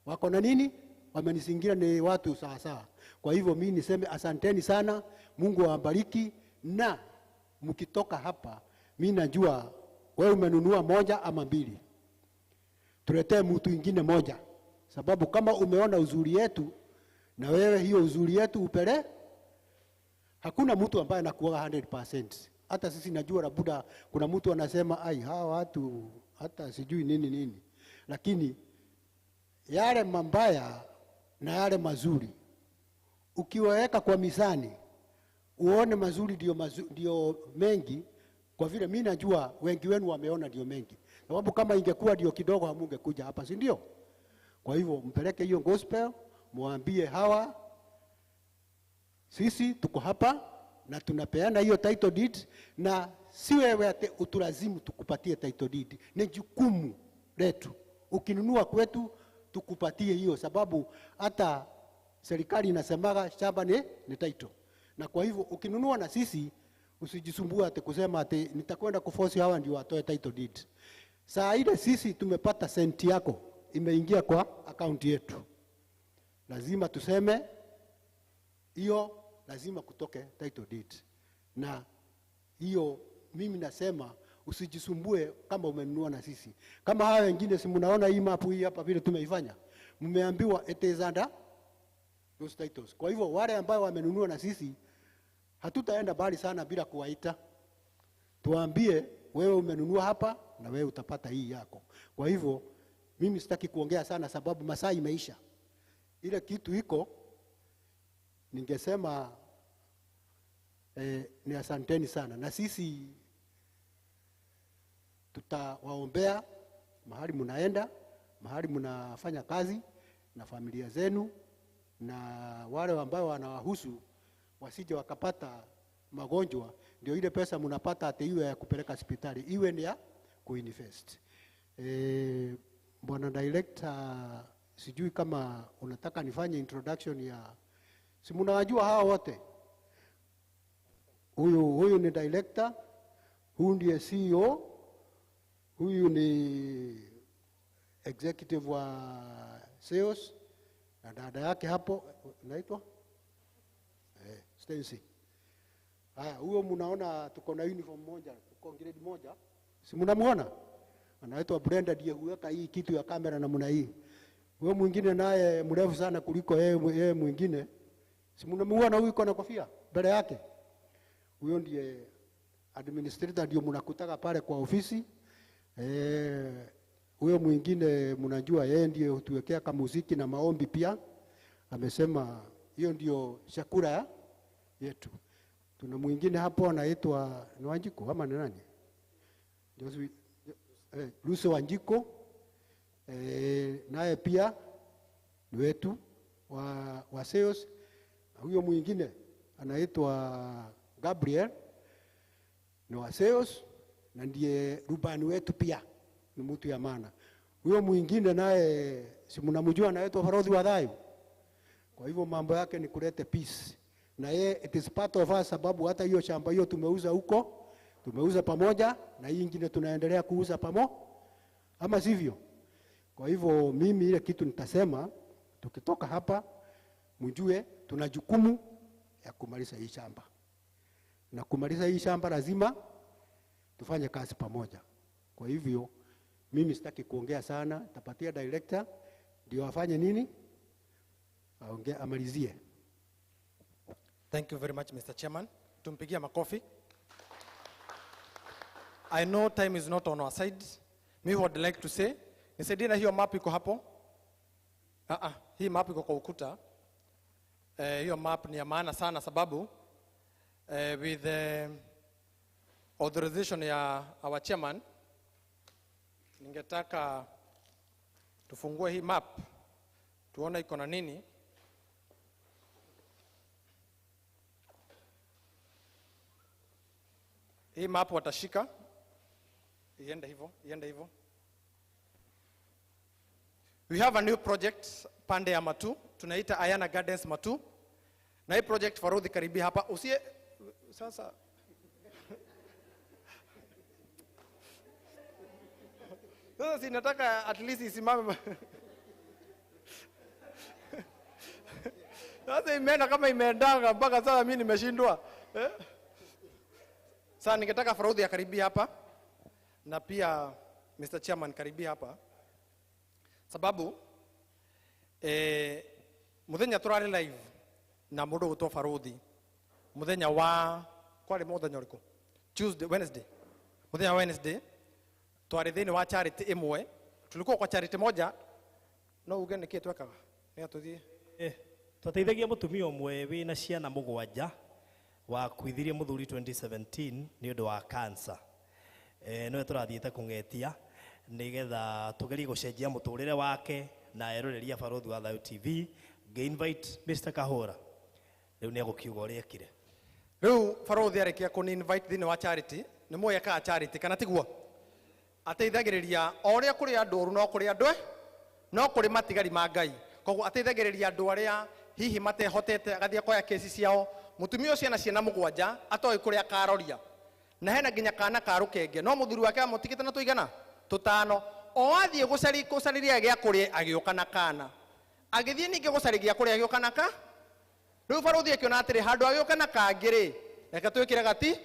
wako na nini, wamenizingira ni watu sawa sawa. Kwa hivyo mimi niseme asanteni sana, Mungu awabariki, na mkitoka hapa mimi najua wewe umenunua moja ama mbili, tuletee mtu mwingine moja, sababu kama umeona uzuri yetu na wewe hiyo uzuri yetu upele. Hakuna mtu ambaye anakuwa 100%. Hata sisi najua labuda kuna mtu anasema ai hawa watu hata sijui nini nini. Lakini yale mabaya na yale mazuri ukiweka kwa mizani uone mazuri ndio mengi, kwa vile mimi najua wengi wenu wameona ndio mengi. Sababu kama ingekuwa ndio kidogo hamungekuja hapa, si ndio? Kwa hivyo mpeleke hiyo gospel, muambie hawa sisi tuko hapa na tunapeana hiyo title deed, na si wewe ate utulazimu tukupatie title deed. Ni jukumu letu. Ukinunua kwetu tukupatie hiyo, sababu hata serikali inasemaga shamba ni title. Na kwa hivyo ukinunua na sisi usijisumbue ate kusema ate nitakwenda kuforce hawa ndio watoe title deed. Saa ile sisi tumepata senti yako imeingia kwa account yetu, lazima tuseme hiyo lazima kutoke title deed. Na hiyo mimi nasema usijisumbue kama umenunua na sisi. Kama hawa wengine si mnaona hii map hii hapa vile tumeifanya, mmeambiwa it is under those titles. Kwa hivyo wale ambao wamenunua na sisi hatutaenda mbali sana bila kuwaita. Tuambie wewe umenunua hapa na wewe utapata hii yako. Kwa hivyo mimi sitaki kuongea sana sababu masaa imeisha. Ile kitu iko ningesema ni asanteni sana, na sisi tutawaombea mahali mnaenda, mahali mnafanya kazi na familia zenu, na wale ambao wanawahusu wasije wakapata magonjwa. Ndio ile pesa mnapata ate iwe ya kupeleka hospitali, iwe ni ya kuinvest. Bwana Director, sijui kama unataka nifanye introduction ya, si mnawajua hawa wote? Huyu ni director, huyu ndiye CEO, huyu ni executive wa sales, na dada yake hapo inaitwa Stacy. Haya, huyo mnaona tuko na uniform moja, tuko grade moja. Si mnamuona? Anaitwa Brenda, ndiye huweka hii kitu ya kamera namna hii. Huyo mwingine naye mrefu sana kuliko yeye mwingine. Si mnamuona huyu iko na kofia mbele yake? Huyo ndiye administrator, ndio mnakutaka pale kwa ofisi. Huyo mwingine mnajua yeye ndiye hutuwekea kama muziki na maombi pia. Amesema hiyo ndio chakula yetu. Tuna mwingine hapo anaitwa ni Wanjiko ama ni nani? Lucy Wanjiko. Naye pia ni wetu wa sales. Huyo mwingine anaitwa Gabriel, ni wa sales na ndiye rubani wetu pia, ni mtu ya maana. Huyo mwingine naye si mnamjua, anaitwa Farodhi wa Thayu. Kwa hivyo mambo yake ni kulete peace. Na ye, it is part of us, sababu hata hiyo shamba hiyo tumeuza huko, tumeuza pamoja na hii ingine tunaendelea kuuza pamoja, ama sivyo? Kwa hivyo mimi ile kitu nitasema, tukitoka hapa mjue tuna jukumu ya kumaliza hii shamba. Na kumaliza hii shamba lazima tufanye kazi pamoja. Kwa hivyo mimi sitaki kuongea sana, tapatia director ndio afanye nini? Aongee, amalizie. Thank you very much, Mr. Chairman. Tumpigia makofi. I know time is not on our side. Me would like to say, nisaidie na hiyo map iko hapo. Hii map iko kwa ukuta. Hiyo map ni ya maana sana sababu with the authorization ya our chairman, ningetaka tufungue hii map tuone iko na nini. Hii map watashika, iende hivyo, iende hivyo. We have a new project pande ya Matu, tunaita Ayana Gardens Matu. Na hii project Farudhi karibia hapa. Usiye sasa sasa si nataka at least isimame. Sasa imeenda kama imeendanga mpaka sasa mimi nimeshindwa. Sasa ningetaka Farudhi akaribia hapa na pia Mr. Chairman karibia hapa. Sababu muthenya turari live na mundu gwitwo Farudhi muthenya wa kwari muthenya uriku Tuesday Wednesday muthenya wa Wednesday twari thiini wa charity imwe, tulikuwa kwa charity moja no uge niki twekaga ni atuthie twateithagia mutumia umwe wina ciana mugwanja wakuithirie muthuri 2017 ni undu wa cancer. Niwe turathiite kung'etia nigetha tugerie gucenjia muturire wake na eroreria Barũthi wa Thayũ TV. Ngi-invite Mr. Kahora riu ni egukiuga uria ekire. Riu Barũthi arikia kuni invite thiini wa charity, ni muĩ ekaga charity kana tiguo? Ateithagĩrĩria o ũrĩa kũrĩ andũ oru no kũrĩ andũ no kũrĩ matigari ma Ngai. Koguo ateithagĩrĩria andũ arĩa hihi matehotete, agathiĩ akoya kesi ciao. Mũtumia ũcio ena ciana mũgwanja atoĩ kũrĩa akaroria, na hena nginya kana ka rũkenge, no mũthuri wake amũtigĩte na tũigana tũtano. O athiĩ gũcariria gĩa kũrĩa agĩũka na kana, agĩthiĩ ningĩ gũcaria gĩa kũrĩa agĩũka na ka. Rĩu Barũthi akĩona atĩrĩ, handũ agĩũka na kangĩ rĩ, reke twĩkĩre gati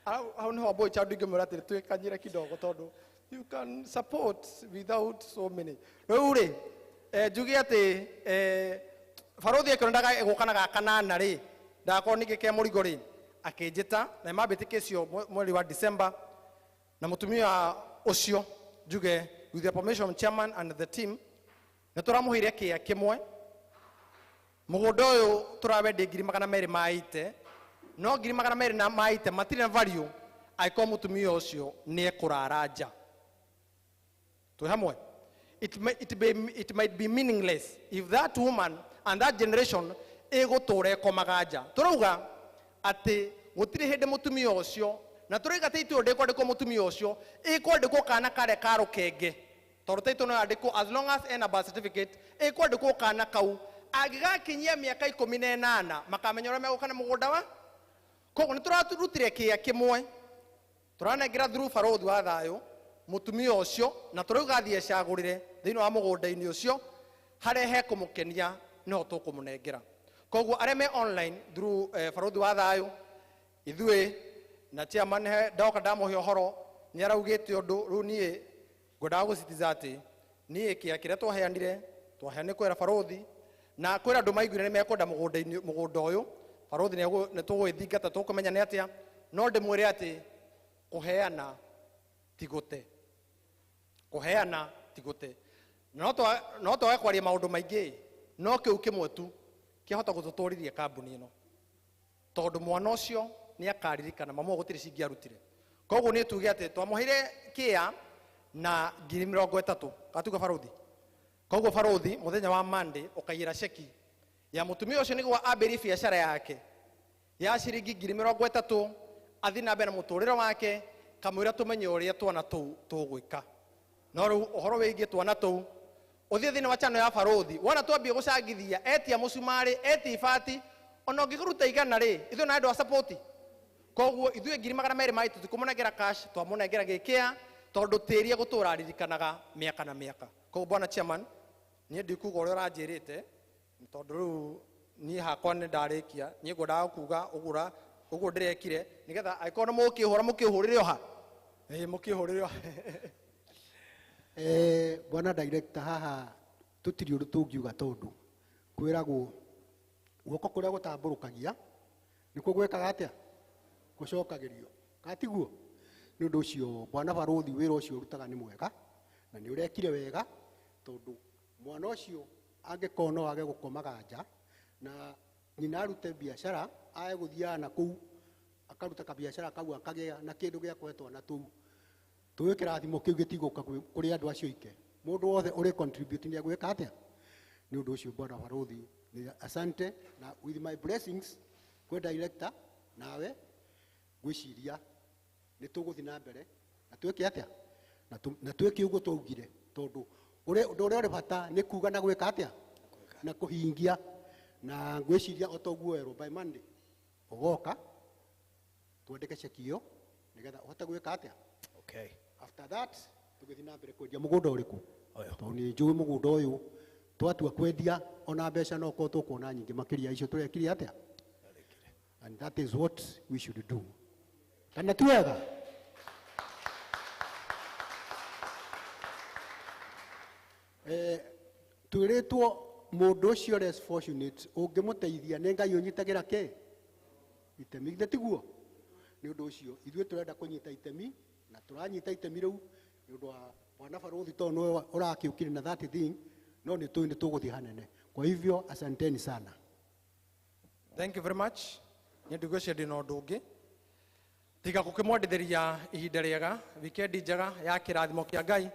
hau nĩho boy child ingĩmwĩra atĩrĩ, twĩkanyĩre kidogo tondũ you can support without so many. Rĩu rĩ, njuge atĩ Barũthi akĩona ndagagũka na gakanana rĩ, ndagakorwo ningĩ ke mũrigo rĩ, akĩnjĩta na mambĩte kĩcio mweri wa December, na mũtumia ũcio njuge with the permission of chairman and the team nĩ tũramũheire kĩa kĩmwe. Mũgũnda ũyũ tũrawendia ngiri magana merĩ ma ite, no ngiri magana merĩ na ma ite matirĩ na value angĩkorwo mũtumia ũcio nĩ ekũrara nja. Twĩ hamwe? It might be meaningless if that woman and that generation ĩgũtũra ĩkomaga nja. Tũrauga atĩ gũtirĩ hĩndĩ mũtumia ũcio, na tũrauga atĩ itũũ ndĩkwandĩkwo mũtumia ũcio, ĩkwandĩkwo kana karĩa ka rũkenge, tondũ taitũ no yandĩkwo as long as ena birth certificate, ĩkwandĩkwo kana kau angĩgakinyia mĩaka 18 makamenya ũrĩa megũka na mũgũnda wa. Koguo nĩ tũrarutire kĩa kĩmwe, tũranengera through Barũthi wa Thayũ mũtumia ũcio, na tũrauga athiĩ ecagũrĩre thĩinĩ wa mũgũnda-inĩ ũcio harĩa hekũmũkenia nĩho tũkũmũnengera. Koguo arĩa me online through Barũthi wa Thayũ, ithuĩ na chairman he ndoka ndamũhe ũhoro nĩ araugĩte ũndũ. Rĩu niĩ ngwendaga gũcitiza atĩ niĩ kĩa kĩrĩa twaheanire, twaheanire kwĩra Barũthi na kwĩra andũ maiguire nĩ mekwenda mũgũnda ũyũ. Barũthi nĩ tũgũgĩthingata tũkũmenya nĩ atĩa, no ndĩmwĩre atĩ kũheana ti gũte, kũheana ti gũte. No twage kwaria maũndũ maingĩ, no kĩu kĩmwe tu kĩahota gũtũtũrithia kambuni ĩno, tondũ mwana ũcio nĩ akaririkana mamu gũtirĩ cingĩarutire. Koguo nĩ tuge atĩ twamũheire kĩa na ngiri mĩrongo ĩtatũ gatuga Barũthi. Koguo Barũthi mũthenya wa Monday ũkaiyĩra ceki ya mũtumia ũcio nĩguo ambĩrĩrie biacara yake ya ciringi ngiri mĩrongo ĩtatũ, athiĩ na mbere na mũtũrĩre wake, kamũira tũmenye ũrĩa twana tũu tũgwĩka. No rĩu ũhoro wĩgiĩ twana tũu Uthie thini wa channel ya Baruthi wona twambie gucangithia etia mucumari etia ibati ona ũngĩkũruta igana rĩ ithuĩ na andũ a support koguo ithuĩ 200,000 mai tũtikũmũnengera cash twamũnengera gĩkĩa tondũ tĩri egũtũra aririkanaga mĩaka na mĩaka. Koguo bwana chairman niĩ ndikuga ũrĩa ũranjĩrĩte tondũ rĩu niĩ hakwa nĩ ndarĩkia niĩ ngwendaga kuga ũgũra ũguo ndĩrekire nĩgetha angĩkorwo nĩ mũkĩhũra mũkĩhũrĩre oha ĩĩ mũkĩhũrĩre oha. Bwana director haha tutiri undu tungiuga tondu kwiragwo guoko kuria gutamburukagia nikuo gwekaga atia gucokagirio katiguo. Ni undu ucio bwana Baruthi wira ucio urutaga ni mwega na ni urekire wega tondu mwana ucio angikorwo no age gukomaga nja na nyina arute biacara ae guthiaga na kuu akaruta kabiacara kau akagĩa na kindu gia kũhe twana tuu tuwe kĩrathimo kĩu gĩtigũka kũrĩ andũ acio ike mũndũ wothe ũrĩ contribute nĩ agwĩka atĩa. Nĩ ũndũ ũcio bwana Baruthi nĩ asante na with my blessings kwĩ director nawe ngwĩciria nĩ tũgũthiĩ na mbere na twĩke atĩa na twĩke ũguo twaugire tondũ ũndũ ũrĩa ũrĩ bata nĩ kuga na gwĩka atĩa na kũhingia na ngwĩciria o ta ũguo werwo by Monday ũgoka twandĩke ceki ĩyo nĩgetha ũhote gwĩka atĩa. Okay. After that tũgĩthiĩ na mbere kwendia mũgũnda ũrĩkũ tondũ nĩ njũĩ mũgũnda ũyũ twatua kwendia ona mbeca no korwo tũkuona nyingĩ makĩria icio tũrekire atĩa. And that is what we should do. Kana ti wega? Twĩrĩtwo mũndũ ũcio less fortunate ũngĩmũteithia nĩ Ngai ũnyitagĩra kĩ itemi githĩ tiguo? Nĩ ũndũ ũcio ithuĩ tũrenda kũnyita itemi na tũranyita itemi rĩu nĩ ũndũ wa bwana Baruthi tondũ nĩwe ũrakĩũkire na that thing no nĩ tũĩ nĩ tũgũthiĩ hanene. Kwa hivyo asanteni sana. Thank you very much. Nĩ ndigwĩciria ndĩna ũndũ ũngĩ tiga gũkĩmwendithĩria ihinda rĩega wikendi njega ya kĩrathimo kĩa Ngai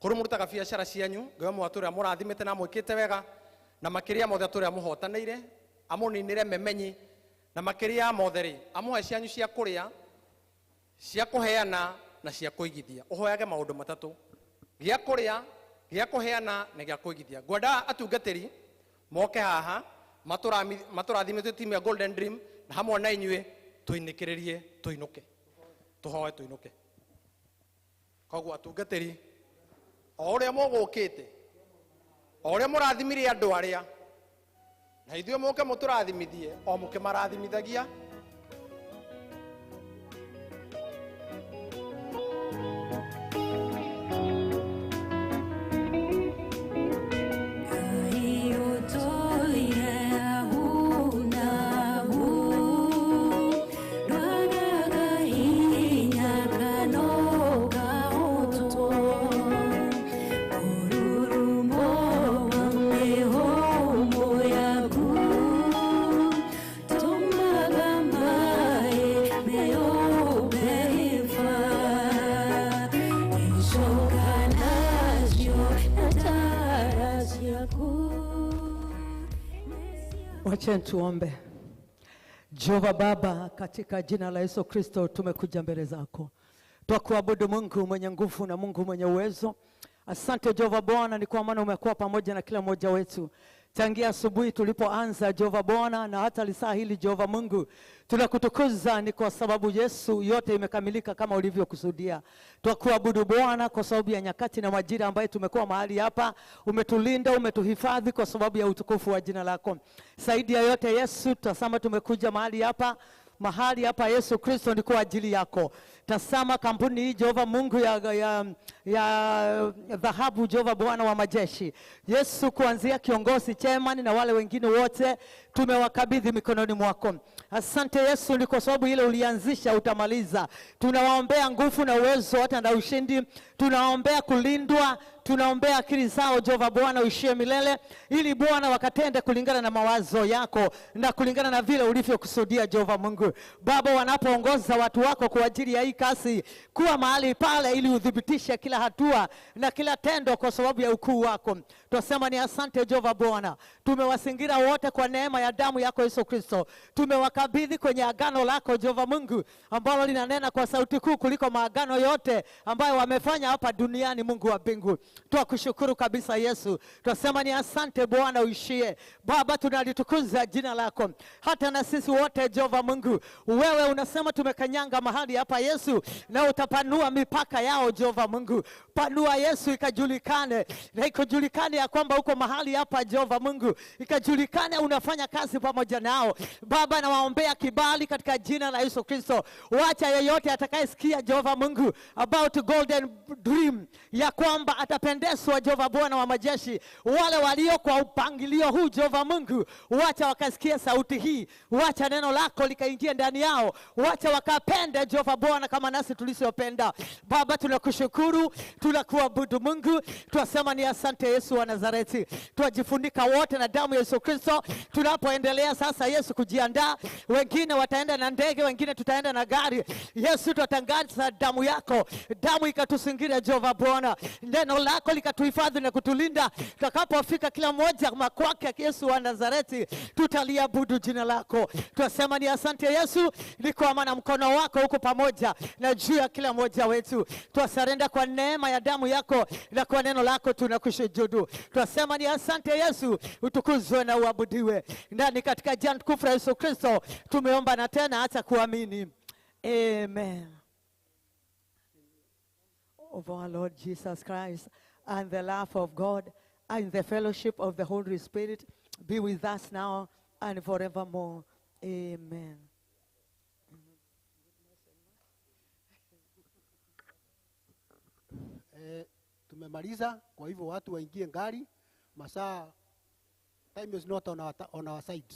kũrĩ mũrutaga biacara cianyu Ngai ũmwe atũrĩa mũrathimĩte na mwĩkĩte wega na makĩria mothe atũrĩa mũhotanĩire amũninĩre memenyi na makĩria mothe rĩ amũhe cianyu cia kũrĩa cia kũheana na cia kũigithia. Ũhoyage maũndũ matatũ gĩa kũrĩa gĩa kũheana na gĩa kũigithia. Ngwenda atungatĩri moke haha matũrathimĩte timu ya Golden Dream na hamwe na inyuĩ tũinĩkĩrĩrie tũinũke tũhoe tũinũke. Koguo atungatĩri o ũrĩa mũgũkĩte o ũrĩa mũrathimire andũ arĩa na ithuĩ mũke mũtũrathimithie o mũkĩmarathimithagia. Wacha tuombe. Jehova Baba, katika jina la Yesu Kristo tumekuja mbele zako. Twakuabudu Mungu mwenye nguvu na Mungu mwenye uwezo. Asante Jehova Bwana, ni kwa maana umekuwa pamoja na kila mmoja wetu tangia asubuhi tulipoanza Jehova Bwana, na hata lisaa hili Jehova Mungu tunakutukuza, ni kwa sababu Yesu yote imekamilika kama ulivyokusudia. Twakuabudu Bwana kwa sababu ya nyakati na majira ambayo tumekuwa mahali hapa. Umetulinda, umetuhifadhi kwa sababu ya utukufu wa jina lako. Zaidi ya yote Yesu, tazama tumekuja mahali hapa. Mahali hapa Yesu Kristo ni kwa ajili yako. Tazama kampuni hii Jehova Mungu ya dhahabu Jehova Bwana wa majeshi. Yesu, kuanzia kiongozi chairman na wale wengine wote tumewakabidhi mikononi mwako. Asante Yesu, ni kwa sababu ile ulianzisha utamaliza. Tunawaombea nguvu na uwezo hata na ushindi. Tunaombea kulindwa, tunaombea akili zao Jehova Bwana uishie milele, ili Bwana wakatende kulingana na mawazo yako na kulingana na vile ulivyokusudia Jehova Mungu. Baba, wanapoongoza watu wako kwa ajili ya hii kazi, kuwa mahali pale ili udhibitishe kila hatua na kila tendo kwa sababu ya ukuu wako. Twasema ni asante Jehova Bwana. Tumewasingira wote kwa neema ya damu yako Yesu Kristo. Tumewakabidhi kwenye agano lako Jehova Mungu, ambalo linanena kwa sauti kuu kuliko maagano yote ambayo wamefanya hapa duniani. Mungu wa mbingu, twakushukuru kabisa Yesu. Twasema ni asante Bwana uishie. Baba, tunalitukuza jina lako hata na sisi wote Jehova Mungu. Wewe unasema tumekanyanga mahali hapa Yesu, na utapanua mipaka yao Jehova Mungu. Panua Yesu, ikajulikane na ikajulikane ya kwamba uko mahali hapa Jehova Mungu, ikajulikane unafanya kazi pamoja nao. Baba, nawaombea kibali katika jina la Yesu Kristo. Wacha yeyote atakayesikia Jehova Mungu about Golden Dream ya kwamba atapendezwa Jehova Bwana wa majeshi. Wale walio kwa upangilio huu Jehova Mungu, wacha wakasikia sauti hii, wacha neno lako likaingia ndani yao, wacha wakapende Jehova Bwana kama nasi tulisopenda. Baba, tunakushukuru, tunakuabudu Mungu, twasema ni asante Yesu wa Nazareti. Twajifunika wote na damu ya Yesu Kristo tunapoendelea sasa Yesu kujiandaa. Wengine wataenda na ndege, wengine tutaenda na gari. Yesu, twatangaza damu yako, damu ikatusingira Jehova Bwana, neno lako likatuhifadhi na kutulinda. Tutakapofika kila mmoja makwake Yesu wa Nazareti, tutaliabudu jina lako. Twasema ni asante Yesu, ni kwa maana mkono wako uko pamoja na juu ya kila mmoja wetu. Twasarenda kwa neema ya damu yako na kwa neno lako tunakushujudu. Twasema ni asante Yesu, utukuzwe na uabudiwe. Ndani katika jina tukufu la Yesu Kristo tumeomba na tena hata kuamini. Amen. Of our Lord Jesus Christ and the love of God and the fellowship of the Holy Spirit be with us now and forevermore. Amen. Tumemaliza, kwa hivyo watu waingie ngari. Masaa, time is not on our side.